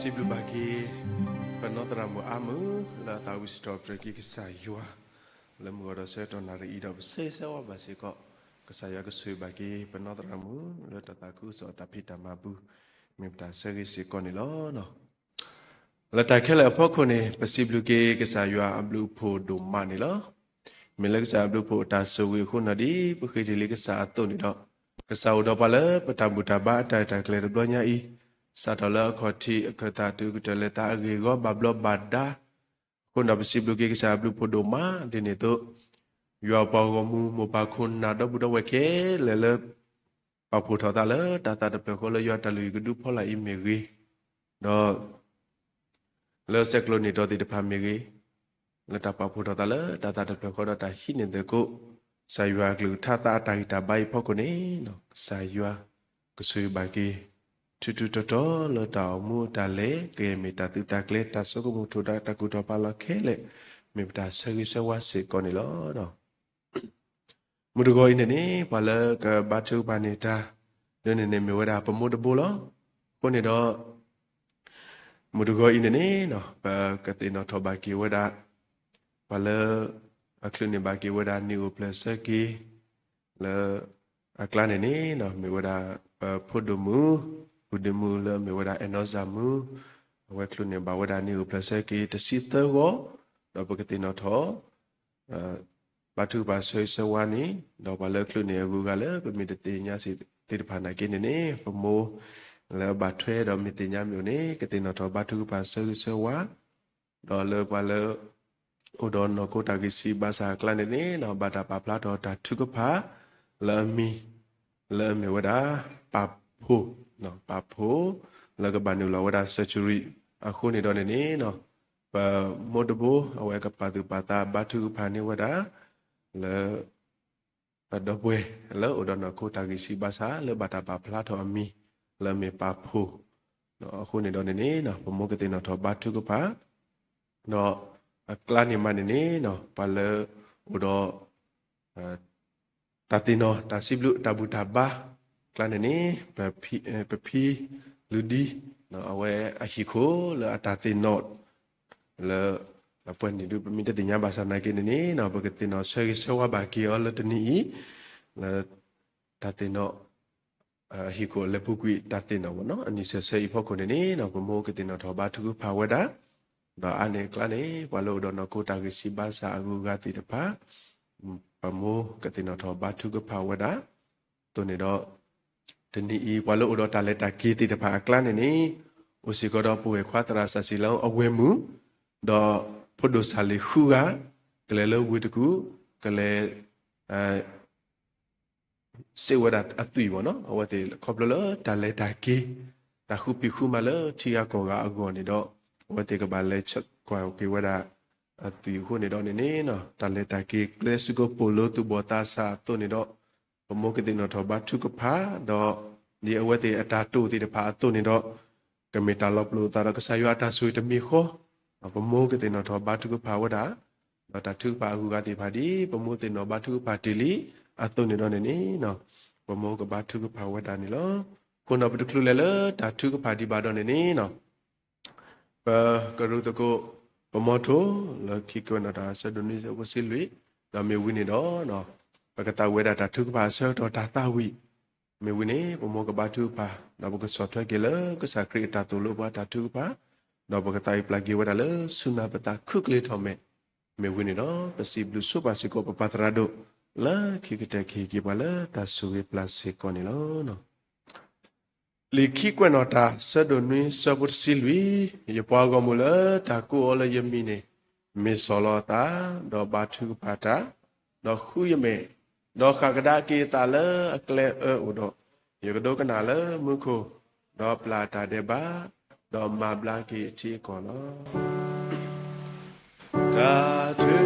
းဘၣ်က့ၤ ပနီၢ်သရၣ်မုၣ်အါမုၢ် လၢအသးဝံၣ်စံးထီၣ်ပတြၢၤက့ၤကစၢ်ယွၤ လၢမုၢ်ဂီၤဒီးဆၢကတီၢ်နၣ်ရံၣ်အံၤဒီး ပဆၢဂ့ၤဆၢဝါဘၣ်စ့ၢ်ကီး ကစၢ်ယွၤကဆိၣ်ဂ့ၤဘၣ်က့ၤ ပနီၢ်သရၣ်မုၣ် လၢတၢ်သးခုကစီၣ်တၢ်ဖံးတၢ်မၤပူၤ မ့ၢ်ပတၢ်ဆၢဂ့ၤစ့ၢ်ကီးန့ၣ်လီၤ. လၢတၢ်ခဲလၢာ်အဖီခိၣ်န့ၣ် ပစံးဘျုးက့ၤကစၢ်ယွၤအဘျုးအဖှိၣ်ဒိၣ်မးန့ၣ်လီၤ. မ့ၢ်လၢကစၢ်အဘျုးအဖှိၣ်အတၢ်ဆိၣ်ဂ့ၤအဃိန့ၣ်ဒီး ပဃ့တ့ၢ်လံကစၢ်အသိးန့ၣ်ဒီး ကစၢ်အိၣ်ဒီးပှၤလၢပတၢ်ဘူၣ်တၢ်ဘါအတၢ်ရဲၣ်တၢ်ကျဲၤတဘျီညါအံၤ, စးထီၣ်လၢအခီၣ်ထံးအခၢၣ်သးတုၤကတၢၢ်လဲၤသးအဂ့ၢ်အဂီၢ်ဘၣ်ဘျီးဘၣ်ဒါ အဃိန့ၣ်ဒီး ပစံးဘျုးက့ၤကစၢ်အဘျုးအဖှိၣ်ဒိၣ်မး ဒ်န့ၣ်အသိး ယွၤပှၤဂီၢ်မုၢ်မိၢ်ပၢ်ခိၣ်နၢ်ဒီပုၢ်ဒီဝဲၢ်ခဲလၢာ်လၢ ပာ်ဖှိၣ်ထီၣ်သးလၢတၢ်သးတဖျၢၣ်ဃီလၢယွၤတၢ်လုၢ်ဟံၣ်ကဒုဖီလာ်အံၤမ့ၢ်ဂ့ၤ, ဒီး လၢဆဲးကျိးန့ၢ်တီၢ်သ့ၣ်တဖၣ်မ့ၢ်ဂ့ၤ, လၢတၢ်ပာ်ဖှိၣ်ထီၣ်သးလၢတၢ်သးတဖျၢၣ်ဃီဒီးတၢ်ဟံးန့ၢ်သကိး ကစၢ်ယွၤအကလုၢ်ကထါသးအတၢ်ဂံၢ်တၢ်ဘါအံၤဖီခိၣ်န့ၣ်, ကစၢ်ယွၤကဆိၣ်ဂ့ၤဘၣ်က့ၤ ထူထူတီတီလၢတၢ်အိၣ်မူအတၢ်လဲၤ ကယဲၢ်မ့ၢ်တၢ်သုးတၢ်ကျဲၤ တၢ်ဆိကမိၣ်ထူၣ်ဒၣ် တၢ်ကူၣ်ထီၣ်ပာ်လီၤခဲလၢာ် မ့ၢ်ပတၢ်ဆၢဂ့ၤဆၢဝါစ့ၢ်ကီးန့ၣ်လီၤ. မုၢ်တဂီၤအံၤန့ၣ်န့ၣ် ပှၤလၢကဘါထုကဖၣ်န့ၢ်တၢ် ဒ်န့ၣ်န့ၣ်မ့ၢ်ဝဲဒၣ်ပမိၢ်တဘိလီၤ. အဃိန့ၣ်ဒီး မုၢ်တဂီၤအံၤန့ၣ်န့ၣ် ပကသ့ၣ်နီၣ်ထီၣ်ဘၣ်က့ၤဝဲဒၣ် ပှၤလၢ အချုးန့ၢ်ဘၣ်က့ၤဝဲဒၣ်နံၣ်အိၣ်ဖျဲၣ်ဆၢက့ၤ လၢ အကျါန့ၣ်န့ၣ် မ့ၢ်ဝဲဒၣ် ပဖိဒိၣ်မုၣ် ဖုဒ့မုၣ်လၢမ့ၢ်ဝဲဒၣ်အဲၣ်နီစၢ်မုၣ် အဝဲချုးန့ၢ်ဘၣ်ဝဲဒၣ်နံၣ်အိၣ်ဖျဲၣ်ဆၢက့ၤတဆံသၢဂီၤ ဒီးပကသ့ၣ်နီၣ်ထီၣ် ဘါထုကဖၣ်ဆၢဂ့ၤဆၢဝါန့ၣ် ဒီးပှၤလၢအချုးန့ၢ်အဂုၤအဂၤလၢပမ့ၢ်တသ့ၣ်ညါသ့ၣ်တဖၣ်နာ်က့န့ၣ်န့ၣ် ပမိၢ်လၢအဘၣ်ထွဲဒီးမ့ၢ်သ့ၣ်ညါမ့ၢ်အိၣ်န့ၣ် ကသ့ၣ်နီၣ်ထီၣ်ဘါထုကဖၣ်ဆၢဂ့ၤဆၢဝါ ဒီးလၢပှၤလၢ အိၣ်ဒီးနီၢ်ခိတၢ်ဂံၢ်စၢ်ဘါစၢ်အကျါန့ၣ်န့ၣ် ဘၣ်တၢ်ပာ်ဖျါထီၣ်တၢ်ထုကဖၣ် လၢအမံၤ လၢအမ့ၢ်ဝဲဒၣ် ပာ်ဖှိၣ် ပာ်ဖှိၣ် လၢကဘၣ်နုာ်လီၤဝဲဒၣ် surgery အဃိန့ၣ်ဒီးန့ၣ်န့ၣ်နီၤ, ပမိၢ်တဘိ အဝဲကပာ်သူၣ်ပာ်သးဘါထုကဖၣ်န့ၢ်ဝဲဒၣ် လၢ ပဒီပုၢ်ဝဲၢ်လၢအိၣ်ဒီးနီၢ်ခိတၢ်ဂံၢ်ဆံးဘါစၢ် လၢဘၣ်တၢ်ပာ်ဖျါထီၣ်အမံၤ လၢအမ့ၢ်ပၢ်ဖိ, အဃိန့ၣ်ဒီးန့ၣ်န့ၣ်နီၤ ပမိၢ်ကသ့ၣ်နီၣ်ထီၣ်ဘါထုကဖၣ် ဒီးအကျါန့ၣ်မးန့ၣ်န့ၣ်နီၤ ပှၤလၢအိၣ်ဒီး တၢ်သ့ၣ်နီၣ် တၢ်စံးဘျုးတၢ်ဘူၣ်တၢ်ဘါ ကျါန့ၣ်န့ၣ် ပဖံလုၢ်ဒံ အဝဲအဟံၣ်ခိၣ်လၢအတၢ်သ့ၣ်နီၣ် လၢ အပှဲၤန့ၣ်ဒုး ပမ့ၢ်တသ့ၣ်ညါဘၣ်ဆၣ်နာ်က့န့ၣ်န့ၣ်နီၤ ပကသ့ၣ်နီၣ်ဆၢဂ့ၤဆၢဝါဘၣ်က့ၤအီၤလၢတနံၤအံၤ လၢ တၢ်သ့ၣ်နီၣ် အဟံၣ်ခိၣ်အလၢပူၤကွံာ်တၢ်သ့ၣ်နီၣ်ဝဲနီၤ အနံၣ်ဆၢဆၢအံၤဖီခိၣ်န့ၣ်န့ၣ်နီၤ ပမိၢ်ကသ့ၣ်နီၣ်ထီၣ်ဘါထုကဖၣ်ဝဲဒၣ်, ဒီးအါန့ၢ်အကျါန့ၣ် ပှၤလၢအိၣ်ဒီးနီၢ်ခိတၢ်ဂံၢ်ဆံးဘါစၢ်အဂုၤအဂၤသ့ၣ်တဖၣ် ပမိၢ်ကသ့ၣ်နီၣ်ထီၣ်ဘါထုကဖၣ်ဝဲဒၣ်, အသိးန့ၣ်ဒီး တနံၤအံၤ ပှၤလၢအိၣ်ဒီးတၢ်လဲၤတၢ်က့ၤသ့ၣ်တဖၣ်အကျါန့ၣ်န့ၣ် အိၣ်စ့ၢ်ကီးဒီးပုၢ်ဝဲၢ်ခွါသရၣ်စီၤစံလီအဝဲၢ်မုၣ်, ဒီးဖိဒိၣ်စၢ်လံၤဃုဂၤ, ကလဲၤလၢဝ့ၢ်တကူၣ်, ကလဲၤ စံးဝဲဒၣ်အသွံၣ်ဘၣ်နီၤ အဝဲသ့ၣ်ခီဖျိလၢတၢ်လဲၤတၢ်က့ၤ, တၢ်ဃုဖံးဃုမၤလၢထံဂၤကီၢ်ဂၤအဂီၢ်န့ၣ်ဒီး အဝဲသ့ၣ်ကဘၣ်လဲၤဆဲးကွၢ်က့ၤဝဲဒၣ် အသွံၣ်အဃိန့ၣ်ဒီးန့ၣ်န့ၣ် တၢ်လဲၤတၢ်က့ၤကျဲစ့ၢ်ကီးပိာ်လိၤသူၣ်ဘီၣ်သးစၢ်အသိးန့ၣ်ဒီး ပမိၢ်ကသ့ၣ်နီၣ်ထီၣ်ဘါထုကဖၣ် ဒီးဒ်အဝဲသ့ၣ်အတၢ်တိာ်သ့ၣ်တဖၣ်အသိးန့ၣ်ဒီး ကမ့ၢ်တၢ်လီၤပလိာ်အသးဒီးကစၢ်ယွၤအတၢ်ဆိၣ်ဂ့ၤတမံၤဃီ ပမိၢ်ကသ့ၣ်နီၣ်ထီၣ်ဘါထုကဖၣ်ဝဲဒၣ်, ဒီးတၢ်ထုကဖၣ်အဂုၤအဂၤသ့ၣ်တဖၣ်ဒ် ပမိၢ်သ့ၣ်နီၣ်ဘါထုကဖၣ်တ့ၢ်လံအသိးန့ၣ်ဒီးန့ၣ်န့ၣ် ပမိၢ်ကဘါထုကဖၣ်ဝဲဒၣ်န့ၣ်လီၤ. အဃိနီၤ ပတချုးလဲၤလၢတၢ်ထုကဖၣ်ဒံးဘၣ်ဒီးန့ၣ်န့ၣ် ပကရူၢ်သကိး ပမီထိ လၢခံကွဲးနီၣ်တၢ်ဆၢဒိၣ်နွံဆၢဖိတဆံလွံၢ်, ဒီးမ့ၢ်ဝံၤန့ၣ်ဒီး ပကသးဝံၣ်ဝဲဒၣ်တၢ်ထုကဖၣ်အဆၢကတီၢ်တၢ်သးဝံၣ်, မ့ၢ်ဝံၤန့ၣ် ပမိၢ်ကဘါထုကဖၣ် ဒီးပကဆီၣ်ထွဲက့ၤလၢကစၢ်ခရံာ်အတၢ်သိၣ်လိပှၤတၢ်ထုကဖၣ်, ဒီးပကသးဝံၣ်ပျၢ်က့ၤဝဲဒၣ်လၢဆူနၢ်ပသးခုကလ့ၤထီၣ်မဲာ်, မ့ၢ်ဝံၤန့ၣ်ဒီး ပစံးဘျုးဆိပာ်စ့ၢ်ကီးပပၢ်သရၣ်ဒိၣ် လၢခံကတၢၢ်ကဟ့ၣ်က့ၤပှၤလၢတၢ်ဆိၣ်ဂ့ၤပျၢ်စ့ၢ်ကီးန့ၣ်လီၤ. လံာ်ခံကွဲးနီၣ်တၢ်ဆၢဒိၣ်နွံဆၢဖိတဆံလွံၢ်, ယပှၤဂီၢ်မုၢ်လၢတၢ်ကိးအီၤလၢယမံၤန့ၣ် မ့ၢ်ဆီၣ်လီၤအသး, ဒီးဘါထုကဖၣ်တၢ်, ဒီးဃုယမဲာ်, ဒီးဃၣ်ကဒါက့ၤအသးလၢအကျဲအၢအိၣ်ဒီး, ယကဒိကနၣ်လၢမူခိၣ်, ဒီးပျၢ်တၢ်ဒဲးဘး, ဒီးမၤဘျါက့ၤအထံအကီၢ်လီၤ. တၢ်ထု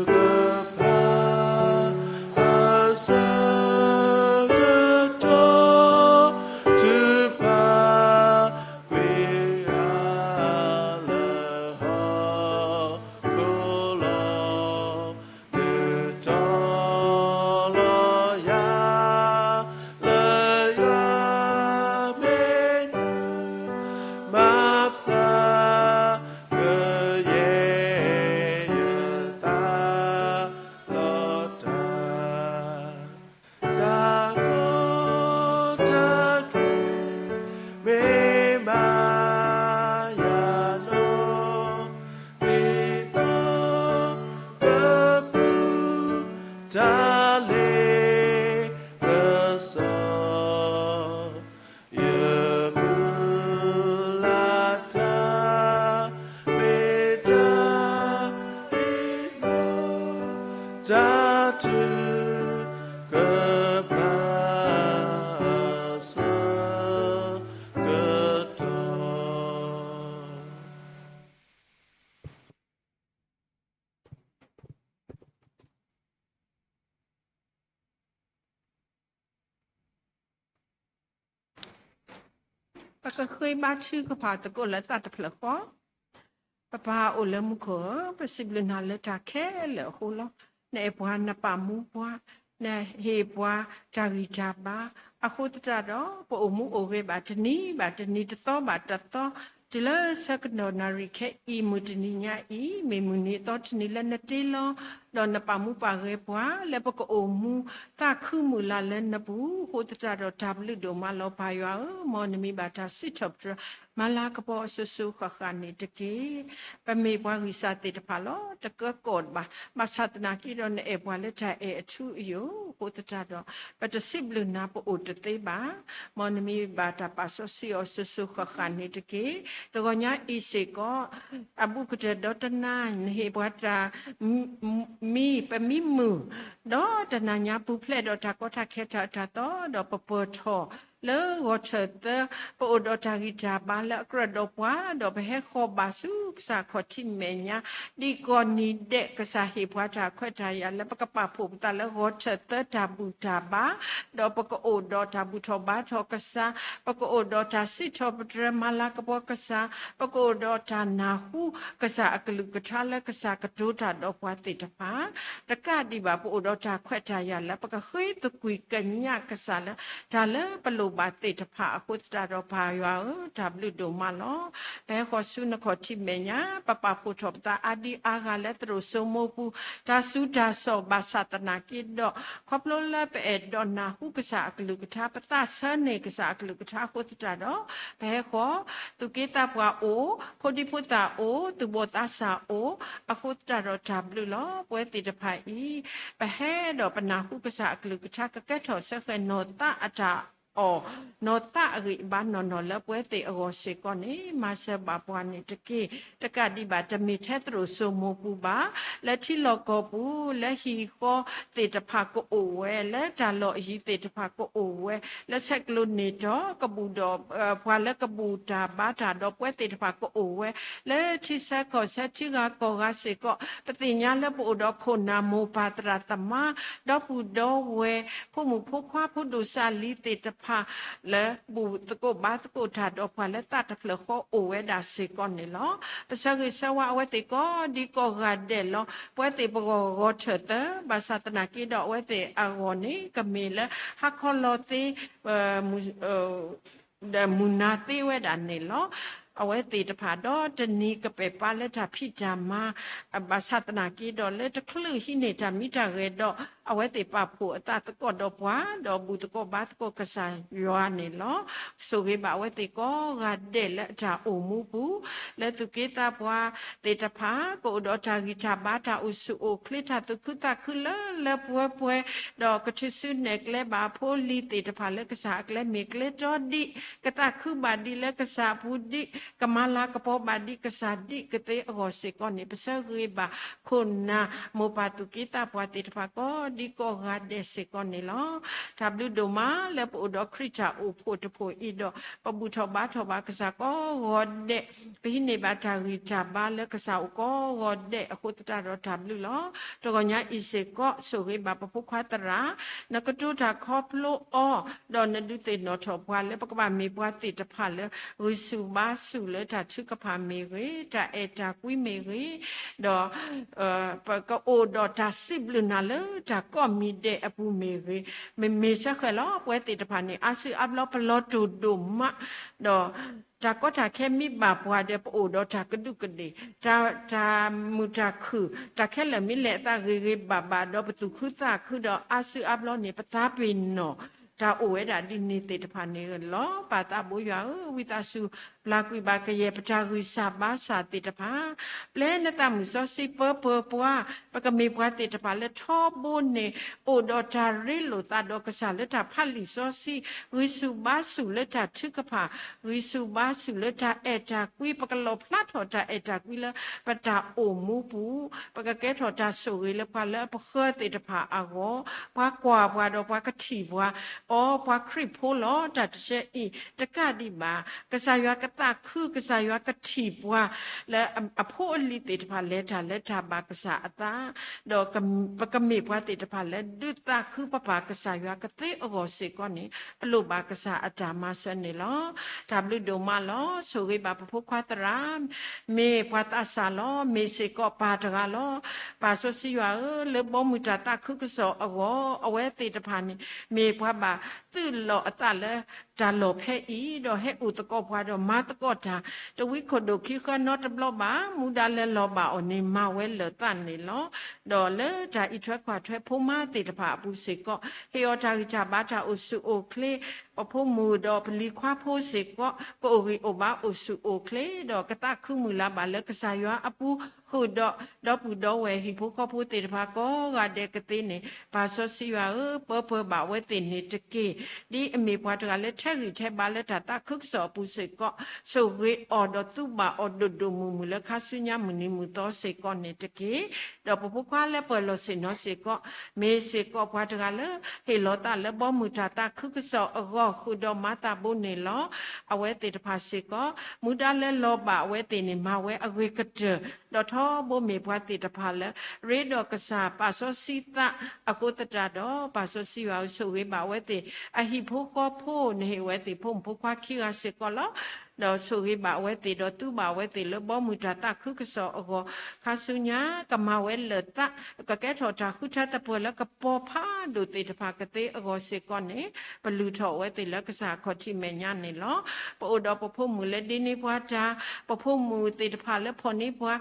ကဖၣ် အဆၢကတီၢ် ထုကဖၣ်ကွံာ်အါလၢဟီၣ် ခိၣ်လီၤ, ဒုးတီၤလီၤယၤ လၢယွၤမဲာ်ညါ မၤပျၢ်ကယဲၢ်ယသးလီၤတၢ် တၢ်ကီတၢ်ခဲ မ့ၢ်မၤယၤနီၢ် ဒ်သိးကပူၤ တၢ်လ့ပစီ ယမုၢ်လၢ်တၢ် မ့ၢ်တၢ်လံလီၤ တၢ်ထုကဖၣ်အဆၢကတီၢ် ပကဃ့ဘါထုကဖၣ်သကိးလၢသးတဖျၢၣ်ဃီ. ပပၢ်အိၣ်လၢမူခိၣ်ဧၢ, ပစံးဘျုးနၤလၢတၢ်ခဲလၢာ်အဃိလီၤ. နအဲၣ်ပှၤ နပာ်မူပှၤ, နဟ့ၣ်ပှၤတၢ်ဂံၢ်တၢ်ဘါ, အဃိသတးဒီး ပအိၣ်မူအိၣ်ဂဲၤဘၣ်တနံၤဘၣ်တနံၤ တသီဘၣ်တသီ တုၤလၢဆၢကတီၢ်နၣ်ရံၣ်ခဲအံၤ မုၢ်တနံၤညါအံၤ မ့ၢ်မုၢ်နံၤအသီတနံၤလၢနတ့လီၤ ဒီးနပာ်မူပာ်ဂဲၤပှၤ လၢပကအိၣ်မူသးခုမုၢ်လၢ်လၢနပူၤ, အဃိသတးဒီးတၢ်ဘျုးဒိၣ်မးလီၤ ပၢ်ယွၤဧၢ, မ်နမံၤဘၣ်တၢ်စံးထီၣ်ပတြၢၤ မၤလၤကပီၤအစိၤစိၤဃၣ်ဃၣ်န့ၣ်တက့ၢ်. ပမ့ၢ်ပှၤဂံၢ်စၢ်သ့ၣ်တဖၣ်လီၤ, တကၢကီၢ်ဘၣ်, ဘၣ်ဆၣ်သနာ်က့ဒီး နအဲၣ်ပှၤလၢတၢ်အဲၣ်အထူအယိာ်, အဃိသတးဒီး ပတစံးဘျုးနၤပအိၣ်တသ့ဘၣ် မ်နမံၤဘၣ်တၢ်ပာ်စီဆှံအီၤစိၤစိၤဃၣ်ဃၣ်န့ၣ်တက့ၢ်. တဂီၤညါအံၤစ့ၢ်ကီး အဘူးကတၢၢ်ဒီတနၤ နဟ့ၣ်ပှၤတၢ် မံ ပမံမုာ် ဒီးတနၤညါပူၤဖျဲးဒီးတၢ်ကီတၢ်ခဲတၢ်အၢတၢ်သီ ဒီးပပၢၢ်ထီၣ် လၢဂီၤထၢၣ်သၢ ပအိၣ်ဒီးတၢ်ဂံၢ်တၢ်ဘါလၢအကြၢးဒီးပှၤ ဒီးပဟဲဃီၤဘၣ်ဆူကစၢ်ခီၣ်ထံးမဲာ်ညါ ဒ်ကိးနံၤဒဲး ကစၢ်ဟ့ၣ်ပှၤတၢ်ခွဲးတၢ်ယာ်လၢပကပာ်ဖှိၣ်ပသးလၢဂီၤထၢၣ်သၢတၢ်ဘူၣ်တၢ်ဘါ ဒီးပကအိၣ်ဒီးတၢ်ဘူၣ်ထီၣ်ဘါထီၣ်ကစၢ်, ပကအိၣ်ဒီးတၢ်စံးထီၣ်ပတြၢၤမၤလၤကပီၤကစၢ်, ပကအိၣ်ဒီးတၢ်နၢ်ဟူကစၢ်အကလုၢ်ကထါလၢကစၢ်ကတိၤတၢ်ဒီးပှၤသ့ၣ်တဖၣ် တကးဒံးဘၣ် ပအိၣ်ဒီးတၢ်ခွဲးတၢ်ယာ်လၢပကဃ့သကွံာ်ကညးကစၢ်လၢ တၢ်လၢပလိၣ်ဘၣ်သ့ၣ်တဖၣ်အဃိသတးဒီး ပၢ်ယွၤဧၢ, တၢ်ဘျုးဒိၣ်မးလီၤ. ပဟဲဃီၤဆူနခီၣ်ထံးမဲာ်ညါ ပပာ်ဖှိၣ်ထီၣ်ပသးအါဒံအါဂၤလၢသရိာ်စိမိပူၤ တၢ်စူၤတၢ်စိာ်ဘၣ်ဆၣ်သနာ်က့ဒီး ခီဖျိလၢပအဲၣ်ဒိးနၢ်ဟူကစၢ်အကလုၢ်ကထါ ပသးဆၢန့ၢ်ကစၢ်အကလုၢ်ကထါအဃိသတးဒီး ပဟဲဃီၤ သူၣ်က့သးပှၢ်အိၣ်, ဖိဒံဖိသၣ်အိၣ်, သူၣ်ဘီၣ်သးစၢ်အိၣ်, အဃိသတးဒီးတၢ်ဘျုးလီၤ. ပဝဲသ့ၣ်တဖၣ်အံၤ ပဟဲဒီးပနၢ်ဟူကစၢ်အကလုၢ်ကထါ ကကဲထီၣ်ဆၢဃဲၤနီၢ်သးအတၢ်အီၣ် နီၢ်သးအဂံၢ်အဘါနီၢ်နီၢ်လၢပဝဲသ့ၣ်အဂီၢ်စ့ၢ်ကီးန့ၣ် မၤစၢၤဘၣ်ပှၤန့ၣ်တက့ၢ်. တကးဒံးဘၣ် တမ့ၢ်ထဲသရိာ်စိမိပူၤဘၣ်, လၢထံလီၢ်ကီၢ်ပူၤ, လၢဟံၣ်ဃီသ့ၣ်တဖၣ်ကအိၣ်ဝဲ, လၢတၢ်လီၢ်အယံၤသ့ၣ်တဖၣ်ကအိၣ်ဝဲ, လၢဆဲးကျိးန့ၢ်တီၢ်ကဘူၣ်ဒီး ပှၤလၢကဘူၣ်တၢ်ဘါတၢ်ဒီးပဝဲသ့ၣ်တဖၣ်ကအိၣ်ဝဲ, လၢထံဆၢကီၢ်ဆၢထံဂၤကီၢ်ဂၤစ့ၢ်ကီး ပသ့ၣ်ညါလၢပအိၣ်ဒီးခိၣ်နၢ်မိၢ်ပၢ်သရၣ်သမါ ဒီပုၢ်ဒီဝဲၢ် ဖိမုၣ်ဖိခွါဖိဒိၣ်စၢ်လံၤသ့ၣ်တဖၣ် လၢဘူၣ်သကိးဘါသကိးတၢ်ဒီးပှၤလၢသးတဖျၢၣ်ဃီအိၣ်ဝဲဒၣ်စ့ၢ်ကီးန့ၣ်လီၤ. ပဆၢဂ့ၤဆၢဝါအဝဲသ့ၣ်ကိးဒံကိးဂၤဒဲးလီၤ. ပဝဲသ့ၣ်ပဂီၢ်ဂီၤထၢၣ်သၢ ဘၣ်ဆၣ်သနာ်က့ဒီးအဝဲသ့ၣ်အဂီၢ်န့ၣ် ကမ့ၢ်လၢဟါခီလီၤသ့ ဒီးမုၢ်နၤသ့ဝဲဒၣ်န့ၣ်လီၤ. အဝဲသ့ၣ်တဖၣ်ဒီးတနံၤကပဲာ်ပာ်လၢတၢ်ဖံးတၢ်မၤ ဘၣ်ဆၣ်သနာ်က့ဒီး လၢတချုးဟံးန့ၢ်တၢ်မံတၢ်ဂဲၤဒီး အဝဲသ့ၣ်ပာ်ဖှိၣ်အသးသကိးဒီးပှၤ ဒီးဘူၣ်သကိးဘါသကိးကစၢ်ယွၤန့ၣ်လီၤ. ဆိၣ်ဂ့ၤဘၣ်အဝဲသ့ၣ်ကိးဂၤဒဲးလၢအတၢ်အိၣ်မူပူၤ လၢသူၣ်က့သးပှၢ်သ့ၣ်တဖၣ် ကအိၣ်ဒီးတၢ်ဂံၢ်တၢ်ဘါ တၢ်အိၣ်ဆူၣ်အိၣ်ချ့ တၢ်သူၣ်ခုသးခုလၢလၢပှဲၤပှဲၤ ဒီးကထုးစုနဲၣ်ကျဲဘၣ်အဖိအလံၤသ့ၣ်တဖၣ်လၢကစၢ်အကျဲမ့ၢ်ကျဲတီဒံး ကသးခုဘၣ်ဒံးလၢကစၢ်အပူၤဒံး ကမၤလၤကပီၤဘၣ်ဒံးကစၢ်ဒံးကသ့အဂီၢ်စ့ၢ်ကီးန့ၣ် ပဆၢဂ့ၤဘၣ်ခိၣ်နၢ်မိၢ်ပၢ်သူၣ်က့သးပှၢ်သ့ၣ်တဖၣ်ကိးဒံကိးဂၤဒဲးစ့ၢ်ကီးန့ၣ်လီၤ. တၢ်ဘျုးဒိၣ်မးလၢပအိၣ်ဒီးခရံာ်တၢ်အိၣ်ဖှိၣ်တဖှိၣ်အံၤဒီး ပဘူၣ်ထီၣ်ဘါထီၣ်ဘၣ်ကစၢ်ကိးဂီၤဒဲး ပဟံးန့ၢ်ဘၣ်တၢ်ဂံၢ်တၢ်ဘါလၢကစၢ်အိၣ်ကိးဂီၤဒဲးအဃိသတးဒီးတၢ်ဘျုးလီၤ. တဂီၤညါအံၤစ့ၢ်ကီး ဆိၣ်ဂ့ၤဘၣ်ပဖိခွါသရၣ် နကတိၤတၢ်ခီဖျိအီၤ ဒီးနဒုးသ့ၣ်နီၣ်ထီၣ်ပှၤလၢပကဘၣ်မ့ၢ်ပှၤသ့ၣ်တဖၣ်လၢ ဂံၢ်ဆူၣ်ဘါဆူၣ်လၢတၢ်ထုကဖၣ်မ့ၢ်ဂ့ၤ, တၢ်အဲၣ်တၢ်ကွံမ့ၢ်ဂ့ၤ, ဒီး ပကအိၣ်ဒီးတၢ်စံးဘျုးနၤလၢတၢ်ကိးမံၤဒဲးအပူၤမ့ၢ်ဂ့ၤ, မ့မ့ၢ်ဆၢဃဲၤလီၤ ပဝဲသ့ၣ်တဖၣ်န့ၣ် အါစုအါဘျီပလီၤတူာ်ဒိၣ်မး, ဒီး တၢ်ကီတၢ်ခဲမ့ၢ်ဘၣ်ပှၤဒီး ပအိၣ်ဒီးတၢ်ကဒူးကဒ့ၣ်, တၢ် တၢ်မုာ်တၢ်ခုၣ် တၢ်ခဲလၢာ်မ့ၢ်လဲၤအသးဂ့ၤဂ့ၤဘၣ်ဘၣ်ဒီး ပသူၣ်ခုသးခုဒီး အါစုအါဘျီန့ၣ် ပသးပ့ၤနီၣ် တၢ်အိၣ်ဝဲဒၣ်ဒ်န့ၣ်သ့ၣ်တဖၣ်န့ၣ်လီၤ. ပၢ်သးဘိယွၤဧၢ, ဝံသးစူၤ ပျၢ်ကွံာ်ဘၣ်ကယဲၢ်ပတၢ်ဂံၢ်စၢ်ဘါစၢ်သ့ၣ်တဖၣ်, ပျဲနသးမုၢ်စီဆှံပၢပၢၤပှၤ, ပကမ့ၢ်ပှၤသ့ၣ်တဖၣ်လၢထီဘိန့ၣ် အိၣ်ဒီးတၢ်ရ့လိာ်သးဒီးကစၢ်လၢတၢ်ဖးလံာ်စီဆှံ, ဂံၢ်ဆူၣ်ဘါဆူၣ်လၢတၢ်ထုကဖၣ်, ဂံၢ်ဆူၣ်ဘါဆူၣ်လၢတၢ်အဲၣ်တၢ်ကွံ, ပကလီၣ်ဖျါထီၣ်တၢ်အဲၣ်တၢ်ကွံလၢပတၢ်အိၣ်မူပူၤ, ပကကဲထီၣ်တၢ်ဆိၣ်ဂ့ၤလၢပှၤလၢအပဃၢၤသ့ၣ်တဖၣ်အဂီၢ်, ပှၤကွၢ်ပှၤဒီးပှၤကထံၣ်ပှၤ, အိ ပှၤခရံာ်ဖိလီၤ. တၢ်တဆၢအံၤ တကးဒံးဘၣ် ကစၢ်ယွၤကသးခု ကစၢ်ယွၤကထံၣ်ပှၤ လၢအဖိအလံၤသ့ၣ်တဖၣ်လဲၤတၢ်လၢတၢ်ဘၣ်ကစၢ်အသး, ဒီးပကမ့ၢ်ပှၤသ့ၣ်တဖၣ်လၢဒုးသးခုပပၢ်ကစၢ်ယွၤကသ့အဂီၢ်စ့ၢ်ကီးန့ၣ် ပလိၣ်ဘၣ်ကစၢ်အတၢ်မၤစၢၤန့ၣ်လီၤ. တၢ်ဘျုးဒိၣ်မးလီၤ. ဆိၣ်ဂ့ၤဘၣ်ပဖိခွါသရၣ် မ့ၢ်ပှၤသးစၢ်လီၤ. မ့ၢ်စ့ၢ်ကီးပၢ်တဂၤလီၤ. ပၢ်စီဆှံယွၤဧၢ, လၢဘီမုၢ်တၢ်သးခုကစီၣ်အဂီၢ် အဝဲသ့ၣ်တဖၣ်န့ၣ် မ့ၢ်ပှၤဘၣ်သုးလီၤအသးလၢတၢ်လီၢ်ဖဲအံၤ, ဒီးဟဲအိၣ်သကိးပှၤဒီးမၤသကိးတၢ် တဝံခိၣ်ဒိၣ်ခံဃၢနီတဘျီဘၣ်, မူဒါလၢလီၤဘၣ်အီၤန့ၣ် မၤဝဲလၢာ်သးန့ၣ်လီၤ. ဒီးလၢတၢ်အံးထွဲကွၢ်ထွဲဖိမါသ့ၣ်တဖၣ်အပူၤစ့ၢ်ကီး ဟ့ၣ်အီၤတၢ်ဂံၢ်တၢ်ဘါ တၢ်အိၣ်ဆူၣ်အိၣ်ချ့, ပဖိမုၣ်ဒီးပလံၤခွါဖိစ့ၢ်ကီး ကအိၣ်ဂံၢ်အိၣ်ဘါအိၣ်ဆူၣ်အိၣ်ချ့, ဒီးကသးခုမုၢ်လၢ်ဘၣ်လၢကစၢ်ယွၤအပူၤ ဃုာ်ဒီး ဒီပုၢ်ဒီဝဲၢ်ဟံၣ်ဖိဃီဖိသ့ၣ်တဖၣ်ကိးဂၤဒဲးကသ့န့ၣ် ပၢ်စီဆှံယွၤဧၢ, ပၢပၢၤဘၣ်အဝဲသ့ၣ်န့ၣ်တက့ၢ်. ဒ်အမ့ၢ်ပှၤတဂၤလၢ ဟဲဂံၢ်ထဲဘါလၢတၢ်သးခုကစီၣ်အပူၤစ့ၢ်ကီး, ဆိၣ်ဂ့ၤအီၤဒီးသူဘၣ်အီၤဒိၣ်ဒိၣ်မုၢ်မုၢ်လၢခါဆူညါမုၢ်နံၤမုၢ်သီစ့ၢ်ကီးန့ၣ်တက့ၢ်. ဒီးပဖိခွါလၢပၢၢ်လီၢ်ဆ့ၣ်နီၤစ့ၢ်ကီး, မ့ၢ်စ့ၢ်ကီးပှၤတဂၤလၢ ဟ့ၣ်လီၤသးလၢဘီမုၢ်တၢ်သးခုကစီၣ်အဂီၢ် ဃုာ်ဒီးမၤသးဘိန့ၣ်လီၤ. အဝဲသ့ၣ်တဖၣ်စ့ၢ်ကီး, မူဒါလၢလီၤဘၣ်အဝဲသ့ၣ်န့ၣ် မၤဝဲအဂ့ၤကတၢၢ်, ဒီးထီဘိမ့ၢ်ပှၤသ့ၣ်တဖၣ်လၢ ရ့ဒီးကစၢ်ပာ်စီဆှံသးအဃိသတးဒီး, ပာ်စီဆှံယွၤဧၢ, ဆိၣ်ဂ့ၤဘၣ်အဝဲသ့ၣ် အဟံၣ်ဖိဃီဖိန့ၣ် ဟ့ၣ်အဝဲသ့ၣ်ဖိမုၣ်ဖိခွါခံဂၤစ့ၢ်ကီးလီၤ. ဒီးဆိၣ်ဂ့ၤဘၣ်အဝဲသ့ၣ် ဒီးသူဘၣ်အဝဲသ့ၣ်လၢဘီမုၢ်တၢ်သးခုကစီၣ်အဂီၢ်, ခါဆူညါ ကမၤဝဲလၢာ်သး, ကကဲထီၣ်တၢ်ဃုထၢသပှၢ်လၢကပီၤဖးဒိၣ်သ့ၣ်တဖၣ်ကသ့အဂီၢ်စ့ၢ်ကီးန့ၣ်, ပလုၢ်ထီၣ်အဝဲသ့ၣ်လၢကစၢ်အခီၣ်ထံးမဲာ်ညါန့ၣ်လီၤ. ပအိၣ်ဒီးပဖိမုၣ်လၢဒ်န့ၢ်ပှၤတၢ်, ပဖိမုၣ်သ့ၣ်တဖၣ်လၢဖီၣ်န့ၢ်ပှၤ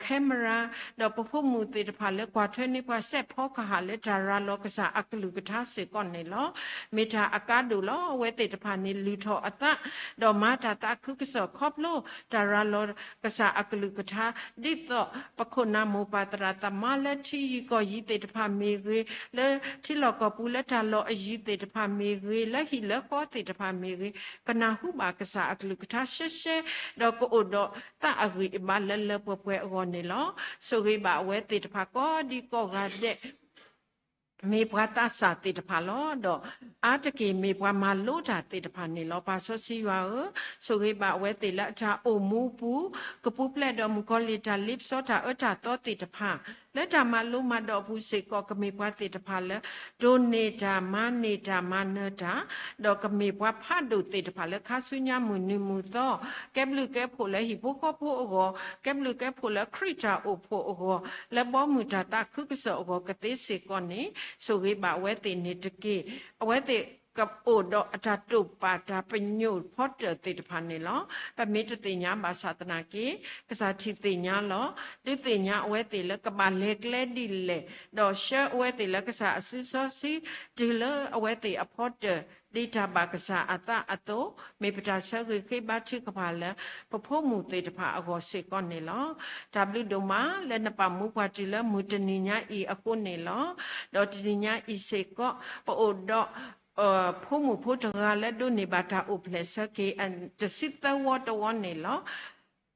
camera, ဒီးပဖိမုၣ်သ့ၣ်တဖၣ်လၢကွၢ်ထွဲန့ၢ်ပှၤစဲးဖီကဟၣ်လၢတၢ်ရၤလီၤကစၢ်အကလုၢ်ကထါစ့ၢ်ကီးန့ၣ်လီၤ. မ့ၢ်တၢ်အကါဒိၣ်လီၤ. အဝဲသ့ၣ်တဖၣ်န့ၣ်လုၢ်ထီၣ်အသး, ဒီးမၤတၢ်သးခုကစီၣ်ခီဖျိ တၢ်ရၤလီၤကစၢ်အကလုၢ်ကထါ, ဒ်သိးပခိၣ်နၢ်မိၢ်ပၢ်သရၣ်သမါလၢထံယံၤကီၢ်ယံၤသ့ၣ်တဖၣ်မ့ၢ်ဂ့ၤ, လၢထံလီၢ်ကီၢ်ပူၤလၢတၢ်လီၢ်အယံၤသ့ၣ်တဖၣ်မ့ၢ်ဂ့ၤ, လၢဟံၣ်လၢဃီသ့ၣ်တဖၣ်မ့ၢ်ဂ့ၤ, ကနၢ်ဟူဘၣ်ကစၢ်အကလုၢ်ကထါရှဲရှဲ, ဒီးကအိၣ်ဒီးသးအဂံၢ်အဘါလၢလၢပှဲၤပှဲၤအဂီၢ်န့ၣ်လီၤ. ဆိၣ်ဂ့ၤဘၣ်အဝဲသ့ၣ်တဖၣ်ကိးဒံကိးဂၤဒဲး မ့ၢ်ပှၤသးစၢ်သ့ၣ်တဖၣ်လီၤ. ဒီးအါတက့ၢ်မ့ၢ်ပှၤမၤလိတၢ်သ့ၣ်တဖၣ်န့ၣ်လီၤ. ပၢ်စီဆှံယွၤဧၢ, ဆိၣ်ဂ့ၤဘၣ်အဝဲသ့ၣ်လၢအတၢ်အိၣ်မူပူၤ, ကပူၤဖျဲးဒီးမုၣ်ကီၤလံၢ်တၢ်လ့ပစီတၢ်အၢတၢ်သီသ့ၣ်တဖၣ်, လၢတၢ်မၤလိမၤဒိးအပူၤစ့ၢ်ကီး ကမ့ၢ်ပှၤသ့ၣ်တဖၣ်လၢ ဒိးန့ၢ်တၢ်မၤန့ၢ်တၢ်မၤနၢၤတၢ်, ဒီးကမ့ၢ်ပှၤဖးဒိၣ်သ့ၣ်တဖၣ်လၢခါဆူညါမုၢ်နံၤမုၢ်သီ ကဲဘျုးကဲဖှိၣ်လၢဟံၣ်ဖိဃီဖိအဂီၢ်, ကဲဘျုးကဲဖှိၣ်လၢခရံာ်တၢ်အိၣ်ဖှိၣ်အဂီၢ်, လၢဘီမုၢ်တၢ်သးခုကစီၣ်အဂီၢ်ကသ့စ့ၢ်ကီးန့ၣ်, ဆိၣ်ဂ့ၤဘၣ်အဝဲသ့ၣ်န့ၣ်တက့ၢ်. အဝဲသ့ၣ်ကအိၣ်ဒီးအတၢ်တိာ်ပာ်တၢ်ပညိၣ်ဖီတၢၣ်သ့ၣ်တဖၣ်န့ၣ်လီၤ. ပမ့ၢ်တသ့ၣ်ညါဘၣ်ဆၣ်သနာ်က့ ကစၢ်ထံၣ်သ့ၣ်ညါလီၤ. ဒုးသ့ၣ်ညါအဝဲသ့ၣ်လၢကဘၣ်လဲၤကျဲဒ်လဲၣ်, ဒီးဆှၢအဝဲသ့ၣ်လၢကစၢ်အစုစီဆှံ တုၤလၢအဝဲသ့ၣ်အဖီတၢၣ် ဒ်တၢ်ဘၣ်ကစၢ်အသးအသိး, မ့ၢ်ပတၢ်ဆၢဂ့ၤဃ့ဘါထုကဖၣ်လၢ ပဖိမုၣ်သ့ၣ်တဖၣ်အဂီၢ်စ့ၢ်ကီးန့ၣ်လီၤ. တၢ်ဘျုးဒိၣ်မးလၢနပာ်မူပှၤတုၤလၢမုၢ်တနံၤညါအံၤအဃိန့ၣ်လီၤ. ဒီးတနံၤညါအံၤစ့ၢ်ကီး ပအိၣ်ဒီး ဖိမုၣ်ဖိတဂၤလၢဒိးန့ၢ်ဘၣ်တၢ်အိၣ်ဖျဲၣ်ဆၢက့ၤ တဆံသၢဝီတဝီန့ၣ်လီၤ.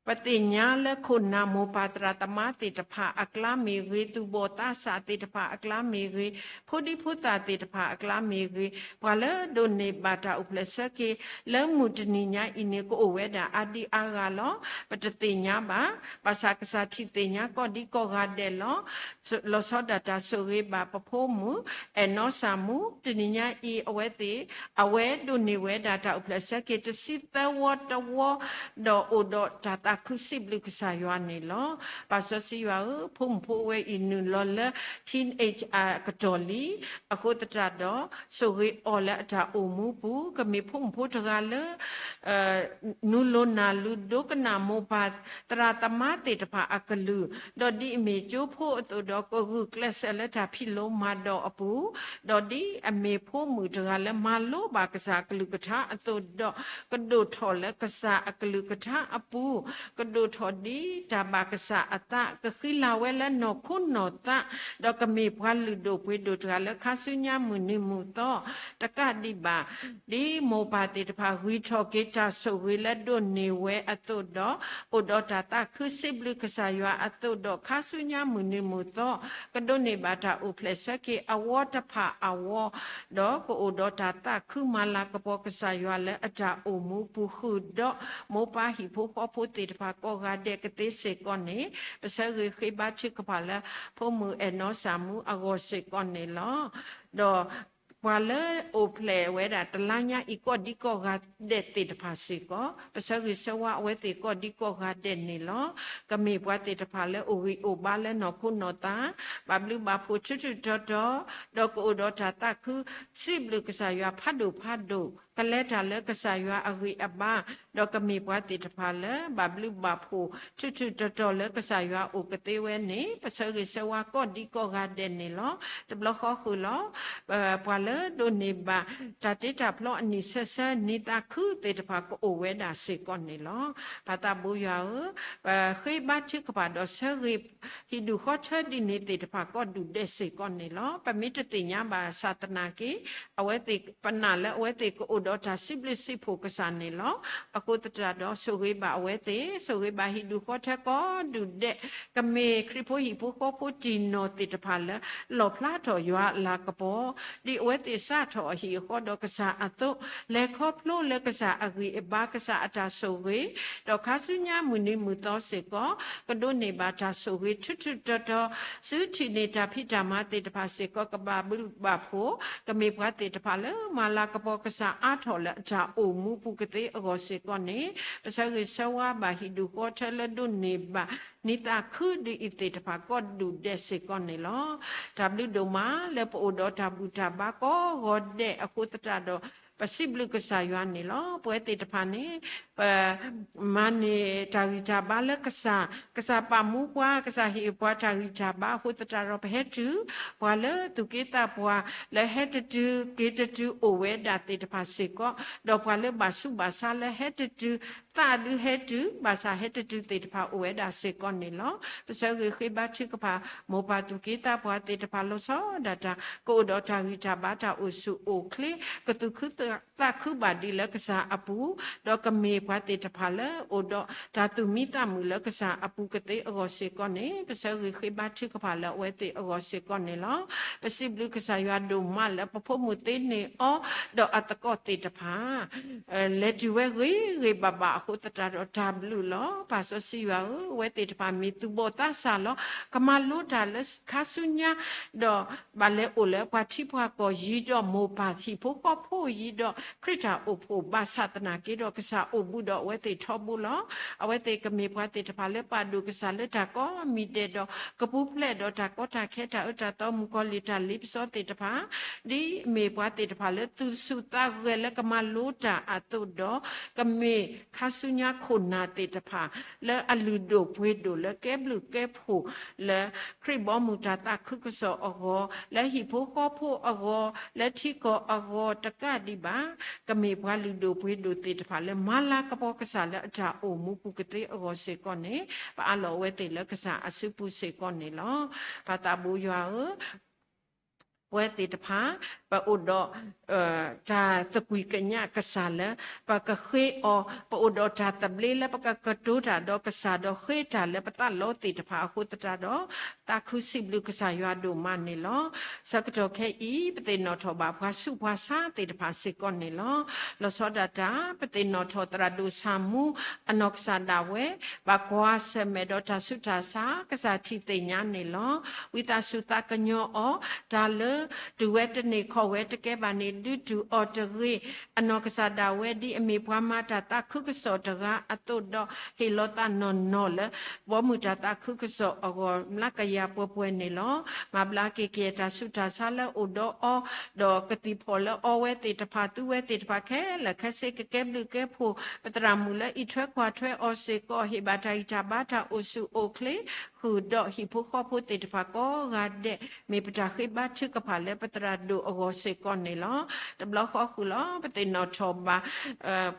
ပသ့ၣ်ညါလၢခိၣ်နၢ်မိၢ်ပၢ်သရၣ်သမါသ့ၣ်တဖၣ်အကျါမ့ၢ်ဂ့ၤ, သူၣ်ဘီၣ်သးစၢ်သ့ၣ်တဖၣ်အကျါမ့ၢ်ဂ့ၤ, ဖိဒံဖိသၣ်သ့ၣ်တဖၣ်အကျါမ့ၢ်ဂ့ၤ, ပှၤလၢဒိးန့ၢ်ဘၣ်တၢ်အိၣ်ဖျဲၣ်ဆၢက့ၤ လၢမုၢ်တနံၤညါအံၤန့ၣ် ကအိၣ်ဝဲဒၣ်အါဒံအါဂၤလီၤ. ပတသ့ၣ်ညါဘၣ်, ဘၣ်ဆၣ်ကစၢ်ထံၣ်သ့ၣ်ညါကိးဒံကိးဂၤဒဲးလီၤ. လီၤဆီဒၣ်တၢ်ဆိၣ်ဂ့ၤဘၣ်ပဖိမုၣ် အဲၣ်နီစၢ်မူ, တနံၤညါအံၤအဝဲသ့ၣ် အဝဲဒိးန့ၢ်ဝဲဒၣ်တၢ်အိၣ်ဖျဲၣ်ဆၢက့ၤ တဆံသၢဝီတဝီ, ဒီးအိၣ်ဒီးတၢ်သးခုစံးဘျုးကစၢ်ယွၤန့ၣ်လီၤ. ပၢ်စီဆှံယွၤဧၢ, ဖိမုၣ်ဖိဝဲအံၤနုာ်လီၤလၢ teenage အကတီၢ်လံ, အဃိသတးဒီး ဆိၣ်ဂ့ၤအီၤလၢအတၢ်အိၣ်မူပူၤ, ကမ့ၢ်ဖိမုၣ်ဖိတဂၤလၢ နုာ်လီၤနၢ်လီၤဒိကနၣ်မိၢ်ပၢ် သရၣ်သမါသ့ၣ်တဖၣ်အကလုၢ်, ဒီးဒ်အမ့ၢ်ကၠိဖိအသိးဒီး ကဂုာ်ကျဲးစၢးလၢတၢ်ဖံးလိမၤဒိးအပူၤ, ဒီးဒ်အမ့ၢ်ဖိမုၣ်တဂၤလၢမၤလိဘၣ်ကစၢ်အကလုၢ်ကထါအသိးဒီး ကဒိၣ်ထီၣ်လၢကစၢ်အကလုၢ်ကထါအပူၤ, ကဒိၣ်ထီၣ်ဒ်တၢ်ဘၣ်ကစၢ်အသး, ကဃံလၤဝဲလၢနီၢ်ခိနီၢ်သး, ဒီးကမ့ၢ်ပှၤလုၢ်ဒိၣ်ပှ့ၤဒိၣ်တဂၤလၢခါဆူညါမုၢ်နံၤမုၢ်သီ, တကးဒံးဘၣ် ဒ်မိၢ်ပၢ်သ့ၣ်တဖၣ် ဂံၢ်ထီၣ်က့ၤတၢ်ဆိၣ်ဂ့ၤလၢဒိးန့ၢ်ဝဲအသိးဒီး အိၣ်ဒီးတၢ်သးခုစံးဘျုးကစၢ်ယွၤအသိးဒီး ခါဆူညါမုၢ်နံၤမုၢ်သီ ကဒိးန့ၢ်ဘၣ်တၢ်အိၣ်ဖျဲၣ်ဆၢက့ၤအဝီတဖၣ်အဝီ, ဒီးကအိၣ်ဒီးတၢ်သးခုမၤလၤကပီၤကစၢ်ယွၤလၢအတၢ်အိၣ်မူပူၤဃုာ်ဒီး မိၢ်ပၢ်ဟံၣ်ဖိဃီဖိသ့ၣ်တဖၣ်ကိးဂၤဒဲးကသ့စ့ၢ်ကီးန့ၣ် ပဆၢဂ့ၤဃ့ဘါထုကဖၣ်လၢ ဖိမုၣ်အဲၣ်နီစၢ်မူအဂီၢ်စ့ၢ်ကီးန့ၣ်လီၤ. ဒီးပှၤလၢအိၣ်ဖျဲၣ်ဝဲဒၣ်တလါညါအံၤကိးဒံကိးဂၤဒဲးသ့ၣ်တဖၣ်စ့ၢ်ကီး ပဆၢဂ့ၤဆၢဝါအဝဲသ့ၣ်ကိးဒံကိးဂၤဒဲးန့ၣ်လီၤ. ကမ့ၢ်ပှၤသ့ၣ်တဖၣ်လၢအိၣ်ဂံၢ်အိၣ်ဘါလၢနီၢ်ခိနီၢ်သး, ဘၣ်ဘျုးဘၣ်ဖှိၣ်ထူထူတီတီ, ဒီးကအိၣ်ဒီးတၢ်သးခု စံးဘျုးကစၢ်ယွၤဖးဒိၣ်ဖးဒိၣ်, ကလဲၤတၢ်လၢကစၢ်ယွၤအဂံၢ်အဘါ, ဒီးကမ့ၢ်ပှၤသ့ၣ်တဖၣ်လၢ ဘၣ်ဘျုးဘၣ်ဖှိၣ်ထူထူတီတီလၢကစၢ်ယွၤအိၣ်ကသ့ဝဲန့ၣ် ပဆၢဂ့ၤဆၢဝါကိးဒံကိးဂၤဒဲးန့ၣ်လီၤ. တဘျီဃီဃုာ်လီၤ. ပှၤလၢဒိးန့ၢ်ဘၣ် တၢ်တ့တၢ်ဖျီအနံၣ်ဆၢဆၢ နံၤသးခုသ့ၣ်တဖၣ်ကအိၣ်ဝဲဒၣ်စ့ၢ်ကီးန့ၣ်လီၤ. ပၢ်သးဘိယွၤဧၢ, ပဃ့ဘါထုကဖၣ်ဒီးဆၢဂ့ၤ ဟံၣ်ဒူၣ်ဃီထၢဒ်န့ၣ်သ့ၣ်တဖၣ်ကိးဒူၣ်ဒဲးစ့ၢ်ကီးန့ၣ်လီၤ. ပမ့ၢ်တသ့ၣ်ညါဘၣ်ဆၣ်သနာ်က့ အဝဲသ့ၣ်ပနာ်လၢအဝဲသ့ၣ်ကအိၣ် ဒီးတၢ်စံးဘျုးစံးဖှိၣ်ကစၢ်န့ၣ်လီၤ. အဃိသတးဒီး ဆိၣ်ဂ့ၤဘၣ်အဝဲသ့ၣ်, ဆိၣ်ဂ့ၤဘၣ်ဟံၣ်ဒူၣ်ဃီထၢကိးဒူၣ်ဒဲး, ကမ့ၢ်ခရံာ်ဖိဟံၣ်ဖိဃီဖိတံၢ်နီၢ်သ့ၣ်တဖၣ်လၢ လီၣ်ဖျါထီၣ်ယွၤအလၤကပီၤ, ဒ်အဝဲသ့ၣ်စးထီၣ်အဟံၣ်အဃီဒီးကစၢ်အသိး, လဲၤခီဖျိလၢကစၢ်အဂံၢ်အဘါ, ကစၢ်အတၢ်ဆိၣ်ဂ့ၤ, ဒီးခါဆူညါမုၢ်နံၤမုၢ်သီစ့ၢ်ကီး ကဒိးန့ၢ်ဘၣ်တၢ်ဆိၣ်ဂ့ၤထူထူတီတီ, စုထံၣ်န့ၢ်တၢ်ဖံးတၢ်မၤသ့ၣ်တဖၣ်စ့ၢ်ကီး ကဘၣ်ဘျုးဘၣ်ဖှိၣ်, ကမ့ၢ်ပှၤသ့ၣ်တဖၣ်လၢမၤလၤကပီၤကစၢ်အါထီၣ်လၢအတၢ်အိၣ်မူပူၤကသ့အဂီၢ်စ့ၢ်ကီးန့ၣ်, ပဆၢဂ့ၤဆၢဝါဘၣ်ဟံၣ်ဒူၣ်ဃီထၢလၢဒိးန့ၢ်ဘၣ် နံၤသးခုဒ်အံၤသ့ၣ်တဖၣ်ကိးဒူၣ်ဒဲးစ့ၢ်ကီးန့ၣ်လီၤ. တၢ်ဘျုးဒိၣ်မးလၢပအိၣ်ဒီးတၢ်ဘူၣ်တၢ်ဘါကိးဂီၤဒဲးအဃိသတးဒီး ပစံးဘျုးကစၢ်ယွၤန့ၣ်လီၤ. ပဝဲသ့ၣ်တဖၣ်န့ၣ် ပမၤန့ၢ်တၢ်ဂံၢ်တၢ်ဘါလၢကစၢ်, ကစၢ်ပာ်မူပှၤ, ကစၢ်ဟ့ၣ်ပှၤတၢ်ဂံၢ်တၢ်ဘါအဃိသတးဒီး ပဟဲတုၤ ပှၤလၢသူၣ်က့သးပှၢ် လၢဟဲတတုၤက့ၤတတုၤအိၣ်ဝဲဒၣ်သ့ၣ်တဖၣ်စ့ၢ်ကီး, ဒီးပှၤလၢဘၣ်ဆူးဘၣ်ဆါလၢဟဲတတုၤ သးဒုးဟဲတုၤ ဘၣ်ဆၣ်ဟဲတတုၤသ့ၣ်တဖၣ်အိၣ်ဝဲဒၣ်စ့ၢ်ကီးန့ၣ်လီၤ. ပဆၢဂ့ၤဃ့ဘါထုကဖၣ် မိၢ်ပၢ်သူၣ်က့သးပှၢ်သ့ၣ်တဖၣ်လီၤဆီဒၣ်တၢ် ကအိၣ်ဒီးတၢ်ဂံၢ်တၢ်ဘါတၢ်အိၣ်ဆူၣ်အိၣ်ချ့ ကသူၣ်ခုသးခုဘၣ်ဒံးလၢကစၢ်အပူၤ, ဒီးကမ့ၢ်ပှၤသ့ၣ်တဖၣ်လၢအိၣ်ဒီးတၢ်သူၣ်မံသးမုာ်လၢကစၢ်အပူၤကသ့အဂီၢ်စ့ၢ်ကီးန့ၣ်, ပဆၢဂ့ၤဃ့ဘါထုကဖၣ်လၢအဝဲသ့ၣ်အဂီၢ်စ့ၢ်ကီးန့ၣ်လီၤ. ပစံးဘျုးကစၢ်ယွၤဒိၣ်မးလၢပဖိမုၣ်သ့န့ၢ်အီၤ ဒီးအသကိးသ့ၣ်တဖၣ် လဲၤတုၤဝဲဂ့ၤဂ့ၤဘၣ်ဘၣ်အဃိသတးဒီးတၢ်ဘျုးလီၤ. ပၢ်စီဆှံယွၤဧၢ, အဝဲသ့ၣ်တဖၣ်မ့ၢ်သူၣ်ဘီၣ်သးစၢ်လီၤ. ကမၤလိတၢ်လၢခါဆူညါ ဒီးဘၣ်လဲၤအိၣ်လၢပှၤထံပှၤကီၢ်ယံၤဒီးမိၢ်ပၢ်ဟံၣ်ဖိဃီဖိယံၤဒီး ခရံာ်တၢ်အိၣ်ဖှိၣ်ဘၣ်ဆၣ်သနာ်က့ဒီး ကစၢ်အိၣ်ဘူးဒီးအဝဲသ့ၣ်ထီဘိလီၤ. အဝဲသ့ၣ်ကမ့ၢ်ပှၤသ့ၣ်တဖၣ်လၢပာ်ဒိၣ်ကစၢ်လၢတၢ်ကိးမံၤဒဲးဒီး ကပူၤဖျဲးဒီးတၢ်ကီတၢ်ခဲတၢ်အၢတၢ်သီမုၣ်ကီၤလံၢ်တၢ်လ့ပစီသ့ၣ်တဖၣ် ဒ်မ့ၢ်ပှၤသ့ၣ်တဖၣ်လၢသူၣ်ဆူၣ်သးဂဲၤလၢကမၤလိတၢ်အသိးဒီး ကမ့ၢ်ခါဆူညါခိၣ်နၢ်သ့ၣ်တဖၣ် လၢအလုၢ်ဒိၣ်ပှ့ၤဒိၣ်လၢကဲဘျုးကဲဖှိၣ်လၢ ခရံာ်ဘီမုၢ်တၢ်သးခုကစီၣ်အဂီၢ်, လၢဟံၣ်ဖိဃီဖိအဂီၢ်, လၢထံကီၢ်အဂီၢ်တကးဒံးဘၣ်, ကမ့ၢ်ပှၤလုၢ်ဒိၣ်ပှ့ၤဒိၣ်သ့ၣ်တဖၣ်လၢမၤလၤကပီၤကစၢ်လၢအတၢ်အိၣ်မူပူၤကသ့အဂီၢ်စ့ၢ်ကီးန့ၣ်, ပအးလီၤအဝဲသ့ၣ်လၢကစၢ်အစုပူၤစ့ၢ်ကီးန့ၣ်လီၤ. ပၢ်သးဘိယွၤဧၢ, ပဝဲသ့ၣ်တဖၣ် ပအိၣ်ဒီး တၢ်သကွံၢ်ကညးကစၢ်လၢ ပကဃ့အီၤ, ပအိၣ်ဒီးတၢ်သဘျ့လၢပကကတိၤတၢ်ဒီးကစၢ်ဒီးဃ့တၢ်လၢပသးလီသ့ၣ်တဖၣ်အဃိသတးဒီး သးခုစံးဘျုးကစၢ်ယွၤဒိၣ်မးန့ၣ်လီၤ. ဆၢကတီၢ်ခဲအံၤ ပသ့ၣ်နီၣ်ထီၣ်ဘၣ်ပှၤဆူးပှၤဆါသ့ၣ်တဖၣ်စ့ၢ်ကီးန့ၣ်လီၤ. လီၤဆီဒၣ်တၢ် ပသ့ၣ်နီၣ်ထီၣ်သရၣ်ဒိၣ်ဆၣ်မူ အနီၢ်ကစၢ်ဒၣ်ဝဲ ဘၣ်ကွၢ်ဆၢၣ်မဲာ်ဒီးတၢ်ဆူးတၢ်ဆါ ကစၢ်ထံၣ်သ့ၣ်ညါန့ၣ်လီၤ. ဝံသးစူၤသးကညီၤအီၤ, တၢ်လၢ တုၤဝဲတန့ၢ်ခီၣ်ဝဲတကဲဘၣ်န့ၣ် ဒုးတုၤအီၤတဂ့ၤ, အနီၢ်ကစၢ်ဒၣ်ဝဲဒ်အမ့ၢ်ပှၤမၤတၢ်သးခုကစီၣ်တဂၤအသိးဒီး ဟ့ၣ်လီၤသးနီၢ်နီၢ်လၢ ဘီမုၢ်တၢ်သးခုကစီၣ်အဂီၢ် မျးကယၤပှဲၤပှဲၤန့ၣ်လီၤ. မၤဘျါက့ၤက့ၤတၢ်ဆူးတၢ်ဆါလၢအိၣ်ဒီးအီၤ, ဒီးကသံၣ်ဖီၣ်လၢအီဝဲသ့ၣ်တဖၣ် သူဝဲသ့ၣ်တဖၣ်ခဲလၢာ်ခဲဆ့ ကကဲဘျုးကဲဖှိၣ် ပသရၣ်မုၣ်လၢအံးထွဲကွၢ်ထွဲအီၤစ့ၢ်ကီး ဟ့ၣ်ဘၣ်တၢ်ဂံၢ်တၢ်ဘါတၢ်အိၣ်ဆူၣ်အိၣ်ချ့ ဃုာ်ဒီးဟံၣ်ဖိဃီဖိသ့ၣ်တဖၣ်ကိးဂၤဒဲး မ့ၢ်ပတၢ်ဃ့ဘါထုကဖၣ်လၢပသရၣ်ဒိၣ်အဂီၢ်စ့ၢ်ကီးန့ၣ်လီၤ. တဘျီဃီဃုာ်လီၤ ပသ့ၣ်နီၣ်ထီၣ်ဘၣ်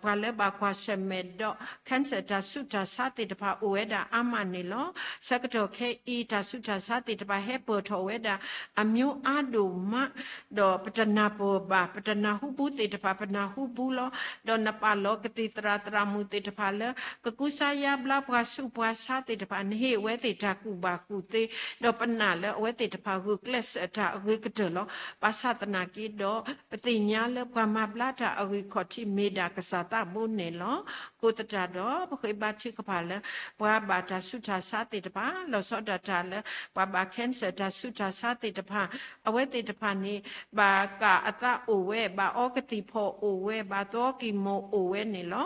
ပှၤလၢဘၣ်ကွၢ်ဆၢၣ်မဲာ်ဒီး cancer တၢ်ဆူးတၢ်ဆါသ့ၣ်တဖၣ်အိၣ်ဝဲဒၣ်အါမးန့ၣ်လီၤ. ဆၢကတီၢ်ခဲအံၤ တၢ်ဆူးတၢ်ဆါသ့ၣ်တဖၣ်ဟဲပၢၢ်ထီၣ်ဝဲဒၣ် အမျိုးအါဒိၣ်မး ဒီးပတနၢ်ပၢၢ်ဘၣ် ပတနၢ်ဟူပူၤသ့ၣ်တဖၣ် ပနၢ်ဟူပူၤလီၤ. ဒီးနပာ်လီၤကသံၣ်သရၣ်သရၣ်မုၣ်သ့ၣ်တဖၣ်လၢ ကကူစါယါဘျါပှၤဆူးပှၤဆါသ့ၣ်တဖၣ် နဟ့ၣ်အဝဲသ့ၣ်တၢ်ကူၣ်ဘၣ်ကူၣ်သ့ ဒီးပနာ်လၢအဝဲသ့ၣ်တဖၣ်ဂုာ်ကျဲးစၢးတၢ်အဂ့ၤကတၢၢ်လီၤ. ဘၣ်ဆၣ်သနာ်က့ဒီး ပသ့ၣ်ညါလၢပှၤမၤဘျါတၢ်အဂံၢ်ခီၣ်ထံးမ့ၢ်ဒၣ်ကစၢ်သးဘိန့ၣ်လီၤ. အဃိသတးဒီး ပဃ့ဘါထုကဖၣ်လၢ ပှၤဘၣ်တၢ်ဆူးတၢ်ဆါသ့ၣ်တဖၣ် လီၤဆီဒၣ်တၢ်လၢ ပှၤဘၣ် cancer တၢ်ဆူးတၢ်ဆါသ့ၣ်တဖၣ် အဝဲသ့ၣ်တဖၣ်န့ၣ် ဘၣ်ကၣ်အသးအိၣ်ဝဲ ဘၣ်အီကသံၣ်ဖီၣ်အိၣ်ဝဲ ဘၣ်သီကံၢ်မိၣ်အိၣ်ဝဲန့ၣ်လီၤ.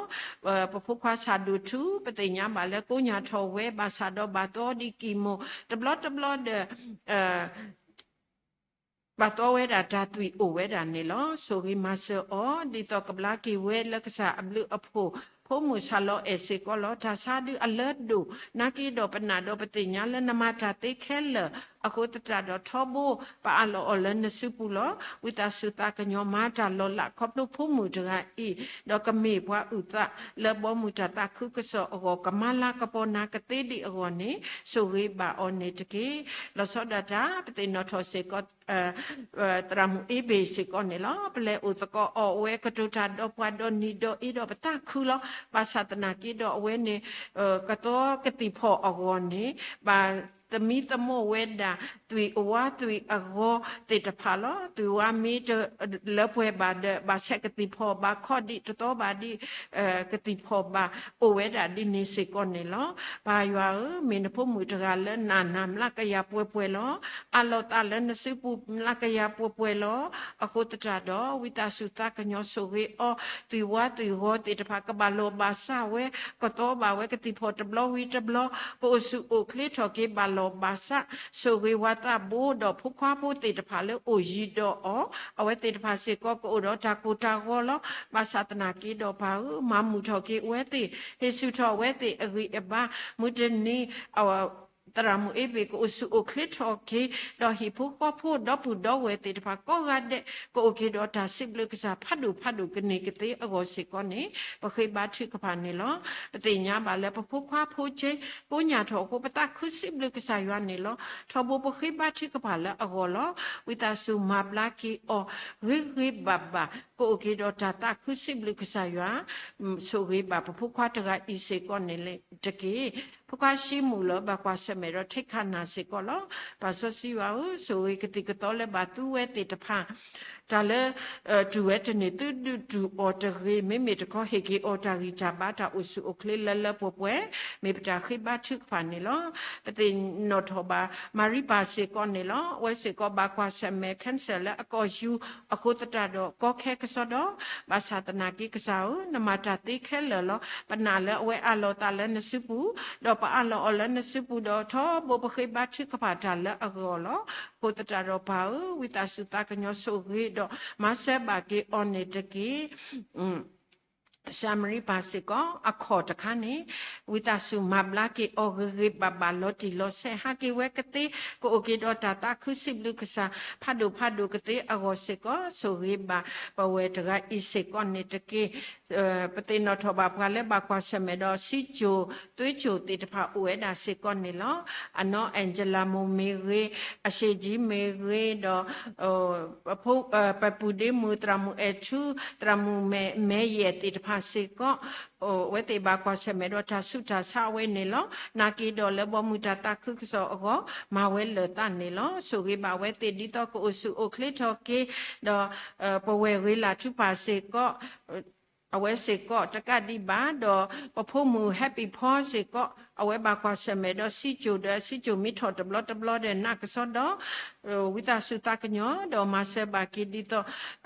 ပဖိခွါဆၣ်ဒိၣ်ထူ ပသ့ၣ်ညါဘၣ်လၢကိးညါထီၣ်ဝဲ ဘၣ်ဆၣ်ဒီးဘၣ်သီဒ်ကံၢ်မိၣ် တဘျီတဘျီဒီး ဘၣ်သီဝဲဒၣ်တၢ်သွံၣ်အိၣ်ဝဲဒၣ်န့ၣ်လီၤ. ဆိၣ်ဂ့ၤမၤစၢၤအီၤ ဒ်သိးကဘျါက့ၤဝဲလၢကစၢ်အဘျုးအဖှိၣ် ဖိမုၣ်ဆၣ်လီၤအဲၣ်စ့ၢ်ကီးလီၤ. တၢ်ဆါဒုးအလၢဒိၣ် နာ်က့ဒီးပနာ်ဒီးပသ့ၣ်ညါလၢနမၤတၢ်သ့ခဲလၢာ် အဃိသတးဒီးထီဘိ ပအးလီၤအီၤလၢနစုပူၤလီၤ. ဝံသးစူၤသးကညီၤမၤတၢ်လီၤလးခီဖျိဖိမုၣ်တဂၤအံၤ, ဒီးကမ့ၢ်ပှၤအုၣ်သးလၢဘီမုၢ်တၢ်သးခုကစီၣ်အဂီၢ် ကမၤလၤကပီၤနၤကသ့ဒံးအဂီၢ်န့ၣ် ဆိၣ်ဂ့ၤဘၣ်အီၤန့ၣ်တက့ၢ်. လီၤဆီဒၣ်တၢ် ပသ့ၣ်နီၣ်ထီၣ်စ့ၢ်ကီး သရၣ်မုၣ်အ့ဘ့ၣ်စ့ၢ်ကီးန့ၣ်လီၤ. ပလဲၤအိၣ်သကိးအီၤ အဝဲကတိၤတၢ်ဒီးပှၤဒီးနံၤဒီးအ့ဒီးပသးခုလီၤ. ဘၣ်ဆၣ်သနာ်က့ဒီးအဝဲန့ၣ် ကသီကသံၣ်ဖီၣ်အဂီၢ်န့ၣ် ဘၣ်သမံသမိးဝဲဒၣ် သွံၣ်အဝါသွံၣ်အဂီၤသ့ၣ်တဖၣ်လီၤ. သွံၣ်ဝါမ့ၢ်တလၢပှဲၤဘၣ်ဒီး ဘၣ်ဆဲးကသံၣ်ဖီၣ်ဘၣ်ခီၣ်ဒံးတသီဘၣ်ဒံး ကသံၣ်ဖီၣ်ဘၣ် အိၣ်ဝဲဒၣ်ဒ်န့ၣ်စ့ၢ်ကီးန့ၣ်လီၤ. ပၢ်ယွၤဧၢ, မ့ၢ်နဖိမုၣ်တဂၤလၢနးနးမျးကယၤပှဲၤပှဲၤလီၤ. အးလီၤသးလၢနစုပူၤမျးကယၤပှဲၤပှဲၤလီၤ. အဃိသတးဒီး ဝံသးစူၤသးကညီၤဆိၣ်ဂ့ၤအီၤ, သွံၣ်ဝါသွံၣ်ဂီၤသ့ၣ်တဖၣ် ကဘၣ်လီၤဘၣ်စးဝဲ, ကသီဘၣ်ဝဲ ကသံၣ်ဖီၣ်တဘျီဝံၤတဘျီ, ကအိၣ်ဆူၣ်အိၣ်ချ့ထီၣ်က့ၤ ဘၣ်လီၤဘၣ်စး, ဆိၣ်ဂ့ၤဝၤသးဘိဒီးဖိခွါဖိသ့ၣ်တဖၣ်လၢအိၣ်ယံၤဒီးအီၤ, အဝဲသ့ၣ်တဖၣ်စ့ၢ်ကီးကအိၣ်ဒီးတၢ်ကိၢ်တၢ်ဂီၤလီၤ. ဘၣ်ဆၣ်သနာ်က့ဒီးပၢ်ဧၢ, မၤမုာ်ထီၣ်က့ၤအဝဲသ့ၣ်, ဟ့ၣ်ဆူၣ်ထီၣ်အဝဲသ့ၣ်အဂံၢ်အဘါ, မုၢ်တနံၤ သရၣ်မုၣ်အ့ဘ့ၣ် ကအိၣ်ဆူၣ်အိၣ်ချ့ထီၣ်က့ၤ, ဒီးဟံၣ်ဖိဃီဖိဒီပုၢ်ဒီဝဲၢ်သ့ၣ်တဖၣ်ကိးဂၤဒဲး ကအိၣ်က့ၤဒီးတၢ်စံးဘျုးကစၢ်ဖးဒိၣ်ဖးဒိၣ်ကန့ၢ်ကသ့အဂီၢ်စ့ၢ်ကီးန့ၣ် ပဃ့ဘါထုကဖၣ်န့ၣ်လီၤ. ပသ့ၣ်ညါဘၣ်လၢပဖိခွါဖိကဲ ကိညၢ်ထီၣ်အဃိ ပသးခုစံးဘျုးကစၢ်ယွၤန့ၣ်လီၤ. ထီဘိပဃ့ဘါထုကဖၣ်လၢအဂီၢ်လီၤ. ဝံသးစူၤမၤဘျါက့ၤအီၤ ဂ့ၤဂ့ၤဘၣ်ဘၣ် ကအိၣ်က့ၤဒီးတၢ်သးခုစံးဘျုးကစၢ်ယွၤ, ဆိၣ်ဂ့ၤဘၣ်ပဖိခွါတဂၤအံၤစ့ၢ်ကီးန့ၣ်တက့ၢ်. ဖိခွါရှံမုၣ်လၢဘၣ်ကွၢ်ဆၢၣ်မဲာ်ဒီး ထိးခးနၢ်စ့ၢ်ကီးလီၤ. ပၢ်စီဆှံယွၤဧၢ, ဆိၣ်ဂ့ၤကသံၣ်ကသီလၢဘၣ်သူဝဲသ့ၣ်တဖၣ်, တၢ်လၢ တူၢ်ဝဲတန့ၢ်သုဒုးတူၢ်အီၤတဂ့ၤ, မ့မ့ၢ်တခီဟ့ၣ်က့ၤအီၤတၢ်ဂံၢ်တၢ်ဘါ တၢ်အိၣ်ဆူၣ်အိၣ်ချ့လၢလၢပှဲၤပှဲၤ, မ့ၢ်ပတၢ်ဃ့ဘါထုကဖၣ်န့ၣ်လီၤ. ပသ့ၣ်နီၣ်ထီၣ်ဘၣ် မၤရံပၢ်စ့ၢ်ကီးန့ၣ်လီၤ. အဝဲစ့ၢ်ကီးဘၣ်ကွၢ်ဆၢၣ်မဲာ် cancer လၢအကိာ်ယူၤ အဃိသတးဒီးကီခဲကစီဒီ, ဘၣ်ဆၣ်သနာ်က့ကစၢ်ဧၢ, နမၤတၢ်သ့ခဲလၢာ်လီၤ. ပနာ်လၢအဝဲအးလီၤသးလၢနစုပူၤ, ဒီးပအးလီၤအီၤလၢနစုပူၤဒီး ထီဘိပဃ့ဘါထုကဖၣ်တၢ်လၢအဂီၢ်လီၤ. အဃိသတးဒီးပၢ်ဧၢ, ဝံသးစူၤသးကညီၤဆိၣ်ဂ့ၤဒီး မၤစၢၤဘၣ်က့ၤအီၤန့ၣ်တက့ၢ်. ၡၤမရံပၢ်စ့ၢ်ကီး အခီၣ်တခါန့ၣ် ဝံသးစူၤမၤဘျါက့ၤအီၤဂ့ၤဂ့ၤဘၣ်ဘၣ်လီၤတံၢ်လီၤဆဲး ဟးက့ၤဝဲကသ့ ကအိၣ်က့ၤဒီးတၢ်သးခုစံးဘျုးကစၢ် ဖးဒိၣ်ဖးဒိၣ်ကသ့အဂီၢ်စ့ၢ်ကီး ဆိၣ်ဂ့ၤဘၣ်ပဝဲၢ်တဂၤအံၤစ့ၢ်ကီးန့ၣ်တက့ၢ်. ပသ့ၣ်နီၣ်ထီၣ်ဘၣ်ပှၤလၢဘၣ်ကွၢ်ဆၢၣ်မဲာ်ဒီး စံကၠိၣ်သွ့ကၠိၣ်သ့ၣ်တဖၣ်အိၣ်ဝဲဒၣ်စ့ၢ်ကီးန့ၣ်လီၤ. အနီၢ် Angela မိၢ်မ့ၢ်ဂ့ၤ, အရှေ့ကြီး မ့ၢ်ဂ့ၤဒီး ပပုၢ်ဒ့မုၣ်သရၣ်မုၣ်အဲၣ်ထူ, သရၣ်မုၣ်မဲယဲၢ်သ့ၣ်တဖၣ်စ့ၢ်ကီး အဝဲသ့ၣ်ဘၣ်ကွၢ်ဆၢၣ်မဲာ်ဒီးတၢ်ဆူးတၢ်ဆါအဝဲန့ၣ်လီၤ. နာ်က့ဒီးလၢဘီမုၢ်တၢ်သးခုကစီၣ်အဂီၢ် မၤဝဲလၢာ်သးန့ၣ်လီၤ. ဆိၣ်ဂ့ၤဘၣ်ဝဲသ့ၣ်ဒ်သိးကအိၣ်ဆူၣ်အိၣ်ချ့ထီၣ်က့ၤ, ဒီးပဝဲၢ်ဂ့ၤလၢ်ထူပၢ်စ့ၢ်ကီး အဝဲစ့ၢ်ကီးတကးဒံးဘၣ် ဒီးပဖိမုၣ် Happy Paul စ့ၢ်ကီး အဝဲဘၣ်ကွၢ်ဆၢၣ်မဲာ်ဒီးစံကၠိၣ်ဒီး စံကၠိၣ်မ့ၢ်ထီၣ်တဘျီတဘျီဒီးနးကစီဒီ ဝံသးစူၤသးကညီၤ ဒီးမၤစၢၤဘၣ်က့ၤဒ်သိး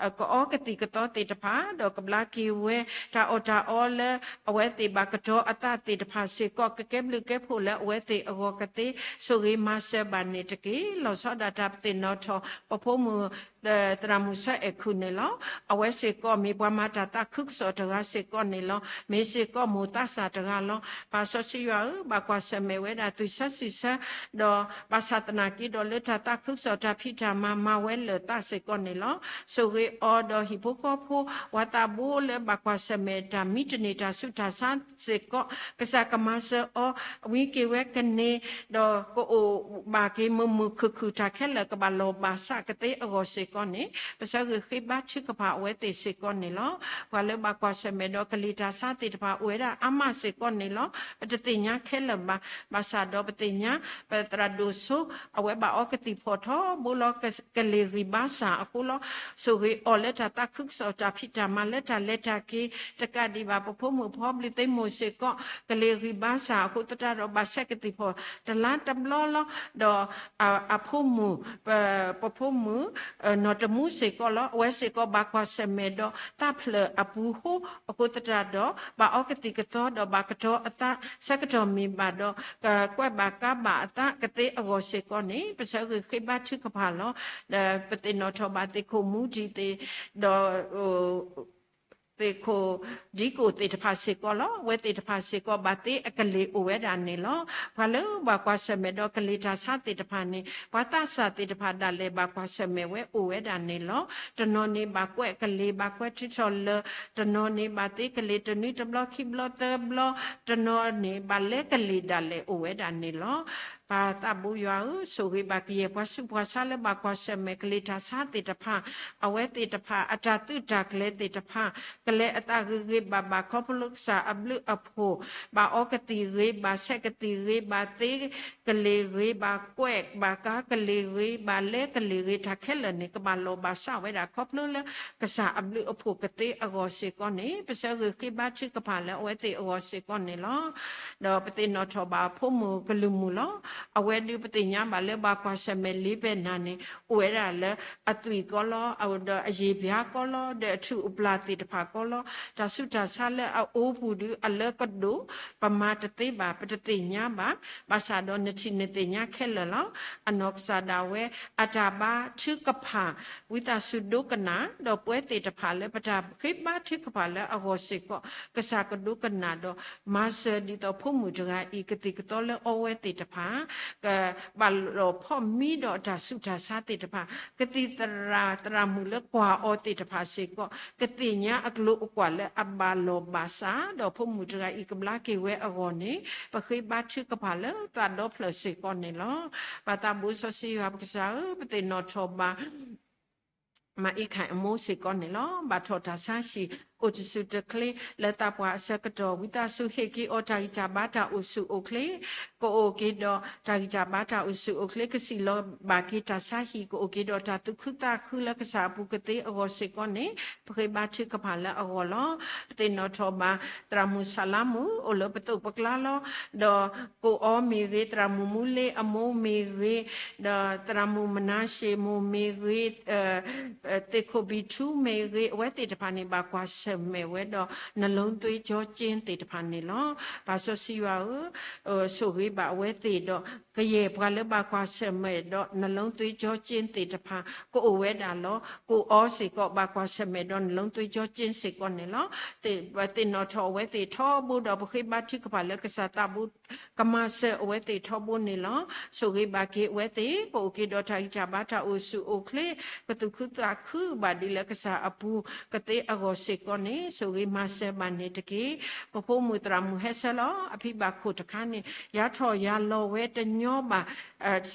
ကအီကသံၣ်ကသီသ့ၣ်တဖၣ် ဒီးကဘျါက့ၤဝဲ တၢ်အီၣ်တၢ်အီလၢ အဝဲသ့ၣ်ဘၣ်ကတီၤအသးသ့ၣ်တဖၣ်စ့ၢ်ကီး ကကဲဘျုးကဲဖှိၣ်လၢအဝဲသ့ၣ်အဂီၢ်ကသ့ ဆိၣ်ဂ့ၤမၤစၢၤဘၣ်န့ၣ်တက့ၢ်. လီၤဆီဒၣ်တၢ်ပသ့ၣ်နီၣ်ထီၣ် ပဖိမုၣ် သရၣ်မုၣ်ဆၢအဲၣ်ခုၣ်န့ၣ်လီၤ. အဝဲစ့ၢ်ကီးမ့ၢ်ပှၤမၤတၢ်သးခုကစီၣ်တဂၤစ့ၢ်ကီးန့ၣ်လီၤ. မ့ၢ်စ့ၢ်ကီးမိၢ်သးစၢ်တဂၤလီၤ. ပၢ်စီဆှံယွၤဧၢ, ဘၣ်ကွၢ်ဆၢၣ်မဲာ်ဝဲဒၣ်သွံၣ်ဆၢစံးဆၢ, ဒီးဘၣ်ဆၣ်သနာ်က့ဒီးလၢတၢ်သးခုကစီၣ်တၢ်ဖံးတၢ်မၤမၤဝဲလၢာ်သးစ့ၢ်ကီးန့ၣ်လီၤ. ဆိၣ်ဂ့ၤအီၤဒီးဟံၣ်ဖိဃီဖိ ဝၤသးဘိလၢဘၣ်ကွၢ်ဆၢၣ်မဲာ်တၢ်မံတန့ၢ်တၢ်ဆူးတၢ်ဆါစ့ၢ်ကီး ကစၢ်ကမၤစၢၤအီၤ ဝံက့ၤဝဲကန့ၢ် ဒီးကအိၣ်ဘၣ်က့ၤမုာ်မုာ်ခုၣ်ခုၣ်တၢ်ခဲလၢာ်ကဘၣ်လီၤဘၣ်စးကသ့အဂီၢ်စ့ၢ်ကီးန့ၣ် ပဆၢဂ့ၤဃ့ဘါထုကဖၣ်အဝဲသ့ၣ်စ့ၢ်ကီးန့ၣ်လီၤ. ပှၤလၢဘၣ်ကွၢ်ဆၢၣ်မဲာ်ဒီးကလံၤတၢ်ဆါသ့ၣ်တဖၣ်အိၣ်ဝဲဒၣ်အါမးစ့ၢ်ကီးန့ၣ်လီၤ. ပတသ့ၣ်ညါခဲလၢာ်ဘၣ်. ဘၣ်ဆၣ်ဒီးပသ့ၣ်ညါ ပသရၣ်ဒိၣ်စိ အဝဲဘၣ်အီကသံၣ်ဖီၣ်ထီဘိလီၤ ကလံၤဂံၢ်ဘါစၢ်အဃိလီၤ. ဆိၣ်ဂ့ၤအီၤလၢတၢ်သးခုကစီၣ်တၢ်ဖံးတၢ်မၤလၢတၢ်လဲၤတၢ်က့ၤ တကးဒံးဘၣ် ပဖိမုၣ်ဖီဘျုးသ့မိၢ်စ့ၢ်ကီး ကလံၤဂံၢ်ဘါစၢ်အဃိသတးဒီး ဘၣ်ဆဲးကသံၣ်ဖီၣ်တလါတဘျီလီၤ. ဒီးအဖိမုၣ် ပဖိမုၣ် နီၢ်တမူစ့ၢ်ကီးလီၤ. အဝဲစ့ၢ်ကီးဘၣ်ကွၢ်ဆၢၣ်မဲာ်ဒီးသးဖျၢၣ်အပူၤဟိ အဃိသတးဒီး ဘၣ်အီကသံၣ်ကသီဒီးဘၣ်ကတီၤအသး ဆၢကတီၢ်မ့ၢ်ဘၣ်ဒီး ကကွဲးဘၣ်ကါဘၣ်အသးကသ့အဂီၢ်စ့ၢ်ကီးန့ၣ် ပဆၢဂ့ၤဃ့ဘါထုကဖၣ်လီၤ. ဒီးပသ့ၣ်နီၣ်ထီၣ်ဘၣ်သ့ၣ်ခိၣ်မူဒံးသ့ၣ် ဒီး အ သ့ၣ်ခိၣ်ဒံကိၣ်သ့ၣ်တဖၣ်စ့ၢ်ကီးလီၤ. အဝဲသ့ၣ်တဖၣ်စ့ၢ်ကီး ဘၣ်သ့အကလ့ၢ်အိၣ်ဝဲဒၣ်န့ၣ်လီၤ. ပှၤလၢဘၣ်ကွၢ်ဆၢၣ်မဲာ်ဒီးကလ့ၢ်တၢ်ဆါသ့ၣ်တဖၣ်န့ၣ် ပှၤသးစၢ်သ့ၣ်တဖၣ်ဒၣ်လဲာ် ဘၣ်ကွၢ်ဆၢၣ်မဲာ်ဝဲအိၣ်ဝဲဒၣ်န့ၣ်လီၤ. တနီၤန့ၣ်ဘၣ်ကွဲးကလ့ၢ် ဘၣ်ကွဲးထုးထီၣ်လၢာ်, တနီၤန့ၣ်ဘၣ်သ့ကလ့ၢ်တနွံတဘျီခံဘျီသၢဘျီ, တနီၤန့ၣ်ဘၣ်လဲကလ့ၢ်ဒၣ်လဲာ်အိၣ်ဝဲဒၣ်န့ၣ်လီၤ. ပၢ်သးဘိယွၤဧၢ, ဆိၣ်ဂ့ၤဘၣ်ကယဲၢ်ပှၤဆူးပှၤဆါလၢဘၣ်ကွၢ်ဆၢၣ်မဲာ်ကလ့ၢ်တၢ်ဆါသ့ၣ်တဖၣ်, အဝဲသ့ၣ်တဖၣ်အတၢ်သုးတၢ်ကျဲၤသ့ၣ်တဖၣ် ကလဲၤအသးဂ့ၤဂ့ၤဘၣ်ဘၣ် ခီဖျိကစၢ်အဘျုးအဖှိၣ်, ဘၣ်အီကသံၣ်ဂ့ၤ ဘၣ်ဆဲးကသံၣ်ဂ့ၤ ဘၣ်သ့ကလ့ၢ်ဂ့ၤ ဘၣ်ကွဲးဘၣ်ကါကလ့ၢ်ဂ့ၤ ဘၣ်လဲကလ့ၢ်ဂ့ၤ တၢ်ခဲလၢာ်န့ၣ် ကဘၣ်လီၤဘၣ်စးဝဲဒၣ် ခီဖျိလၢကစၢ်အဘျုးအဖှိၣ်ကသ့အဂီၢ်စ့ၢ်ကီးန့ၣ် ပဆၢဂ့ၤဃ့ဘါထုကဖၣ်လၢအဝဲသ့ၣ်အဂီၢ်စ့ၢ်ကီးန့ၣ်လီၤ. ဒီးပသ့ၣ်နီၣ်ထီၣ်ဘၣ်ဖိမုၣ်ကလုၢ်မုၣ်လီၤ. အဝဲဒုးပသ့ၣ်ညါဘၣ်လၢဘၣ်ကွၢ်ဆၢၣ်မဲာ်လ့ၤပဲၢ်နၤန့ၣ် အိၣ်ဝဲဒၣ်လၢအသွံၣ်ကီလီၤ, ဒီးအယံာ်ဘျါကီလီၤ, ဒီးအထူၣ်အပျၢ်သ့ၣ်တဖၣ်ကီလီၤ. တၢ်ဆူးတၢ်ဆါလၢအအိပူၤဒုး အလၢကဒိၣ် ပမၤတသ့ဘၣ် ပတသ့ၣ်ညါဘၣ်. ဘၣ်ဆၣ်ဒီးနထံၣ်နသ့ၣ်ညါခဲလၢာ်လီၤ. အနီၢ်ကစၢ်ဒၣ်ဝဲ အတၢ်ဘါထုကဖၣ် ဝံသးစူၤဒိကနၣ်, ဒီးပဝဲသ့ၣ်တဖၣ်လၢပတၢ်ဃ့ဘါထုကဖၣ်လၢအဂီၢ်စ့ၢ်ကီး ကစၢ်ကဒိကနၣ်ဒီး မၤစၢၤဒ်သိးဖိမုၣ်တဂၤအံၤ ကသံၣ်ကသီလၢအီဝဲသ့ၣ်တဖၣ် ကဘၣ်လီၤဖီၣ်မံဒီးအတၢ်ဆူးတၢ်ဆါသ့ၣ်တဖၣ်, ကသံၣ်သရၣ်သရၣ်မုၣ်လၢကွၢ်အီၤသ့ၣ်တဖၣ်စ့ၢ်ကီး ကသ့ၣ်ညါအကျိၤအကွာ်လၢအဘၣ်လီၤဘၣ်စး ဒီးဖိမုၣ်တဂၤအံၤကဘျါက့ၤဝဲအဂီၢ်န့ၣ် ပဃ့ဘါထုကဖၣ်လၢသးဒီဖျၢၣ်စ့ၢ်ကီးန့ၣ်လီၤ. ပၢ်သးဘိစီဆှံယွၤပကစၢ်ဧၢ, ပသ့ၣ်နီၣ်ထီၣ်ဘၣ် မၤအံခၣ်အမိၢ်စ့ၢ်ကီးန့ၣ်လီၤ. ဘၣ်ထီၣ်တၢ်ဆါဟံၣ် အိၣ်တစူၢ်တချ့ လၢသးပှၢ်အဆၢကတီၢ် ဝံသးစူၤဟ့ၣ်က့ၤအီၤ တၢ်ဂံၢ်တၢ်ဘါတၢ်အိၣ်ဆူၣ်အိၣ်ချ့, ကအိၣ်က့ၤဒီးတၢ်ဂံၢ်တၢ်ဘါတၢ်အိၣ်ဆူၣ်အိၣ်ချ့ ကစံၣ်လီၤဘၣ်က့ၤတၢ်ဆါဟံၣ် ကအိၣ်က့ၤဒီးတၢ်သူၣ်ခုသးခုလၢကစၢ်အပူၤကသ့အဂီၢ်စ့ၢ်ကီးန့ၣ် ပဃ့ဘါထုကဖၣ်လၢအဂီၢ်လီၤ. ပသ့ၣ်နီၣ်ထီၣ်ဘၣ် သရၣ်မုၣ်ဆၣ်လါမုၣ် အိၣ်လၢပသိးပကျါလီၤ. ဒီးကိၣ်အီမ့ၢ်ဂ့ၤ, သရၣ်မုၣ်မူလ့အမိၢ်မ့ၢ်ဂ့ၤ, ဒီးသရၣ်မုၣ်မနၤၡ့မိၢ်မ့ၢ်ဂ့ၤ, သ့ၣ်ခိၣ်ဘံၣ်ထူမ့ၢ်ဂ့ၤ, အဝဲသ့ၣ်တဖၣ်န့ၣ် ဘၣ်ကွၢ်ဆၢၣ်မဲာ်ဝဲဒီး နလုံးသွေးကြောကျိန်း သ့ၣ်တဖၣ်န့ၣ်လီၤ. ပၢ်စီဆှံယွၤဧၢ, ဆိၣ်ဂ့ၤဘၣ်အဝဲသ့ၣ်ဒီး ကယဲၢ်ပှၤလၢဘၣ်ကွၢ်ဆၢၣ်မဲာ်ဒီး နလုံးသွေးကြောကျိန်း သ့ၣ်တဖၣ် ကအိၣ်ဝဲဒၣ်လီၤ. ကိၣ်အီစ့ၢ်ကီး ဘၣ်ကွၢ်ဆၢၣ်မဲာ်ဒီး နလုံးသွေးကြောကျိန်း စ့ၢ်ကီးန့ၣ်လီၤ. ပသ့ၣ်နီၣ်ထီၣ်အဝဲသ့ၣ်ထီဘိဒီး ပဃ့ဘါထုကဖၣ်လၢကစၢ်သးဘိ ကမၤစၢၤအဝဲသ့ၣ်ထီဘိန့ၣ်လီၤ. ဆိၣ်ဂ့ၤဘၣ်က့ၤအဝဲသ့ၣ် ကအိၣ်က့ၤဒီးတၢ်ဂံၢ်တၢ်ဘါတၢ်အိၣ်ဆူၣ်အိၣ်ချ့ ကသူၣ်ခုသးခုဘၣ်ဒ်လၢကစၢ်အပူၤကသ့အဂီၢ်စ့ၢ်ကီးန့ၣ် ဆိၣ်ဂ့ၤမၤစၢၤဘၣ်န့ၣ်တက့ၢ်. ပဖိမုၣ်သရၣ်မုၣ်ဟဲဆၢလီၤ အဖံဘၣ်ခိၣ်တခါန့ၣ် ယၤထီၣ်ယၤလီၤဝဲတညီဘၣ်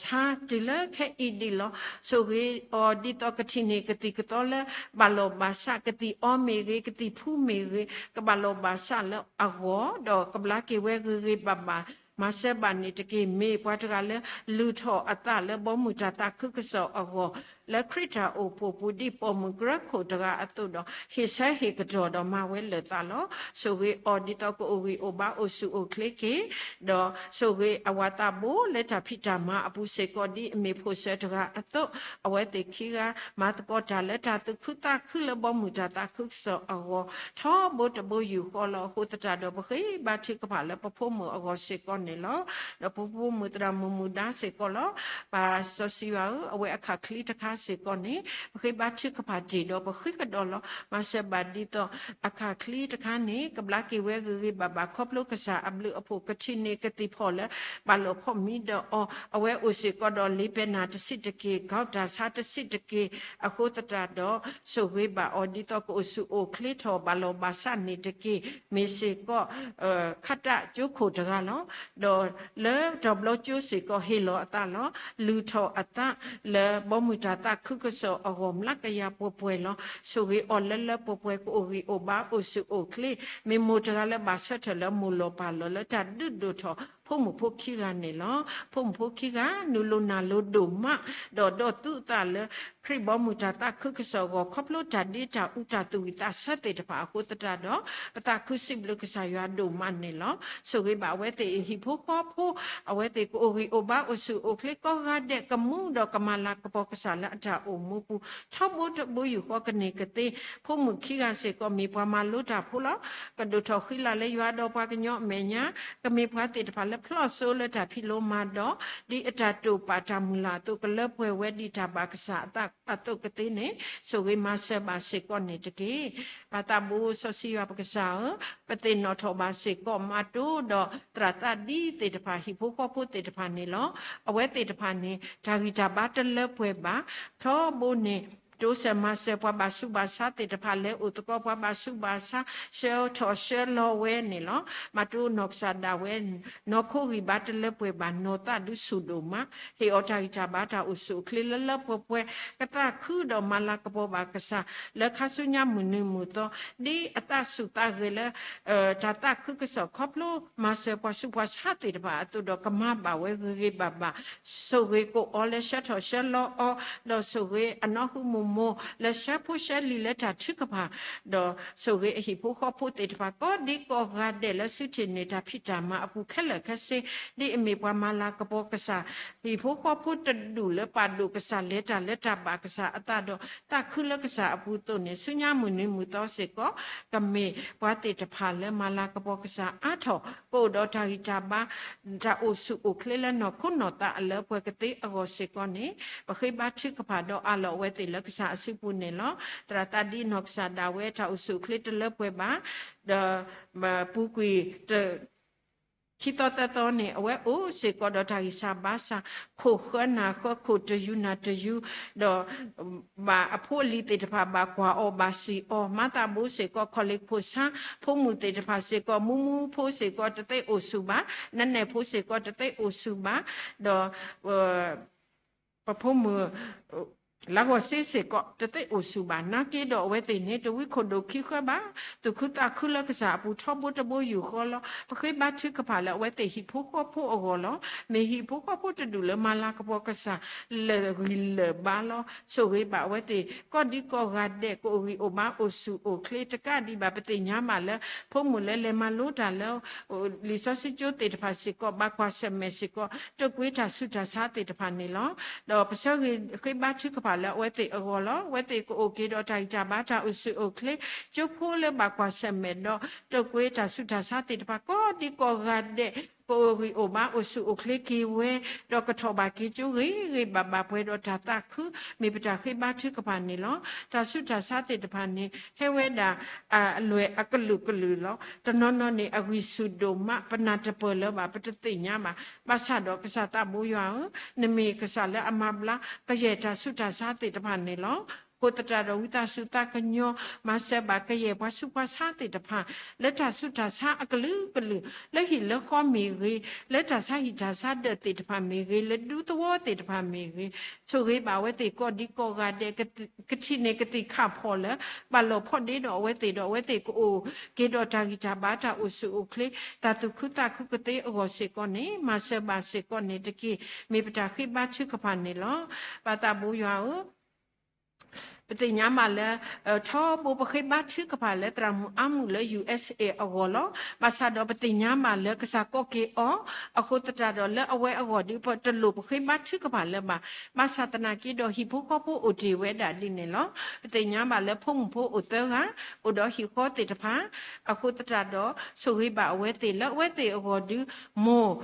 ဆါတုၤလၢခဲအံၤဒံးလီၤ. ဆိၣ်ဂ့ၤအီၤဒ်သိးကထံၣ်န့ၢ်ကသံၣ်ကသီလၢ ဘၣ်လီၤဘၣ်စး ကသံၣ်အီမ့ၢ်ဂ့ၤ ကသံၣ်ဖူမ့ၢ်ဂ့ၤ ကဘၣ်လီၤဘၣ်စးလၢအဂီၢ် ဒီးကဘျါက့ၤဝဲဂ့ၤဂ့ၤဘၣ်ဘၣ် မၤစၢၤဘၣ်န့ၣ်တက့ၢ်. မ့ၢ်ပှၤတဂၤလၢလုၢ်ထီၣ်အသးလၢဘီမုၢ်တၢ်သးခုကစီၣ်အဂီၢ် လၢခရံာ်တၢ်အိၣ်ဖှိၣ်ပူၤဒ်ပိာ်မုၣ်ကရၢခိၣ်တဂၤအသိးဒီး ဟ့ၣ်ဆၢဟ့ၣ်ကတီၢ်ဒီးမၤဝဲလၢာ်သးလီၤ. ဆိၣ်ဂ့ၤအီၤဒ်သိးကအိၣ်ဂံၢ်အိၣ်ဘါအိၣ်ဆူၣ်အိၣ်ချ့က့ၤ ဒီးဆိၣ်ဂ့ၤအဝၤသးဘိလၢတၢ်ဖံးတၢ်မၤအပူၤစ့ၢ်ကီး ဒ်အမ့ၢ်ဖိၣ်စၢၤတဂၤအသိး အဝဲသ့ၣ်ခံဂၤ မၤသကိးတၢ်လၢတၢ်သူၣ်ခုသးခုလၢဘီမုၢ်တၢ်သးခုကစီၣ်အဂီၢ် ထီဘိတဘိယူၢ်ဃီလီၤ. အဃိသတးဒီး ပဃ့ဘါထုကဖၣ်လၢပဖိမုၣ်အဂီၢ်စ့ၢ်ကီးန့ၣ်လီၤ. ဒီးပဖိမုၣ်သရၣ်မုၣ်မုၣ်ဒါစ့ၢ်ကီးလီၤ. ပၢ်စီဆှံယွၤဧၢ, အဝဲအခၣ်ချံတခါစ့ၢ်ကီးန့ၣ် ပဃ့ဘါထုကဖၣ်တ့ၢ်ဒီးပဃ့ကဒီးလီၤ. မၤစၢၤဘၣ်ဒ်သိး အခၣ်ချံတခါန့ၣ် ကဘျါက့ၤဝဲဂ့ၤဂ့ၤဘၣ်ဘၣ် ခီဖျိကစၢ်အဘျုးအဖှိၣ် ကထံၣ်န့ၢ်ကသံၣ်ဖီၣ်လၢ ဘၣ်လီၤဖီၣ်မံဒီးအီၤ အဝဲအိၣ်စ့ၢ်ကီးဒီးလ့ပဲနၢ်တဆံးတက့ၢ် ကီတၢ်ဆါတဆံးတက့ၢ် အဃိသတးဒီး ဆိၣ်ဂ့ၤဘၣ်အီၤဒ်သိးကအိၣ်ဆူၣ်အိၣ်ချ့ထီၣ် ဘၣ်လီၤဘၣ်စးန့ၣ်တက့ၢ်. မ့ၢ်စ့ၢ်ကီး ခးတၢ်ကၠိခိၣ်တဂၤလီၤ. ဒီးလၢတဘျီကၠိစ့ၢ်ကီးဟ့ၣ်လီၤအသးလီၤ. လုၢ်ထီၣ်အသးလၢဘီမုၢ်တၢ်သးခုကစီၣ်အဂီၢ် မျးကယၤပှဲၤပှဲၤလီၤ. ဆိၣ်ဂ့ၤအီၤလၢလၢပှဲၤပှဲၤ ကအိၣ်ဂံၢ်အိၣ်ဘါအိၣ်ဆူၣ်အိၣ်ချ့ မ့ၢ်မိၢ်တဂၤလၢဘၣ်ဆၢထၢၣ်လၢမိၢ်လီၤပၢ်လီၤ လၢတၢ်ဒုးဒိၣ်ထီၣ်ဖိမုၣ်ဖိခံဂၤန့ၣ်လီၤ. ဖိမုၣ်ဖိခံဂၤ နုာ်လီၤနၢ်လီၤဒိၣ်မး ဒီးဒီးသူအသးလၢ ခရံာ်ဘီမုၢ်တၢ်သးခုကစီၣ်အဂီၢ် ခီဖျိတၢ်ဒ့တၢ်အူတၢ်သူၣ်ဝံၣ်သးဆၢသ့ၣ်တဖၣ်အဃိသတးဒီး ပသးခုစံးဘျုးကစၢ်ယွၤဒိၣ်မးန့ၣ်လီၤ. ဆိၣ်ဂ့ၤဘၣ်အဝဲသ့ၣ်အဟံၣ်ဖိဃီဖိ အဝဲသ့ၣ်ကအိၣ်ဂံၢ်အိၣ်ဘါအိၣ်ဆူၣ်အိၣ်ချ့ကိးဂၤဒဲး ကမူဒီးကမၤလၤကပီၤကစၢ်လၢအတၢ်အိၣ်မူပူၤ ထီဘိတဘိယူၢ်ဃီကန့ၢ်ကသ့ ဖိမုၣ်ခံဂၤစ့ၢ်ကီး မ့ၢ်ပှၤမၤလိတၢ်ဖိလီၤ. ကဒိၣ်ထီၣ်ဃံလၤလၢယွၤဒီးပှၤကညီအမဲာ်ညါ ကမ့ၢ်ပှၤသ့ၣ်တဖၣ်လၢ ဖျီၣ်စိလၢတၢ်ဖံးလိမၤဒိး ဒ်အတၢ်တိာ်ပာ်တၢ်မုၢ်လၢ်အသိး ကလၢပှဲၤဝဲဒ်တၢ်ဘၣ်ကစၢ်အသးအသိးကသ့န့ၣ် ဆိၣ်ဂ့ၤမၤစၢၤဘၣ်စ့ၢ်ကီးန့ၣ်တက့ၢ်. ပၢ်သးဘိစီဆှံယွၤပကစၢ်ဧၢ, ပသ့ၣ်နီၣ်ထီၣ်ဘၣ်စ့ၢ်ကီး မၤတိဒီးသရၣ်သးဒံသ့ၣ်တဖၣ် ဟံၣ်ဖိဃီဖိသ့ၣ်တဖၣ်န့ၣ်လီၤ. အဝဲသ့ၣ်တဖၣ်န့ၣ် တၢ်ဂံၢ်တၢ်ဘါတလၢပှဲၤဘၣ်, ထီဘိန့ၣ် တိစၢၤမၤစၢၤပှၤဘၣ်ဆူးဘၣ်ဆါသ့ၣ်တဖၣ် လဲၤအိၣ်သကိးပှၤဘၣ်ဆူးဘၣ်ဆါ ဆှၢထီၣ်ဆှၢလီၤဝဲန့ၣ်လီၤ. မၤတိနီၢ်ကစၢ်ဒၣ်ဝဲ နီၢ်ခိဂံၢ်ဘါတလၢပှဲၤဘၣ် နီၢ်သးဒုးဆူၣ်ဒိၣ်မး, ဟ့ၣ်အီၤတၢ်ဂံၢ်တၢ်ဘါတၢ်အိၣ်ဆူၣ်အိၣ်ချ့လၢလၢပှဲၤပှဲၤ ကသးခုဒီးမၤလၤကပီၤဘၣ်ကစၢ် လၢခါဆူညါမုၢ်နံၤမုၢ်သီ ဒ်အသးစူၢ်သးဂဲၤလၢ တၢ်သးခုကစီၣ်ခီဖျိမၤစၢၤပှၤဆူးပှၤဆါသ့ၣ်တဖၣ်အသိးဒီး ကမၤဘၣ်ဝဲဂ့ၤဂ့ၤဘၣ်ဘၣ်, ဆိၣ်ဂ့ၤကအိးလၢဆှၢထီၣ်ဆှၢလီၤအီၤ, ဒီးဆိၣ်ဂ့ၤအနီၢ်ဟူမိၢ်မိၢ်လၢဆှၢဖိဆှၢလံၤလၢတၢ်ထုကဖၣ်, ဒီးဆိၣ်ဂ့ၤအဟံၣ်ဖိဃီဖိသ့ၣ်တဖၣ် ကိးဒံကိးဂၤဒဲးလၢစုထံၣ်န့ၢ်တၢ်ဖံးတၢ်မၤအပူၤခဲလၢာ်ခဲဆ့, ဒ်အမ့ၢ်ပှၤမၤလၤကပီၤကစၢ် ဟံၣ်ဖိဃီဖိတဒူၣ်လၢပာ်ဒိၣ်ကစၢ် လဲၤတၢ်လၢတၢ်ဘၣ်ကစၢ်အသးဒီး သးခုလၢကစၢ်အပူၤအသိးန့ၣ် ဆူညါမုၢ်နံၤမုၢ်သီစ့ၢ်ကီး ကမ့ၢ်ပှၤသ့ၣ်တဖၣ်လၢမၤလၤကပီၤကစၢ်အါထီၣ် ကအိၣ်ဒီးတၢ်ဂံၢ်တၢ်ဘါ တၢ်အိၣ်ဆူၣ်အိၣ်ချ့လၢနီၢ်ခိနီၢ်သးအလၢပှဲၤကသ့အဂီၢ်စ့ၢ်ကီးန့ၣ် ပဃ့ဘါထုကဖၣ်ဒီးအးလီၤအဝဲသ့ၣ်လၢကစၢ်အစုပူၤန့ၣ်လီၤ. သရၣ်သးဒံနီၢ်ကစၢ်ဒၣ်ဝဲ တၢ်အိၣ်ဆူၣ်အိၣ်ချ့တလၢပှဲၤဘၣ်, ဒီးပူၤကွံာ် ခံသီသၢသီန့ၣ် အဝဲအိၣ်စ့ၢ်ကီးဒီးတၢ်ဂံၢ်စၢ်ဘါစၢ် ခိၣ်ဃၢနၢ်ဃၢ ခိၣ်တယူၤနၢ်တယူၤ, ဒီးဘၣ်အဖိအလံၤသ့ၣ်တဖၣ် ဘၣ်ကွၢ်အီၤဘၣ်စံးအီၤ, မၤသးဘိစ့ၢ်ကီး ခီၣ်လ့ၣ်ခိၣ်ဆါ ဖိမုၣ်သ့ၣ်တဖၣ်စ့ၢ်ကီး မူမူဖိစ့ၢ်ကီး တသ့အိၣ်ဆူၣ်ဘၣ်, နဲနဲဖိစ့ၢ်ကီး တသ့အိၣ်ဆူၣ်ဘၣ်, ဒီး ပဖိမုၣ် လါဂီၢ်စ့စ့ၢ်ကီး တသ့အိၣ်ဆူၣ်ဘၣ်. နာ်က့ဒီးအဝဲသ့ၣ်န့ၣ် တဝံခိၣ်ဒိၣ်ခံဃၢဘၣ်, သူၣ်ခုသးခုလၢကစၢ်အပူၤ ထီဘိတဘိယူၢ်ဃီလီၤ. ပဃ့ဘါထုကဖၣ်လၢအဝဲသ့ၣ်ဟံၣ်ဖိဃီဖိအဂီၢ်လီၤ. မ့ၢ်ဟံၣ်ဖိဃီဖိတဒူၣ်လၢမၤလၤကပီၤကစၢ် လၢာ်ဂံၢ်လၢာ်ဘါလီၤ. ဆိၣ်ဂ့ၤဘၣ်အဝဲသ့ၣ် ကိးဒံကိးဂၤဒဲး ကအိၣ်ဂံၢ်အိၣ်ဘါအိၣ်ဆူၣ်အိၣ်ချ့ တကးဒံးဘၣ် ပသ့ၣ်ညါဘၣ်လၢ ဖိမုၣ်လၢလဲၤမၤလိတၢ်လၢ လံာ်စီဆှံကၠိသ့ၣ်တဖၣ်စ့ၢ်ကီး ဘၣ်ကွၢ်ဆၢၣ်မဲာ်စ့ၢ်ကီး တိာ်ကွံာ်တၢ်ဆူးတၢ်ဆါသ့ၣ်တဖၣ်န့ၣ်လီၤ. ဒီးပဆၢဂ့ၤဃ့ဘါထုကဖၣ်လၢအဝဲသ့ၣ်အဂီၢ်လီၤ. အဝဲသ့ၣ်ကအိၣ်က့ၤဒီးတၢ်ဂံၢ်တၢ်ဘါတၢ်အိၣ်ဆူၣ်အိၣ်ချ့, ကၠိဖိလၢဘၣ်ကွၢ်ဆၢၣ်မဲာ်ဒီး တိာ်ကွံာ်တၢ်ဆူးတၢ်ဆါသ့ၣ်တဖၣ် ကိးဒံကိးဂၤဒဲး ကအိၣ်ဂံၢ်အိၣ်ဘါအိၣ်ဆူၣ်အိၣ်ချ့က့ၤဝဲ, ဒီးကထီၣ်ဘၣ်က့ၤကၠိဂ့ၤဂ့ၤဘၣ်ဘၣ် ပှဲၤဒီးတၢ်သးခု မ့ၢ်ပတၢ်ဃ့ဘါထုကဖၣ်န့ၣ်လီၤ. တၢ်ဆူးတၢ်ဆါသ့ၣ်တဖၣ်န့ၣ် ဟဲဝဲဒၣ် အလွဲၢ်အကလုာ်ကလုာ်လီၤ. တနီၤနီၤန့ၣ် အဂံၢ်ဆူၣ်ဒိၣ်မး ပနၢ်တပၢၢ်လၢၤဘၣ် ပတသ့ၣ်ညါဘၣ်. ဘၣ်ဆၣ်ဒီးကစၢ်သးဘိယွၤဧၢ, နမ့ၢ်ကစၢ်လၢအမၤဘျါ ကယဲၢ်တၢ်ဆူးတၢ်ဆါသ့ၣ်တဖၣ်န့ၣ်လီၤ. အဃိသတးဒီး ဝံသးစူၤသးကညီၤ မၤစၢၤဘၣ်ကယဲၢ်ပှၤဆူးပှၤဆါသ့ၣ်တဖၣ် လၢတၢ်ဆူးတၢ်ဆါအကလုာ်ကလုာ်, လၢဟံၣ်လၢဃီမ့ၢ်ဂ့ၤ, လၢတၢ်ဆါဟံၣ်တၢ်ဆါဒၢးသ့ၣ်တဖၣ်မ့ၢ်ဂ့ၤ, လၢဒူသဝီသ့ၣ်တဖၣ်မ့ၢ်ဂ့ၤ, ဆိၣ်ဂ့ၤဘၣ်အဝဲသ့ၣ်ကိးဒံကိးဂၤဒဲး ကထံၣ်န့ၢ်ကသံၣ်ခၣ်ဖီၣ်လၢ ဘၣ်လီၤဖီၣ်ဒ့ဒီးအဝဲသ့ၣ်ဒီး အဝဲသ့ၣ်ကအိၣ်က့ၤဒီးတၢ်ဂံၢ်တၢ်ဘါတၢ်အိၣ်ဆူၣ်အိၣ်ချ့ တၢ်သူၣ်ခုသးခုကသ့အဂီၢ်စ့ၢ်ကီးန့ၣ် မၤစၢၤဘၣ်စ့ၢ်ကီးန့ၣ်တက့ၢ်. မ့ၢ်ပတၢ်ဃ့ဘါထုကဖၣ်န့ၣ်လီၤ. ပၢ်သးဘိယွၤဧၢ, ပသ့ၣ်ညါဘၣ်လၢ ထီဘိပဃ့ဘါထုကဖၣ်လၢသရၣ်မုၣ်အါမုၣ်လၢ ယူၣ်အၢၣ်စ့ၣ် အဂီၢ်လီၤ. ဘၣ်ဆၣ်ဒီးပသ့ၣ်ညါဘၣ်လၢ ကစၢ်ကိးက့ၤအီၤ, အဃိသတးဒီးလၢအဝဲအဂီၢ်ဒီး ပတလိၣ်ပဃ့ဘါထုကဖၣ်လၢၤဘၣ်. ဘၣ်ဆၣ်သနာ်က့ဒီး ဟံၣ်ဖိဃီဖိအိၣ်တ့ၢ်ဝဲဒၣ်ဒ်န့ၣ်လီၤ. ပသ့ၣ်ညါဘၣ်လၢဖိမုၣ်ဖိအိၣ်သၢဂၤ, အိၣ်ဒီးဟံၣ်ဃီသ့ၣ်တဖၣ်, အဃိသတးဒီး ဆိၣ်ဂ့ၤဘၣ်အဝဲသ့ၣ်လၢအဝဲသ့ၣ်အဂီၢ်ဒီး မိၢ်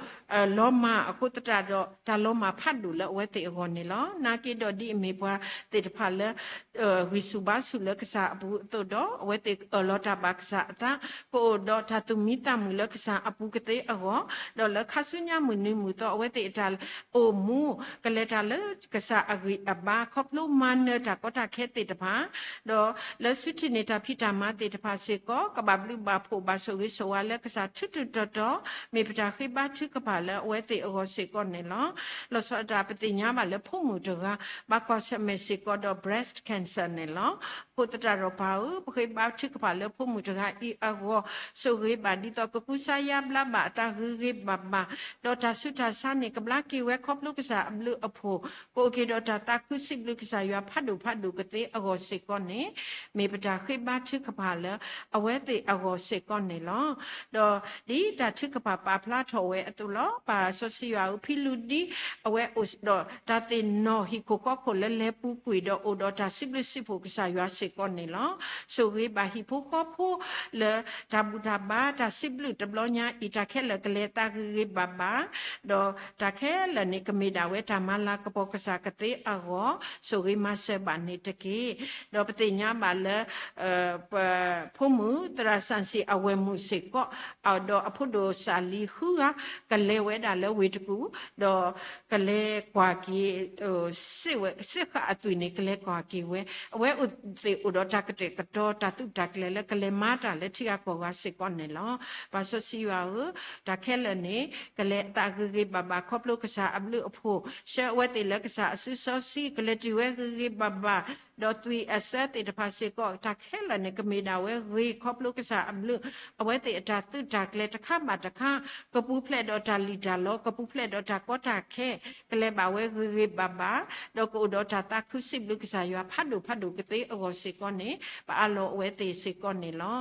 လီၤမၢ်အဃိသတးဒီး တၢ်လီၤမၢ်ဖးဒိၣ်လၢအဝဲသ့ၣ်အဂီၢ်န့ၣ်လီၤ. နာ်က့ဒီးဒ်အမ့ၢ်ပှၤသ့ၣ်တဖၣ်လၢ ဂံၢ်ဆူၣ်ဘါဆူၣ်လၢကစၢ်အပူၤအသိးဒီး အဝဲသ့ၣ်အၢၣ်လီၤတၢ်ဘၣ်ကစၢ်အသး, ကအိၣ်ဒီးတၢ်သူၣ်မံသးမုာ်လၢကစၢ်အပူၤကသ့အဂီၢ်, ဒီးလၢခါဆူညါမုၢ်နံၤမုၢ်သီ အဝဲသ့ၣ်အတၢ်အိၣ်မူ ကလဲၤတၢ်လၢကစၢ်အဂံၢ်အဘါ ခီဖျိမၤနၢၤတၢ်ကီတၢ်ခဲသ့ၣ်တဖၣ်, ဒီးလၢစုထံၣ်န့ၢ်တၢ်ဖံးတၢ်မၤသ့ၣ်တဖၣ်စ့ၢ်ကီး ကဘၣ်ဘျုးဘၣ်ဖှိၣ်ဘၣ်ဆိၣ်ဂ့ၤဆိၣ်ဝါလၢကစၢ်ထူးထူးတီၤတီၤ, မ့ၢ်ပတၢ်ဃ့ဘါထုကဖၣ်လၢအဝဲသ့ၣ်အဂီၢ်စ့ၢ်ကီးန့ၣ်လီၤ. လီၤဆီဒၣ်တၢ် ပသ့ၣ်ညါဘၣ်လၢဖိမုၣ်တဂၤ ဘၣ်ကွၢ်ဆၢၣ်မဲာ်စ့ၢ်ကီးဒီး breast cancer န့ၣ်လီၤ. အဃိသတးဒီးပၢ်ဧၢ, ပဃ့ဘါထုကဖၣ်လၢဖိမုၣ်တဂၤအံၤအဂီၢ်, ဆိၣ်ဂ့ၤဘၣ်ဒ်သိးကကူစါယါဘျါဘၣ်အသးဂ့ၤဂ့ၤဘၣ်ဘၣ်, ဒီးတၢ်ဆူးတၢ်ဆါန့ၣ် ကဘျါက့ၤဝဲခီဖျိကစၢ်အဘျုးအဖှိၣ်, ကအိၣ်က့ၤဒီးတၢ်သးခုစံးဘျုးကစၢ်ယွၤဖးဒိၣ်ဖးဒိၣ်ကသ့အဂီၢ်စ့ၢ်ကီးန့ၣ်, မ့ၢ်ပတၢ်ဃ့ဘါထုကဖၣ်လၢအဝဲသ့ၣ်အဂီၢ်စ့ၢ်ကီးန့ၣ်လီၤ. ဒီးဒ်တၢ်ထုကဖၣ်ပာ်ဖျါထီၣ်ဝဲအသိးလီၤ. ပၢ်စီဆှံယွၤဧၢ, ဖံလူဒ် အဝဲအိၣ်ဒီးတၢ်သ့ၣ်နီၣ်ဟံၣ်ခိၣ်ဃီခိၣ်လၢလဲၤပူၤကွံာ်ဒီးအိၣ်ဒီးတၢ်စံးဘျုးစံးဖှိၣ်ကစၢ်ယွၤ စ့ၢ်ကီးန့ၣ်လီၤ. ဆိၣ်ဂ့ၤဘၣ်ဟံၣ်ဖိဃီဖိလၢ တၢ်ဘူၣ်တၢ်ဘါတၢ်စံးဘျုးတဘျီညါအံၤ တၢ်ခဲလၢာ်ကလဲၤသးဂ့ၤဂ့ၤဘၣ်ဘၣ်, ဒီးတၢ်ခဲလၢာ်န့ၣ် ကမ့ၢ်ဒၣ်ဝဲတၢ်မၤလၤကပီၤကစၢ်ကသ့အဂီၢ် ဆိၣ်ဂ့ၤမၤစၢၤဘၣ်န့ၣ်တက့ၢ်. ဒီးပသ့ၣ်ညါဘၣ်လၢ ပဖိမုၣ်သရၣ်စၣ်စံၣ်အဝဲၢ်မုၣ်စ့ၢ်ကီး ဒီးအဖိဒိၣ်စၢ်လံၤဃုဂၤ ကလဲၤဝဲဒၣ်လၢဝ့ၢ်တကူၣ်, ဒီးကလဲၤကွၢ်က့ၤ စ့ၣ်ဃာ်အသွံၣ်န့ၣ် ကလဲၤကွၢ်က့ၤဝဲ, အဝဲသ့ၣ်အိၣ်ဒီးတၢ်ကတဲာ်ကတီၤတၢ်သုးတၢ်ကျဲၤလၢကလဲၤမၤတၢ်လၢထံဂၤကီၢ်ဂၤစ့ၢ်ကီးန့ၣ်လီၤ. ပၢ်စီဆှံယွၤဧၢ, တၢ်ခဲလၢာ်န့ၣ် ကလဲၤအသးဂ့ၤဂ့ၤဘၣ်ဘၣ်ခီဖျိကစၢ်အဘျုးအဖှိၣ်, ဆှၢအဝဲသ့ၣ်လၢကစၢ်အစုစီဆှံ ကလဲၤတုၤဝဲဂ့ၤဂ့ၤဘၣ်ဘၣ်, ဒီးသွံၣ်အစၢသ့ၣ်တဖၣ်စ့ၢ်ကီး တၢ်ခဲလၢာ်န့ၣ် ကမ့ၢ်ဒၣ်ဝဲဂ့ၤခီဖျိကစၢ်အဘျုး, အဝဲသ့ၣ်အတၢ်သုးတၢ်ကျဲၤတခါဘၣ်တခါ ကပူၤဖျဲးဒီးတၢ်လံၣ်တၢ်လီ ကပူၤဖျဲးဒီးတၢ်ကီတၢ်ခဲ ကလဲၤဘၣ်ဝဲဂ့ၤဂ့ၤဘၣ်ဘၣ်, ဒီးကအိၣ်ဒီးတၢ်သးခုစံးဘျုးကစၢ်ယွၤဖးဒိၣ်ဖးဒိၣ်ကသ့အဂီၢ်စ့ၢ်ကီးန့ၣ် ပအးလီၤအဝဲသ့ၣ်စ့ၢ်ကီးန့ၣ်လီၤ.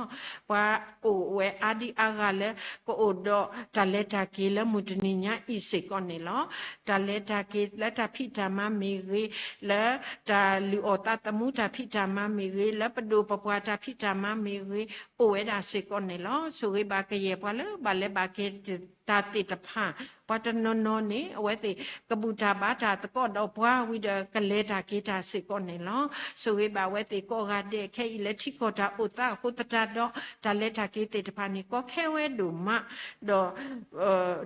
ပှၤအိၣ်ဝဲအါဒံအါဂၤလၢ ကအိၣ်ဒီးတၢ်လဲၤတၢ်က့ၤလၢမုၢ်တနံၤညါအံၤစ့ၢ်ကီးန့ၣ်လီၤ. တၢ်လဲၤတၢ်က့ၤလၢတၢ်ဖံးတၢ်မၤမ့ၢ်ဂ့ၤ, လၢတၢ်လုၢ်အီၣ်သးသမူတၢ်ဖံးတၢ်မၤမ့ၢ်ဂ့ၤ, လၢပဒိၣ်ပပှၢ်တၢ်ဖံးတၢ်မၤမ့ၢ်ဂ့ၤ, အိၣ်ဝဲဒၣ်စ့ၢ်ကီးန့ၣ်လီၤ. ဆိၣ်ဂ့ၤဘၣ်ကယဲၢ်ပှၤလၢဘၣ်လဲၤဘၣ်က့ၤတၢ်သ့ၣ်တဖၣ်, ပှၤတနီၤနီၤန့ၣ် အဝဲသ့ၣ်ကဘူၣ်တၢ်ဘါတၢ်သကိးဒီးပှၤဝံၤဒီးကလဲၤတၢ်က့ၤတၢ်စ့ၢ်ကီးန့ၣ်လီၤ. ဆိၣ်ဂ့ၤဘၣ်အဝဲသ့ၣ်ကိးဂၤဒဲးခဲအံၤလၢထံကီၢ်တၢ်အိၣ်သးအဃိသတးဒီး တၢ်လဲၤတၢ်က့ၤသ့ၣ်တဖၣ်န့ၣ် ကီခဲဝဲဒိၣ်မး, ဒီး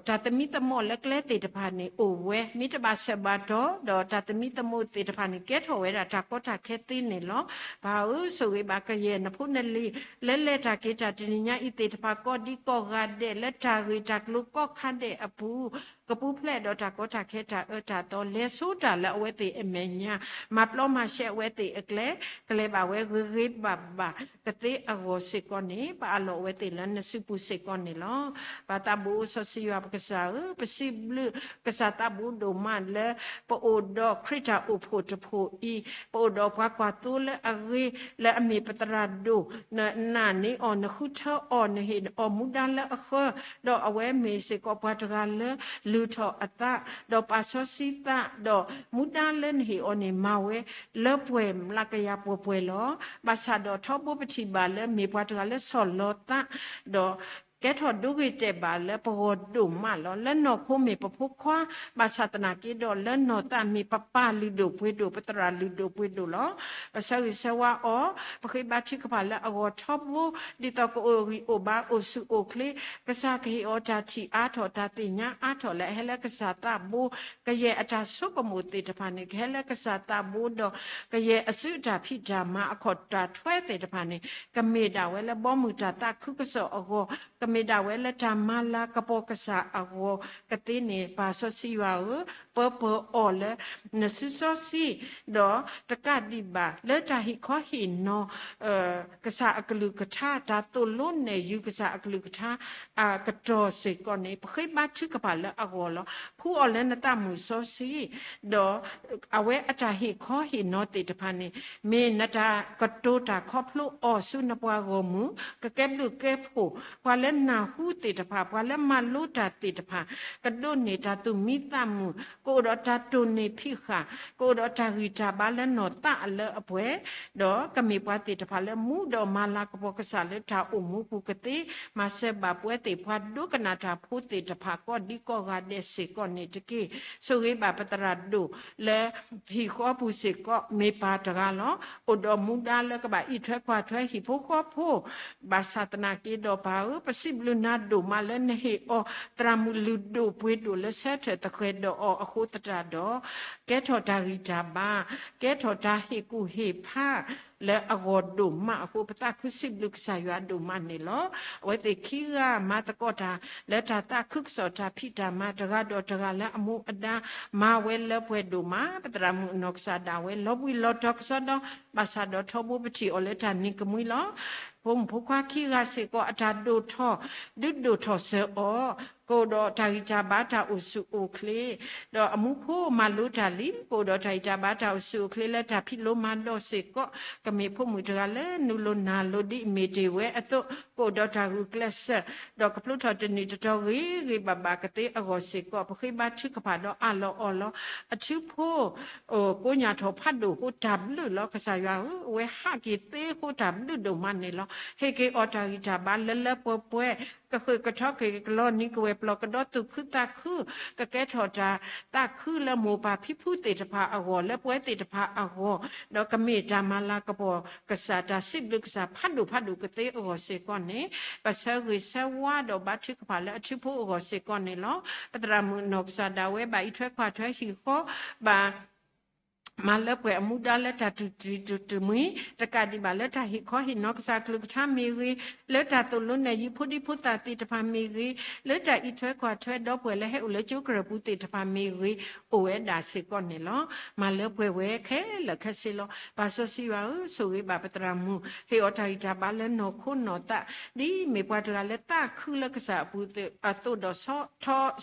တၢ်သမံသမိးလၢကျဲသ့ၣ်တဖၣ်န့ၣ်အိၣ်ဝဲ, မ့ၢ်တဘၣ်ဆၢဘၣ်တီၢ်, ဒီးတၢ်သမံသမိးသ့ၣ်တဖၣ်န့ၣ် ကဲထီၣ်ဝဲဒၣ်တၢ်ကီတၢ်ခဲသ့န့ၣ်လီၤ. ပၢ်ဧၢ, ဆိၣ်ဂ့ၤဘၣ်ကယဲၢ်နဖိနလံၤ လၢလဲၤတၢ်က့ၤတၢ်တနံၤညါအံၤသ့ၣ်တဖၣ် ကိးဒံကိးဂၤဒဲးလၢတၢ်ဂ့ၢ်တၢ်ကျိၤကိးခါဒဲးအပူၤ ကပူၤဖျဲးဒီးတၢ်ကီတၢ်ခဲတၢ်အၢတၢ်သီ လဲၤဆိတၢ်လၢအဝဲသ့ၣ်အမဲာ်ညါ, မၤပျီမၤရှဲအဝဲသ့ၣ်အကျဲ, ကလဲၤဘၣ်ဝဲဂ့ၤဂ့ၤဘၣ်ဘၣ်ကသ့အဂီၢ်စ့ၢ်ကီးန့ၣ် ပအးလီၤအဝဲသ့ၣ်လၢနစုပူၤစ့ၢ်ကီးန့ၣ်လီၤ. ပၢ်သးဘိစီဆှံယွၤပကစၢ်ဧၢ, ပစံးဘျုးကစၢ်သးဘိဒိၣ်မးလၢ ပအိၣ်ဒီးခရံာ်တၢ်အိၣ်ဖှိၣ်တဖှိၣ်အံၤ, ပအိၣ်ဒီးပှၤကွၢ်သိလၢအဂ့ၤ လၢအမ့ၢ်ပသရၣ်ဒိၣ်, နနာ်န့ၢ်အီၤ, နဃုထၢအီၤ, နဟ့ၣ်အီၤမူဒါလၢအဃၢ, ဒီးအဝဲမ့ၢ်စ့ၢ်ကီးပှၤတဂၤလၢလုၢ်ထီၣ်အသး, ဒီးပာ်စီဆှံသး, ဒီးမူဒါလၢနဟ့ၣ်အီၤန့ၣ် မၤဝဲလၢပှဲၤမျးကယၤပှဲၤပှဲၤလီၤ. ဘၣ်ဆၣ်ဒီးထီဘိပထံၣ်ဘၣ်လၢမ့ၢ်ပှၤတဂၤလၢဆီၣ်လီၤသး, ဒီး ကဲထီၣ်ဒိဂ့ၤတဲာ်ဘၣ်လၢပဂီၢ်ဒိၣ်မးလီၤ. လၢနီၢ်ခိမ့ၢ်ပဖိခွါ, ဘၣ်ဆၣ်သနာ်က့ဒီး လၢနီၢ်သးမ့ၢ်ပပၢ်လုၢ်ဒိၣ်ပှ့ၤဒိၣ်, ပသရၣ်လုၢ်ဒိၣ်ပှ့ၤဒိၣ်လီၤ. ပဆၢဂ့ၤဆၢဝါအီၤ, ပဃ့ဘါထုကဖၣ်လၢအဂီၢ်ထီဘိ, ဒ်သိးကအိၣ်ဂံၢ်အိၣ်ဘါ, အိၣ်ဆူၣ်အိၣ်ချ့, ကစၢ်ကဟ့ၣ်အီၤတၢ်ထံၣ်အါထီၣ်, တၢ်သ့ၣ်ညါအါထီၣ်လၢအဟဲလၢကစၢ်သးဘိ, ကယဲၢ်အတၢ်ဆိကမိၣ်သ့ၣ်တဖၣ်န့ၣ် ကဟဲလၢကစၢ်သးဘိဒီး ကယဲၢ်အစုအတၢ်ဖံးတၢ်မၤအခီၣ်တၢ်ထွဲသ့ၣ်တဖၣ်န့ၣ် ကမ့ၢ်ဒၣ်ဝဲလၢဘီမုၢ်တၢ်သးခုကစီၣ်အဂီၢ်, ကမ့ၢ်ဒၣ်ဝဲလၢတၢ်မၤလၤကပီၤကစၢ်အဂီၢ်ကသ့န့ၣ် ပၢ်စီဆှံယွၤဧၢ, ပၢပၢအီၤလၢနစုစီဆှံ, ဒီးတကးဒံးဘၣ် လၢတၢ်ဟ့ၣ်ခီဟ့ၣ်နီၤ ကစၢ်အကလုၢ်ကထါ, တၢ်သိၣ်လိနဲၣ်ယုၤကစၢ်အကလုၢ်ကထါ အကတီၢ်စ့ၢ်ကီးန့ၣ် ပဃ့ဘါထုကဖၣ်လၢအဂီၢ်လီၤ. ဖှူအီၤလၢနသးမုၣ်စီဆှံ, ဒီးအဝဲအတၢ်ဟ့ၣ်ခီဟ့ၣ်နီၤသ့ၣ်တဖၣ်န့ၣ် မ့ၢ်နတၢ်ကတိၤတၢ်ခီဖျိအီၤဆူနပှၤဂီၢ်မုၢ်, ကကဲဘျုးကဲဖှိၣ် ပှၤလၢနၢ်ဟူသ့ၣ်တဖၣ်, ပှၤလၢမၤလိတၢ်သ့ၣ်တဖၣ်, ကဒိးန့ၢ်တၢ်သူၣ်မံသးမုာ်, ကအိၣ်ဒီးတၢ်တိၢ်နီၣ်ဖံးဃာ်, ကအိၣ်ဒီးတၢ်ဂံၢ်တၢ်ဘါလၢနီၢ်သးအလၢအပှဲၤ, ဒီးကမ့ၢ်ပှၤသ့ၣ်တဖၣ်လၢမူဒီးမၤလၤကပီၤကစၢ်လၢတၢ်အိၣ်မူပူၤကသ့, မၤစၢၤဘၣ်ပဝဲသ့ၣ်ပှၤဒိကနၣ်တၢ်ဖိသ့ၣ်တဖၣ် ကိးဒံကိးဂၤဒဲးစ့ၢ်ကီးန့ၣ်တက့ၢ်. ဆိၣ်ဂ့ၤဘၣ်ပသရၣ်ဒိၣ်လၢ ဟံၣ်ဃီပူၤစ့ၢ်ကီး မ့ၢ်ပၢ်တဂၤလီၤ. အိၣ်ဒီးမူဒါလၢကဘၣ်အံးထွဲကွၢ်ထွဲဟံၣ်ဖိဃီဖိ, ဘၣ်ဆၣ်သနာ်က့ဒီးပၢ်ဧၢ, ပစံးဘျုးနၤဒိၣ်မးလၢနဟ့ၣ်အီၤ သရၣ်မုၣ်လုၢ်ဒိၣ်ပှ့ၤဒိၣ်လၢဆၢထၢၣ်သဃဲၤဒီးအီၤအဃိသတးဒီး, ကဲထီၣ်တၢ်ဂံၢ်တၢ်ဘါ, ကဲထီၣ်တၢ်ဟ့ၣ်ကူၣ်ဟ့ၣ်ဖး လၢအဂီၢ်ဒိၣ်မးအဃိ ပသးခုစံးဘျုးကစၢ်ယွၤဒိၣ်မးန့ၣ်လီၤ. အဝဲသ့ၣ်ခံဂၤမၤသကိးတၢ် လၢတၢ်သးခုကစီၣ်တၢ်ဖံးတၢ်မၤ တဂၤဒီးတဂၤလၢအမူအဒါ မၤဝဲလၢပှဲၤဒိၣ်မး, ပသရၣ်မုၣ်အနီၢ်ကစၢ်ဒၣ်ဝဲ လီၤဘှံးလီၤတီၤကစီဒီ, ဘၣ်ဆၣ်ဒီးထီဘိပထံၣ်အီၤလၢတၢ်နံၤကမှံလီၤ. ဖိမုၣ်ဖိခွါခံဂၤစ့ၢ်ကီး အတၢ်ဒိၣ်ထီၣ် ဒုးဒိၣ်ထီၣ်စၢၤအီၤ, ကအိၣ်ဒီးတၢ်ဂံၢ်တၢ်ဘါတၢ်အိၣ်ဆူၣ်အိၣ်ချ့, ဒီးအမူဖိမၤလိတၢ်လံ, ကအိၣ်ဒီးတၢ်ဂံၢ်တၢ်ဘါတၢ်အိၣ်ဆူၣ်အိၣ်ချ့လၢတၢ်ဖံးလိမၤဒိးစ့ၢ်ကီး, ကမ့ၢ်ဖိမုၣ်တဂၤလၢနုာ်လီၤနၢ်လိၤဒ်အမ့ၢ်တ့ၢ်ဝဲအသိး, ကအိၣ်ဒီးတၢ်ဂုာ်ကျဲးစၢး, ဒီးကဖျိထီၣ်တနံၤတတီၤဂ့ၤဂ့ၤဘၣ်ဘၣ်ကသ့အဂီၢ်စ့ၢ်ကီး, ပဃ့ဘါထုကဖၣ်ဒီးအးလီၤအီလီၤ, အထူဖိ ကိးညၣ်ထီၣ်ဖးဒိၣ်ဃိတၢ်ဘျုးလီၤ. ကစၢ်ယွၤဧၢ, အဝဲဟးက့ၤသ့ဃိတၢ်ဘျုးဒိၣ်မးန့ၣ်လီၤ. ဟ့ၣ်က့ၤအီၤတၢ်ဂံၢ်တၢ်ဘါလၢလၢပှဲၤပှဲၤ, ကဃုာ်ကထီက့ၤကလီနံၤကဝဲၤပျီကဒီသူၣ်ခုသးခု, ကကဲထီၣ်တၢ်သးခုလၢမိၢ်ပၢ်ဖံဖုသ့ၣ်တဖၣ်အဂီၢ် လၢပဝဲသ့ၣ်တဖၣ်အဂီၢ်, ဒီးကမ့ၢ်တၢ်မၤလၤကပီၤကစၢ် တၢ်စံးဘျုးကစၢ်ဖးဒိၣ်ဖးဒိၣ်ကသ့အဂီၢ်စ့ၢ်ကီးန့ၣ်, ပဆၢဂ့ၤဆၢဝါဒီးဘါထုကဖၣ်လၢအထူဖိအဂီၢ်စ့ၢ်ကီးန့ၣ်လီၤ. ပသရၣ်မုၣ်နီၢ်ကစၢ်ဒၣ်ဝဲဘၣ်အံးထွဲကွၢ်ထွဲဟံၣ်ဃီ, ဘၣ် မၤလၢပှဲၤအမူဒါလၢတၢ်တူၢ်တံၢ်တူၢ်တမှံၤ, တကးဒံးဘၣ်လၢတၢ်ဟ့ၣ်ခီဟ့ၣ်နီၤကစၢ်ကလုၢ်ကထါမ့ၢ်ဂ့ၤ, လၢတၢ်သိၣ်လိနဲၣ်ယုၤဖိဒံဖိသၣ်သ့ၣ်တဖၣ်မ့ၢ်ဂ့ၤ, လၢတၢ်အံးထွဲကွၢ်ထွဲဒီပုၢ်ဝဲၢ်လၢဟဲအိၣ်လၢကၠိကရၢၢ်ပူၤသ့ၣ်တဖၣ်မ့ၢ်ဂ့ၤ, အိၣ်ဝဲဒၣ်စ့ၢ်ကီးန့ၣ်လီၤ. မၤလၢပှဲၤဝဲခဲလၢာ်ခဲဆ့လီၤ. ပၢ်စီဆှံယွၤဧၢ, ဆိၣ်ဂ့ၤဘၣ်ပသရၣ်မုၣ်, ဟ့ၣ်အီၤတၢ်ဂံၢ်တၢ်ဘါလၢနီၢ်ခိနီၢ်သး, ဒ်မ့ၢ်ပှၤတဂၤလၢသးခုလၢကစၢ်အပူၤအသိးဒီး ဆီထီ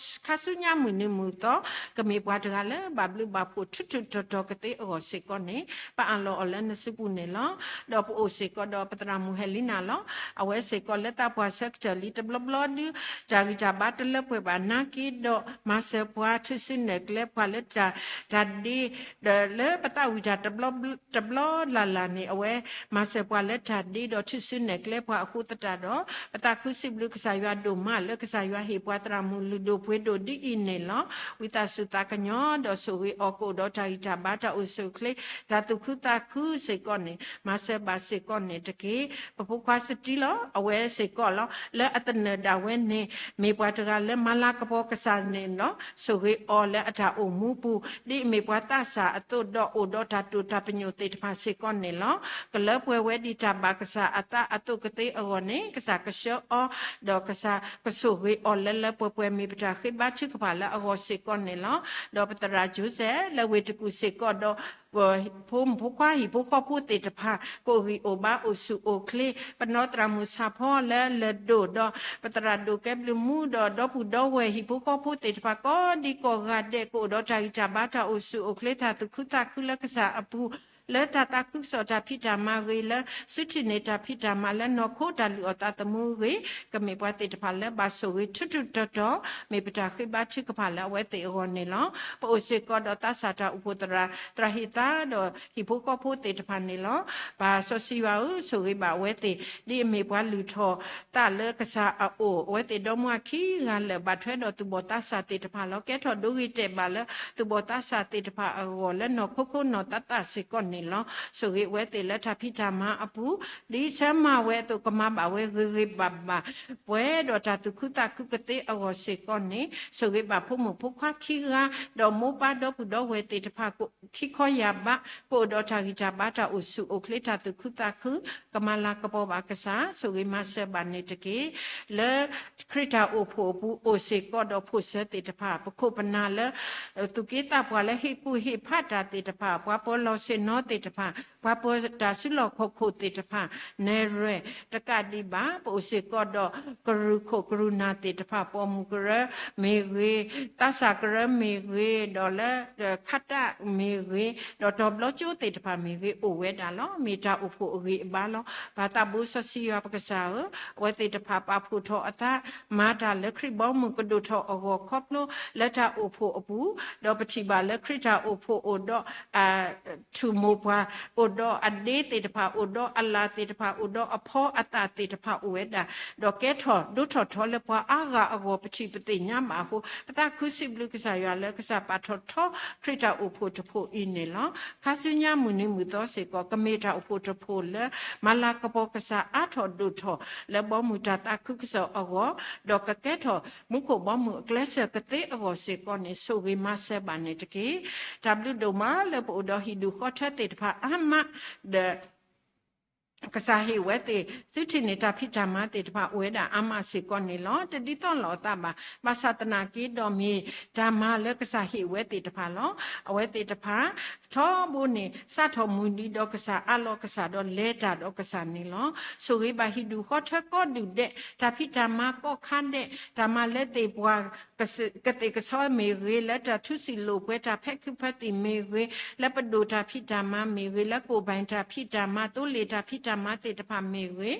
ခါဆူညါမုၢ်နံၤမုၢ်သီ, ကမ့ၢ်ပှၤတဂၤလၢဘၣ်ဘျုးဘၣ်ဖှိၣ်ထူးထူးတီၤတီၤကသ့အဂီၢ်စ့ၢ်ကီးန့ၣ်, ပအၢၣ်လီၤအီၤလၢနစုပူၤန့ၣ်လီၤ. ဒီးပအိၣ်စ့ၢ်ကီးဒီးပသရၣ်မုၣ်ဟဲလံနၤလီၤ. အဝဲစ့ၢ်ကီးလၢသးပှၢ်ဆၢကတၢၢ်လံတဘျီဘျီဒုး, တၢ်ဂံၢ်တၢ်ဘါတလၢပှဲၤဘၣ်နာ်က့ဒီး, မၤစၢၤပှၤထုးစုနဲၣ်ကျဲပှၤလၢတၢ်, တၢ်ဒ့ ဒီးလၢပသးဝံၣ်တၢ်တဘျီလၢ်လၢ်န့ၣ်, အဝဲမၤစၢၤပှၤလၢတၢ်ဒ့ဒီးထုးစုနဲၣ်ကျဲပှၤအဃိသတးဒီး, ပသးခုစံးဘျုးကစၢ်ယွၤဒိၣ်မးလၢ ကစၢ်ယွၤဟ့ၣ်ပှၤသရၣ်မုၣ်လုၢ်ဒိၣ်ပှ့ၤဒိၣ်ဒ်အံၤန့ၣ်လီၤ. ဝံသးစူၤသးကညီၤဒီးဆိၣ်ဂ့ၤအီၤကအိၣ်ဒီးတၢ်ဂံၢ်တၢ်ဘါတၢ်အိၣ်ဆူၣ်အိၣ်ချ့, တၢ်သူၣ်ခုသးခုစ့ၢ်ကီးန့ၣ်, မၤစၢၤဘၣ်စ့ၢ်ကီးန့ၣ်တက့ၢ်. ပဖိခွါစတံလီၤ, အဝဲစ့ၢ်ကီးလီၤ, လၢအသနၢၣ်ဒၣ်ဝဲန့ၣ်, မ့ၢ်ပှၤတဂၤလၢမၤလၤကပီၤကစၢ်န့ၣ်လီၤ. ဆိၣ်ဂ့ၤအီၤလၢအတၢ်အိၣ်မူပူၤ, ဒ်အမ့ၢ်ပှၤသးစၢ်အသိးဒီးအိၣ်ဒီးတၢ်တိာ်တၢ်ပညိၣ်သ့ၣ်တဖၣ်စ့ၢ်ကီးန့ၣ်လီၤ. ကလၢပှဲၤဝဲဒ်တၢ်ဘၣ်ကစၢ်အသးအသိးကသ့အဂီၢ်န့ၣ်, ကစၢ်ကဆှၢအီၤ, ဒီးကစၢ်ကဆိၣ်ဂ့ၤအီၤလၢလၢပှဲၤပှဲၤ မ့ၢ်ပတၢ်ဃ့ဘါထုကဖၣ်လၢအဂီၢ်စ့ၢ်ကီးန့ၣ်လီၤ. ဒီးပသရၣ် Joseph လၢဝ့ၢ်တကူၣ်စ့ၢ်ကီးဒီး ဖိမုၣ်ဖိခွါဟံၣ်ဖိဃီဖိသ့ၣ်တဖၣ် ကအိၣ်ဂံၢ်အိၣ်ဘါအိၣ်ဆူၣ်အိၣ်ချ့, ပနီၢ်သရၣ်မုၣ်ဆၣ်ဖီလၢလၢၢ်ဒိၣ်ဒီး ပသရၣ်ဒိၣ်ကဲဘျုးမူဒီး ဒီပုၢ်ဒီဝဲၢ်ဟံၣ်ဖိဃီဖိသ့ၣ်တဖၣ် ကိးဒံကိးဂၤဒဲး ကအိၣ်ဒီးတၢ်ဂံၢ်တၢ်ဘါတၢ်အိၣ်ဆူၣ်အိၣ်ချ့ တၢ်သူၣ်ခုသးခုလၢကစၢ်အပူၤ, လၢတၢ်သးခုကစီၣ်တၢ်ဖံးတၢ်မၤဂ့ၤ, လၢစုထံၣ်န့ၢ်တၢ်ဖံးတၢ်မၤလၢနီၢ်ခိတၢ်လုၢ်အီၣ်သးသမူဂ့ၤ, ကမ့ၢ်ပှၤသ့ၣ်တဖၣ်လၢဘၣ်ဆိၣ်ဂ့ၤထူးထူးတီၤတီၤ, မ့ၢ်ပတၢ်ဃ့ဘါထုကဖၣ်လၢအဝဲသ့ၣ်အဂီၢ်န့ၣ်လီၤ. ပအိၣ်စ့ၢ်ကီးဒီးသးစၢ်တၢ်အိၣ်ဖှိၣ်သရၣ် သရၣ်ဟ့ၣ်သါဒီးဟံၣ်ဖိဃီဖိသ့ၣ်တဖၣ်န့ၣ်လီၤ. ပၢ်စီဆှံယွၤဧၢ, ဆိၣ်ဂ့ၤဘၣ်အဝဲသ့ၣ်, ဒ်အမ့ၢ်ပှၤလုၢ်ထီၣ်သးလၢကစၢ်အအိၣ်, အဝဲသ့ၣ်ဒီမါခံဂၤလၢာ် ဘၣ်ထွဲဒီးသူၣ်ဘီၣ်သးစၢ်သ့ၣ်တဖၣ်လီၤ. ကဲထီၣ်ဒိဂ့ၤတဲာ်ဘၣ်လၢသူၣ်ဘီၣ်သးစၢ်သ့ၣ်တဖၣ်အဂီၢ် လၢနီၢ်ခိခိနီၢ်သးသးစ့ၢ်ကီးန့ၣ်လီၤ. ဆိၣ်ဂ့ၤအဝဲသ့ၣ်လၢတၢ်ဖံးတၢ်မၤအပူၤ, ဒ်ဆၢမၤဝဲအသိး ကမၤဘၣ်ဝဲဂ့ၤဂ့ၤဘၣ်ဘၣ်, ပှဲၤဒီးတၢ်သူၣ်ခုသးခုကသ့အဂီၢ်စ့ၢ်ကီးန့ၣ်, ဆိၣ်ဂ့ၤဘၣ်ဖိမုၣ်ဖိခွါခံဂၤ, ဒီးမိၢ်ပၢ်ဒီပုၢ်ဒီဝဲၢ်သ့ၣ်တဖၣ် ကအိၣ်ခံခီယၢ်ဘး, ကအိၣ်ဒီးတၢ်ဂံၢ်တၢ်ဘါတၢ်အိၣ်ဆူၣ်အိၣ်ချ့ တၢ်သူၣ်ခုသးခု, ကမၤလၤကပီၤဘၣ်ကစၢ်, ဆိၣ်ဂ့ၤမၤစၢၤဘၣ်န့ၣ်တက့ၢ်. လၢခရံာ်တၢ်အိၣ်ဖှိၣ်အပူၤ အိၣ်စ့ၢ်ကီးဒီးဖိၣ်စၢၤသ့ၣ်တဖၣ်, ပခိၣ်ပနၢ်လၢ သူၣ်က့သးပှၢ်လၢဟ့ၣ်ကူၣ်ဟ့ၣ်ဖးတၢ်သ့ၣ်တဖၣ်, ပှၤပၢၤလီၢ်ဆ့ၣ်နီၤသ့ၣ်တဖၣ်, ပှၤပၢၤတၢ်စုလီၢ်ခီၣ်ခိၣ်သ့ၣ်တဖၣ်, နဲၣ်ရွဲၣ်တကးဒံးဘၣ်, ပအိၣ်စ့ၢ်ကီးဒီးကရူၢ်ခိၣ်ကရူၢ်နၢ်သ့ၣ်တဖၣ်, ပိာ်မုၣ်ကရၢမ့ၢ်ဂ့ၤ, သးစၢ်ကရၢမ့ၢ်ဂ့ၤ, ဒီးလၢခးတၢ်မ့ၢ်ဂ့ၤ, ဒီးတီၤဘျီကၠိသ့ၣ်တဖၣ်မ့ၢ်ဂ့ၤ, အိၣ်ဝဲဒၣ်လီၤ. မ့ၢ်တၢ်အိၣ်ဖှိၣ်အဂံၢ်အဘါလီၤ. ပၢ်သးဘိစီဆှံယွၤပကစၢ်ဧၢ, အဝဲသ့ၣ်တဖၣ်ပာ်ဖှိၣ်ထီၣ်အသး, မၤတၢ်လၢခရံာ်ဘီမုၢ်ကဒိၣ်ထီၣ်အဂီၢ်ခီဖျိလၢတၢ်အိၣ်ဖှိၣ်အပူၤ, ဒီးပထံၣ်ဘၣ်လၢခရံာ်တၢ်အိၣ်ဖှိၣ်အိၣ်ဒီး ထူၣ်မိၢ်ပှၢ်, အိၣ်ဒီးအဒ့သ့ၣ်တဖၣ်, အိၣ်ဒီးအလၣ်သ့ၣ်တဖၣ်, အိၣ်ဒီးအဖီအသၣ်သ့ၣ်တဖၣ်အိၣ်ဝဲဒၣ်, ဒီးကဲထီၣ်ဒိၣ်ထီၣ်ထီလၢပှၤအါဂၤအဂီၢ် ပထံၣ်ပသ့ၣ်ညါဘၣ်အဃိ, ပသးခုစံးဘျုးကစၢ်ယွၤလၢကစၢ်ပာ်ထီၣ်ထီခရံာ်တၢ်အိၣ်ဖှိၣ်တဖှိၣ်အံၤန့ၣ်လီၤ. ခါဆူညါမုၢ်နံၤမုၢ်သီစ့ၢ်ကီး ကမ့ၢ်တၢ်အိၣ်ဖှိၣ်တဖှိၣ်လၢ မၤလၤကပီၤကစၢ်အါထီၣ်ဒိၣ်ထီၣ်လၢဘီမုၢ်တၢ်သးခုကစီၣ်အဂီၢ်, ဒီးကကဲထီၣ်မူခိၣ်ဘီမုၢ်အကျဲးစၢးကသ့အဂီၢ်စ့ၢ်ကီးန့ၣ် ဆိၣ်ဂ့ၤမၤစၢၤဘၣ်န့ၣ်တက့ၢ်. တၢ်ဘျုးဒိၣ်မးလၢပအိၣ်ဒီးဟံၣ်ဒူၣ်ဃီထၢသ့ၣ်တဖၣ်အါမး, ဒီး ကစၢ်ဟ့ၣ်ဝဲသ့ၣ်သုထံၣ်န့ၣ် တၢ်ဖံးတၢ်မၤသ့ၣ်တဖၣ်အိၣ်ဝဲဒၣ်အါမးစ့ၢ်ကီးန့ၣ်လီၤ. တဒ်သိးလိာ်အသးဘၣ်. ဘၣ်ဆၣ်သနာ်က့ဒီးမ့ၢ်တၢ်မၤလၢကစၢ်ဟ့ၣ်ဝဲသ့ၣ်တဖၣ်လီၤ. အဝဲသ့ၣ်တဖၣ် ထီဘိန့ၣ် စးထီၣ်မုၢ်နံၤဒီးကစၢ် အးလီၤကစၢ်ဒီးလဲၤတၢ်ဒီးကစၢ်န့ၣ်လီၤ. ဆိၣ်ဂ့ၤဘၣ်ဟံၣ်ဒူၣ်ဃီထၢကီၢ်ဒူၣ်ဒဲး တၢ်ဖံးတၢ်မၤကိးခါဒဲး တၢ်မၤလၢသ့ၣ်ပှၢ် ကသ့ၣ်ကဆီမ့ၢ်ဂ့ၤ, လၢတၢ်ထူစံာ်လိာ်ပှဲၤ တၢ်ဖဲခုဖဲသံၣ်မ့ၢ်ဂ့ၤ, လၢပဒိၣ်တၢ်ဖံးတၢ်မၤမ့ၢ်ဂ့ၤ, လၢကိၣ်ဘၣ်တၢ်ဖံးတၢ်မၤ, သိလ့ၣ်တၢ်ဖံးတၢ်မၤသ့ၣ်တဖၣ်မ့ၢ်ဂ့ၤ,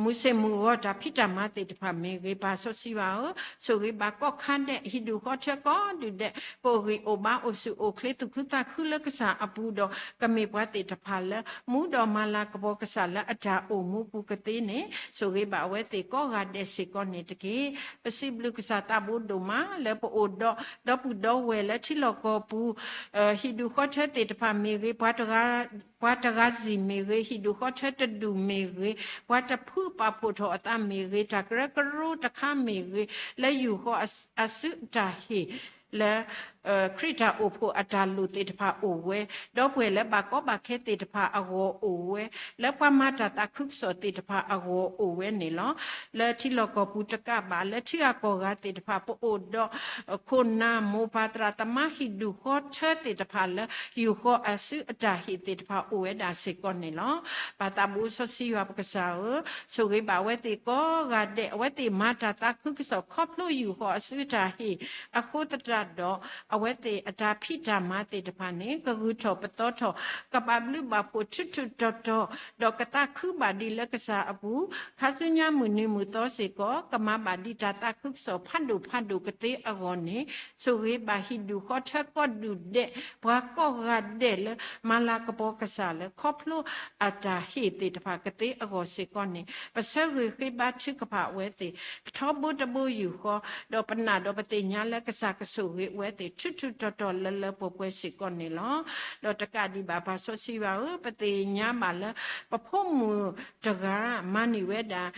မုၢ်ဆ့ၣ်မုၢ်ဂီၤတၢ်ဖံးတၢ်မၤသ့ၣ်တဖၣ်မ့ၢ်ဂ့ၤ, ပၢ်စီဆှံယွၤဧၢ, ဆိၣ်ဂ့ၤဘၣ်ကိးခါဒဲး ဟံၣ်ဒူၣ်ဃီထၢကီၢ်ဒူၣ်ဒဲး ကအိၣ်ဂံၢ်အိၣ်ဘါ အိၣ်ဆူၣ်အိၣ်ချ့ သူၣ်ခုသးခုလၢကစၢ်အပူၤဒီး ကမ့ၢ်ပှၤသ့ၣ်တဖၣ်လၢ မူဒီးမၤလၤကပီၤကစၢ်လၢအတၢ်အိၣ်မူပူၤကသ့န့ၣ် ဆိၣ်ဂ့ၤဘၣ်အဝဲသ့ၣ်ကိးဂၤဒဲးစ့ၢ်ကီးန့ၣ်တက့ၢ်. ပစံးဘျုးကစၢ်သးဘိဒိၣ်မး လၢပအိၣ်ဒီး ဒီပုၢ်ဒီဝဲၢ်လၢထံလီၢ်ကီၢ်ပူၤ ဟံၣ်ဒူၣ်ဃီထၢသ့ၣ်တဖၣ်မ့ၢ်ဂ့ၤ, ပှၤတဂၤစံၣ်မ့ၢ်ဂ့ၤ, ဟံၣ်ဒူၣ်ဃီထၢတဒူၣ်မ့ၢ်ဂ့ၤ, ပှၤတဖုပာ်ဖှိၣ်ထီၣ်အသးမ့ၢ်ဂ့ၤ, တၢ်ကရၢကရိတခါမ့ၢ်ဂ့ၤ, လၢယူၢ်ဃီအစုအတၢ်ဟ့ၣ် လၢ ခရံာ်တၢ်အိၣ်ဖှိၣ်အတၢ်လိၣ်သ့ၣ်တဖၣ်အိၣ်ဝဲ, ဒီပုၢ်ဝဲၢ်လၢဘၣ်ကီဘၣ်ခဲသ့ၣ်တဖၣ်အဂီၢ်အိၣ်ဝဲ, လၢပှၤမၤတၢ်သးခုကစီၣ်သ့ၣ်တဖၣ်အဂီၢ်အိၣ်ဝဲန့ၣ်လီၤ. လၢထံလီၢ်ကီၢ်ပူၤတကးဘၣ် လၢထံဂၤကီၢ်ဂၤသ့ၣ်တဖၣ် ပအိၣ်ဒီး ခိၣ်နၢ်မိၢ်ပၢ်သရၣ်သမါဟံၣ်ဒူၣ်ဃီထၢသ့ၣ်တဖၣ်လၢ ယူၢ်ဃီအစုအတၢ်ဟ့ၣ်သ့ၣ်တဖၣ်အိၣ်ဝဲဒၣ်စ့ၢ်ကီးန့ၣ်လီၤ. ပၢ်သးဘိစီဆှံယွၤပကစၢ်ဧၢ, ဆိၣ်ဂ့ၤဘၣ်အဝဲသ့ၣ်ကိးဂၤဒဲး အဝဲသ့ၣ်မၤတၢ်သးခုကစီၣ်ခီဖျိယူၢ်ဃီအစုအတၢ်ဟ့ၣ် အဃိသတးဒီး အဝဲသ့ၣ်အတၢ်ဖံးတၢ်မၤသ့ၣ်တဖၣ်န့ၣ် ကဂုာ်ထီၣ်ပသီထီၣ် ကဘၣ်ဘျုးဘၣ်ဖှိၣ်ထူထူတီတီ ဒီးကသးခုဘၣ်ဒံးလၢကစၢ်အပူၤ ခါဆူညါမုၢ်နံၤမုၢ်သီစ့ၢ်ကီး ကမၤဘၣ်ဒံးတၢ်သးခုကစီၣ်ဖးဒိၣ်ဖးဒိၣ်ကသ့အဂီၢ်န့ၣ် ဆိၣ်ဂ့ၤဘၣ်ဟံၣ်ဒူၣ်ဃီထၢကီၢ်ဒူၣ်ဒဲး ပှၤကိးဂၤဒဲးလၢ မၤလၤကပီၤကစၢ်လၢခီဖျိအတၢ်ဟ့ၣ်သ့ၣ်တဖၣ်ကသ့အဂီၢ်စ့ၢ်ကီးန့ၣ် ပဆၢဂ့ၤဃ့ဘါထုကဖၣ်အဝဲသ့ၣ် ထီဘိတဘိယူၢ်ဃီ ဒီးပနာ်ဒီးပသ့ၣ်ညါလၢကစၢ်ကဆိၣ်ဂ့ၤအဝဲသ့ၣ်ထူထူတီတီလၢလၢပှဲၤပှဲၤစ့ၢ်ကီးန့ၣ်လီၤ. ဒီးတကးဒံးဘၣ်ပၢ်စီဆှံယွၤဧၢ, ပသ့ၣ်ညါဘၣ်လၢ ပဖိမုၣ်တဂၤ မၤန့ၢ်ဝဲဒၣ်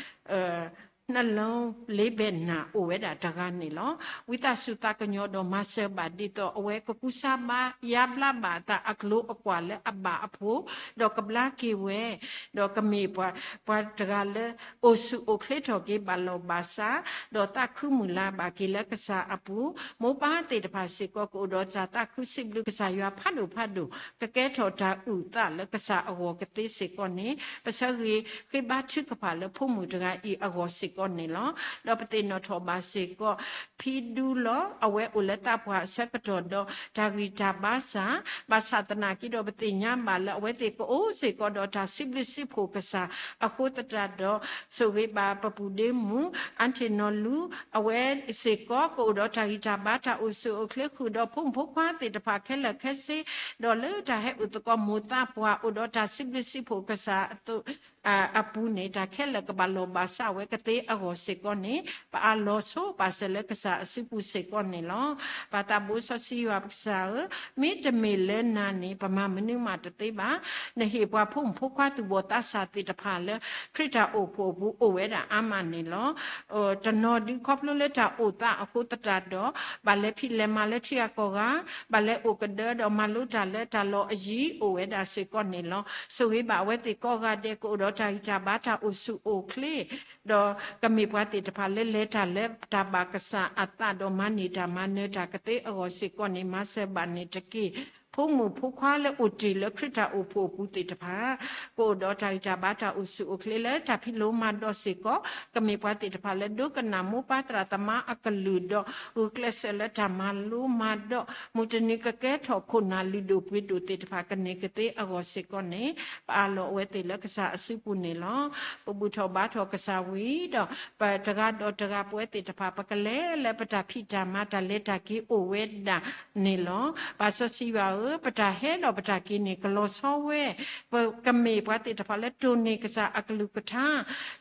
နှလုံးလေးဘက်နာ အိၣ်ဝဲဒၣ်တဂၤန့ၣ်လီၤ. ဝံသးစူၤသးကညီၤဒီးမၤစၢၤဘၣ်ဒ်သိး အဝဲကကူစါဘါယါဘျါဘၣ်အသးအကျိၤအကွာ်လၢအဘၣ်အဖှိၣ် ဒီးကဘျါက့ၤဝဲ ဒီးကမ့ၢ်ပှၤ ပှၤတဂၤလၢ အိၣ်ဆူၣ်အိၣ်ချ့ထီၣ်က့ၤဘၣ်လီၢ်ဘၣ်စး ဒီးသးခုမုၢ်လၢ်ဘၣ်က့ၤလၢကစၢ်အပူၤ မိၢ်ပၢ်သ့ၣ်တဖၣ်စ့ၢ်ကီး ကအိၣ်ဒီးတၢ်သးခုစံးဘျုးကစၢ်ယွၤဖးဒိၣ်ဖးဒိၣ် ကကဲထီၣ်တၢ်အုၣ်သးလၢကစၢ်အဂီၢ်ကသ့စ့ၢ်ကီးန့ၣ် ပဆၢဂ့ၤဃ့ဘါထုကဖၣ်လၢဖိမုၣ်တဂၤအံၤအဂီၢ်စ့ၢ်ကီးန့ၣ်လီၤ. ဒီးပသ့ၣ်နီၣ်ထီၣ်ဘၣ်စ့ၢ်ကီး ဖံဒူလီၤ အဝဲအိၣ်လၢသးပှၢ်အဆၢကတီၢ်ဒီး တၢ်ဂံၢ်တၢ်ဘါစၢ် ဘၣ်ဆၣ်သနာ်က့ဒီး ပသ့ၣ်ညါဘၣ်လၢ အဝဲသ့ၣ်ကအိၣ်စ့ၢ်ကီးဒီးတၢ်စံးဘျုးစံးဖှိၣ်ကစၢ် အဃိသတးဒီး ဆိၣ်ဂ့ၤဘၣ်ပပုၢ်ဒ့မုၣ် အါတ့ၢ်နီၢ်လူ အဝဲစ့ၢ်ကီး ကအိၣ်ဒီးတၢ်ဂံၢ်တၢ်ဘါ တၢ်အိၣ်ဆူၣ်အိၣ်ချ့ ဃုာ်ဒီးဖိမုၣ်ဖိခွါသ့ၣ်တဖၣ်ခဲလၢာ်ခဲဆ့ ဒီးလၢတၢ်ဟဲအိၣ်သကိးမိၢ်သးပှၢ် အိၣ်ဒီးတၢ်စံးဘျုးစံးဖှိၣ်ကစၢ်အသိး အပူၤန့ၣ် တၢ်ခဲလၢာ်ကဘၣ်လီၢ်ဘၣ်စးဝဲကသ့အဂီၢ်စ့ၢ်ကီးန့ၣ် ပအးလီၤဆိပာ်စၢၤလၢကစၢ်အစုပူၤစ့ၢ်ကီးန့ၣ်လီၤ. ပၢ်သးဘိစီဆှံယွၤပကစၢ်ဧၢ, မ့တမ့ၢ်လၢနၤန့ၣ် ပမၤမနုၤမးတသ့ဘၣ်. နဟ့ၣ်ပှၤဖိမုၣ်ဖိခွါသူၣ်ဘီၣ်သးစၢ်သ့ၣ်တဖၣ်လၢ ခရံာ်တၢ်အိၣ်ဖှိၣ်အပူၤအိၣ်ဝဲဒၣ်အါမးန့ၣ်လီၤ. တနီၤဒုးခီဖျိလၢတၢ်အိၣ်သးအဃိသတးဒီး ဘၣ်လဲၤဖံးလဲၤမၤလၢထံဂၤကီၢ်ဂၤ, ဘၣ်လဲၤအိၣ်ကဒၢဒီးမၤလိတၢ်လၢတၢ်လီၢ်အယံၤအိၣ်ဝဲဒၣ်စ့ၢ်ကီးန့ၣ်လီၤ. ဆိၣ်ဂ့ၤဘၣ်အဝဲသ့ၣ်ကိးဂၤဒဲး ကအိၣ်ဒီးတၢ်ဂံၢ်တၢ်ဘါ တၢ်အိၣ်ဆူၣ်အိၣ်ချ့ ဒီးကမ့ၢ်ပှၤသ့ၣ်တဖၣ်လၢလဲၤတၢ်လၢတၢ်ဘၣ်ကစၢ်အသးဒီးမၤန့ၢ်တၢ်မၤနၢၤတၢ်ကသ့အဂီၢ်စ့ၢ်ကီးန့ၣ် မၤစၢၤဘၣ်န့ၣ်တက့ၢ်. ဖိမုၣ်ဖိခွါလၢအိၣ်တ့ၢ်လၢခရံာ်တၢ်အိၣ်ဖှိၣ်အပူၤသ့ၣ်တဖၣ် ကအိၣ်ဒီးတၢ်ဂံၢ်တၢ်ဘါ တၢ်အိၣ်ဆူၣ်အိၣ်ချ့လၢတၢ်ဖံးလိမၤဒိးစ့ၢ်ကီး ကမ့ၢ်ပှၤသ့ၣ်တဖၣ်လၢဒိကနၣ်မိၢ်ပၢ်သရၣ်သမါအကလုၢ်ဒီး ဂုာ်ကျဲးစၢးလၢတၢ်မၤလိမၤဒိး မုၢ်တနံၤကကဲထီၣ်ခိၣ်နၢ်လုၢ်ဒိၣ်ပှ့ၤဒိၣ်သ့ၣ်တဖၣ်ကန့ၢ်ကသ့အဂီၢ်စ့ၢ်ကီးန့ၣ် ပအးလီၤအဝဲသ့ၣ်လၢကစၢ်အစုပူၤန့ၣ်လီၤ. ပဘူၣ်ထီၣ်ဘါထီၣ်ကစၢ်ဝံၤဒီး ပတဂၤဒီးတဂၤပဝဲသ့ၣ်တဖၣ် ပကလဲၤလၢပတၢ်ဖံးတၢ်မၤတၢ်လဲၤတၢ်က့ၤအိၣ်ဝဲဒၣ်န့ၣ်လီၤ. ပၢ်စီဆှံယွၤဧၢ, ပတၢ်ဟဲဒီးပတၢ်က့ၤန့ၣ် ကလီၤဆီဝဲ ပကမ့ၢ်ပှၤသ့ၣ်တဖၣ်လၢတိၢ်န့ၢ်ကစၢ်အကလုၢ်ကထါ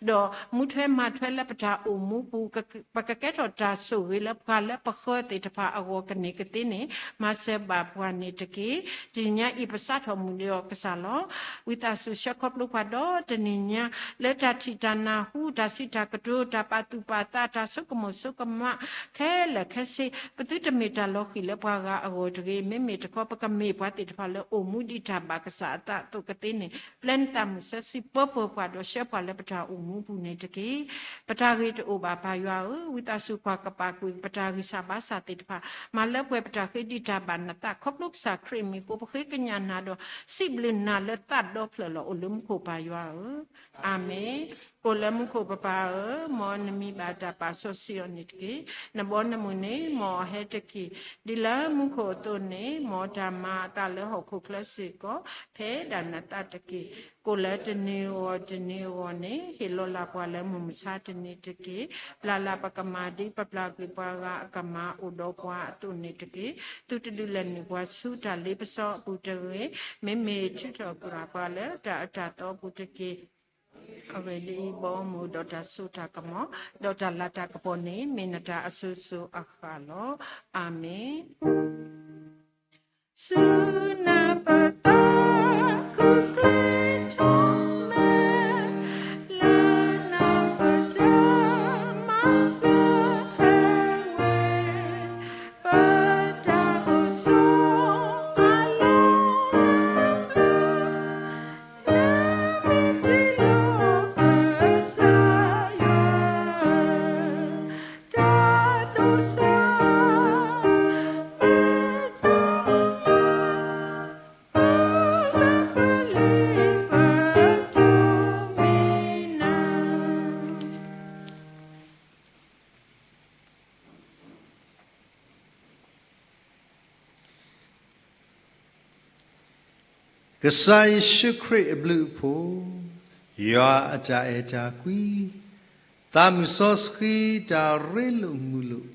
ဒီးမူထွဲမၤထွဲလၢပတၢ်အိၣ်မူပူၤ ပကကဲထီၣ်တၢ်ဆိၣ်ဂ့ၤလၢပှၤလၢပဃၢၤသ့ၣ်တဖၣ်အဂီၢ်ကန့ၢ်ကသ့န့ၣ် မၤစၢၤဘၣ်ပှၤန့ၣ်တက့ၢ်. တနံၤညါအံၤပစးထီၣ်မုၢ်ဒီးကစၢ်လီၤ. ဝံသးစူၤဆှၢခီဖျိပှၤဒီးတနံၤညါ လၢတၢ်ထံၣ်တၢ်နၢ်ဟူ တၢ်စံးတၢ်ကတိၤ တၢ်ပာ်သူၣ်ပာ်သး တၢ်ဆိကမိၣ်ဆိကမး ခဲလၢာ်ခဲဆ့ ပသုတမ့ၢ်တၢ်လီၤဃံၤလၢပှၤဂၤအဂီၢ်တဂ့ၤ. မ့မ့ၢ်တခီပက မ့ၢ်ပှၤသ့ၣ်တဖၣ်လၢအိၣ်မူဒံးတၢ်ဘၣ်ကစၢ်အသးအသိးကသ့န့ၣ်, ပျဲနတၢ်မုာ်စီဆှံပၢပၢၤပှၤဒီးဆှၢပှၤလၢပတၢ်အိၣ်မူအပူၤန့ၣ်တက့ၢ်. ပတၢ်ဂ့ၤတအိၣ်ဘၣ်ပၢ်ယွၤဧၢ, ဝံသးစူၤကွၢ်ကပာ်ကွံာ်ပတၢ်ဂံၢ်စၢ်ဘါစၢ်သ့ၣ်တဖၣ်, မၤလၢပှဲၤပတၢ်ဃ့ဒံးတၢ်ဘၣ်နသး ခီဖျိကစၢ်ခရံာ်အမံၤအဃိ ပဃ့ကညးနၤဒီး စံးဘျုးနၤလၢသးဒီဖျၢၣ်လီၤအိၣ်လၢမူခိၣ်ပၢ်ယွၤဧၢ, အၤမ့ၣ်. အိၣ်လၢမူခိၣ်ပပၢ်ဧၢ, မ်နမံၤဘၣ်တၢ်ပာ်စီဆှံအီၤန့ၣ်တက့ၢ်. နဘီနမုၢ်န့ၣ် မ်အဟဲတက့ၢ်. ဒ်လၢမူခိၣ်အသိးန့ၣ်, မ်တၢ်မၤအသးလၢဟီၣ်ခိၣ်ချၢစ့ၢ်ကီး ဖဲဒၣ်နသးတက့ၢ်. ကိၣ်လၢတနံၤအဂီၢ်တနံၤအဂီၢ်န့ၣ် ဟ့ၣ်လီၤလၢ်ပှၤလၢမုၢ်မဆါတနံၤတက့ၢ်. ပျၢ်လၢ်ပကမၣ်ဒ်ပပျၢ်ကွံာ်ပှၤဂၤအကမၣ်အိၣ်ဒီးပှၤအသိးန့ၣ်တက့ၢ်. သုတဒုးလဲၤနုာ်ပှၤဆူတၢ်လ့ပစီအပူၤတဂ့ၤ, မ့မ့ၢ်ထုးထီၣ်ကွံာ်ပှၤလၢတၢ်အၢတၢ်သီအပူၤတက့ၢ်. အဂ့ၢ်ဒ်အံၤ, ဘီမုၢ်ဒီးတၢ်စိတၢ်ကမီၤ, ဒီးတၢ်လၤတၢ်ကပီၤန့ၣ် မ့ၢ်နတၢ်အစိၤစိၤအဃၣ်လီၤ. အၤမ့ၣ်. ဆူနၢ်ပတၢ်ခူၣ်ချ့ထီၣ်မဲာ်, လၢနၢ်ပတၢ်မၤစၢၤဟဲဝဲ, ပတၢ်အိၣ်ဆိးအလီၢ်လၢ ကစၢ်ယ့ၣ်ၡူးခရံာ်အဘျုးအဖှိၣ်, ယွၤအတၢ်အဲၣ်တၢ်ကွံ, သးမုၢ်စီဆှံတၢ်ရ့လိာ်မုာ်လိာ်,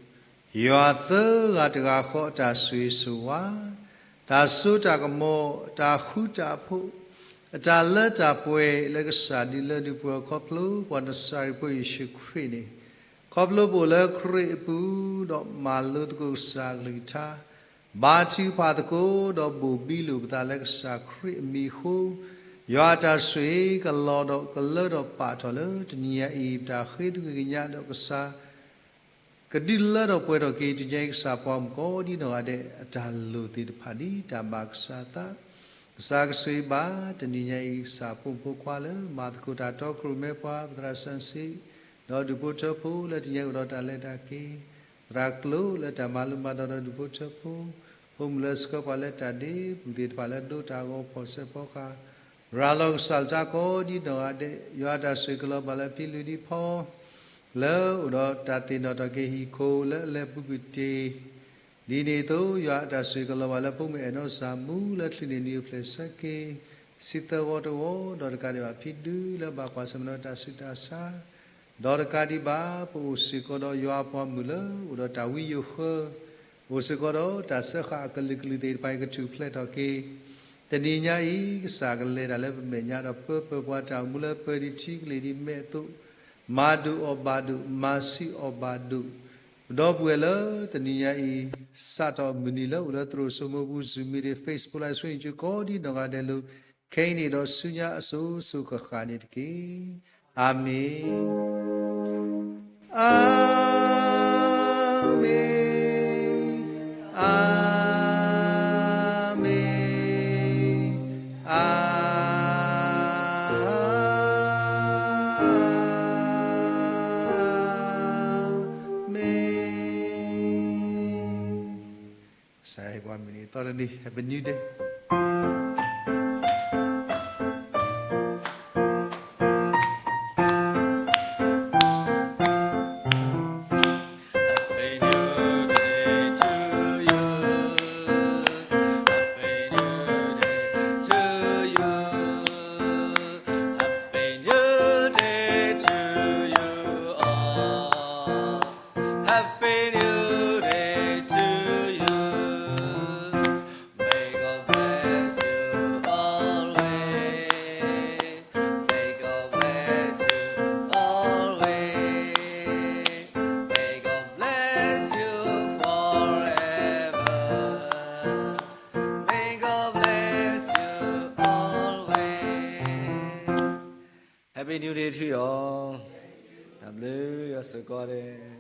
ယွၤသၢဂၤတဂၤဃီအတၢ်ဆိၣ်ဂ့ၤဆိၣ်ဝါ, တၢ်စိတၢ်ကမီၤ, တၢ်ဃူတၢ်ဖိး, အတၢ်လၢတၢ်ပှဲၤလၢကစၢ်ဒုးလၢဒုးပှဲၤခီဖျိပှၤနစၤရ့းဖိယ့ၣ်ၡူးခရံာ်န့ၣ်, ခီဖျိပအိၣ်လၢခရံာ်အပူၤ, ဒီးမၤလိသကိးကစၢ်အကလုၢ်ကထါ, ဘါထုကဖၣ်သကိး, ဒီးဘိၣ်ဘံလိာ်ပသးလၢကစၢ်ခရံာ်အမံၤအဃိ, ယွၤအတၢ်ဆိၣ်ဂ့ၤကလီၤဒီးကလၢထီၣ်ပာ်ထီၣ်လၢတနံၤညါအံၤ ပတၢ်ဃ့သကွံာ်ကညးဒီးကစၢ် ကဒုးလၢထီၣ်ပှဲၤထီၣ်က့ၤ တနံၤညါအံၤ ကစၢ်ပှၤမုၣ်ကိးဒံနီၢ်ဂၤဒဲး အတၢ်လိၣ်သ့ၣ်တဖၣ်ဒ်တၢ်ဘၣ်ကစၢ်အသး, ကစၢ်ကဆိၣ်ဂ့ၤဘၣ် တနံၤညါအံၤ ကစၢ်ဖိမုၣ်ဖိခွါလၢ မၤသကိးတၢ်တီကရူၢ်မဲပှၤ ပသရၣ်စီဆှံ ဒီးဒူၣ်ဖိထၢဖိလၢတနံၤညါအံၤအိၣ်ဒီးတၢ်လဲၤတၢ်က့ၤ, သရၣ်ကျိၤလၢတၢ်မၤလိမၤဒိးဒီးဒူၣ်ဖိထၢဖိ, ဖိမုၣ်လၢဆှၢပှၤလၢတၢ်ဒ့ပူၤသ့ၣ်တဖၣ်လၢဒိတၢ်ဂီၤဖီၣ်စဲးဖီကဟၣ် ရၤလီၤကစၢ်လၢတၢ်ကိးဒံနီၢ်ဂၤဒဲး, ယွၤအတၢ်ဆိၣ်ဂ့ၤကလီၤဘၣ်လၢဖံလံးဒံဖီ လၢအိၣ်ဒီးတၢ်သ့ၣ်နီၣ်ထီၣ်က့ၤဟံၣ်ခိၣ်လၢအလဲၤပူၤကွံာ်တ့ၢ်, ဒ်န့ၣ်အသိး ယွၤအတၢ်ဆိၣ်ဂ့ၤကလီၤဘၣ်လၢဖိမုၣ်အဲၣ်နီၢ်စၢ်မူလၢချုးန့ၢ်နံၤအိၣ်ဖျဲၣ်ဆၢက့ၤ ဆံသၢဂီၤတဂီၤ, ဒီးတကးဒံးဘၣ်ဖံဒုလၢဘၣ်ကွၢ်ဆၢၣ်မဲာ်ဒီးတၢ်ဆူးတၢ်ဆါ ဒီးတကးဒံးဘၣ် ပအိၣ်စ့ၢ်ကီးဒီးယွၤအပှၤမုၣ်လၢအိၣ်ဒီးတၢ်ဝံယိၤဃၢ, အိၣ်စ့ၢ်ကီးဒီးတၢ်စၢဃာ်အကလုာ်ကလုာ်သ့ၣ်တဖၣ်အံၤကထူၣ်ဖျဲးထီၣ်က့ၤ, တနံၤညါအံၤ ကစၢ်ကလဲၤတၢ်လၢပမဲာ်ညါဒီးပၢပၢၤပှၤတၢ်အိၣ်မူလၢပၢဒံးထံကလ့ၢ်ဒံးမဲာ်အသိး, မၤဒိၣ်အီၣ်ဘၣ်ဒိၣ်, မၤဆံးအီၣ်ဘၣ်ဒိၣ်, ပဒီပုၢ်ဝဲၢ်လၢတနံၤညါအံၤ စးထီၣ်မုၢ်နံၤလၢအိၣ်လၢသရိာ်စိမိပူၤ Zoom meeting, Facebook Live Stream ကိးဒံနီၢ်ဂၤဒဲးလၢ ခဲအံၤန့ၣ်ဒီးဆူညါအစိၤစိၤဃၣ်ဃၣ်န့ၣ်တက့ၢ်. အၤမ့ၣ်, အၤမ့ၣ်, အၤမ့ၣ်, အၤမ့ၣ်. ကစၢ်ယွၤမုၢ်နံၤသီတနံၤ Happy New Day. Happy New Day to you. Happy New Day to you. Happy New Day to you all. Happy New Day to you. May God bless you always. May God bless you always. May God bless you forever. May God bless you always. Happy New Day to you all. တၢ်ဘျုးယွၤစ့ၢ်ကီးန့ၣ်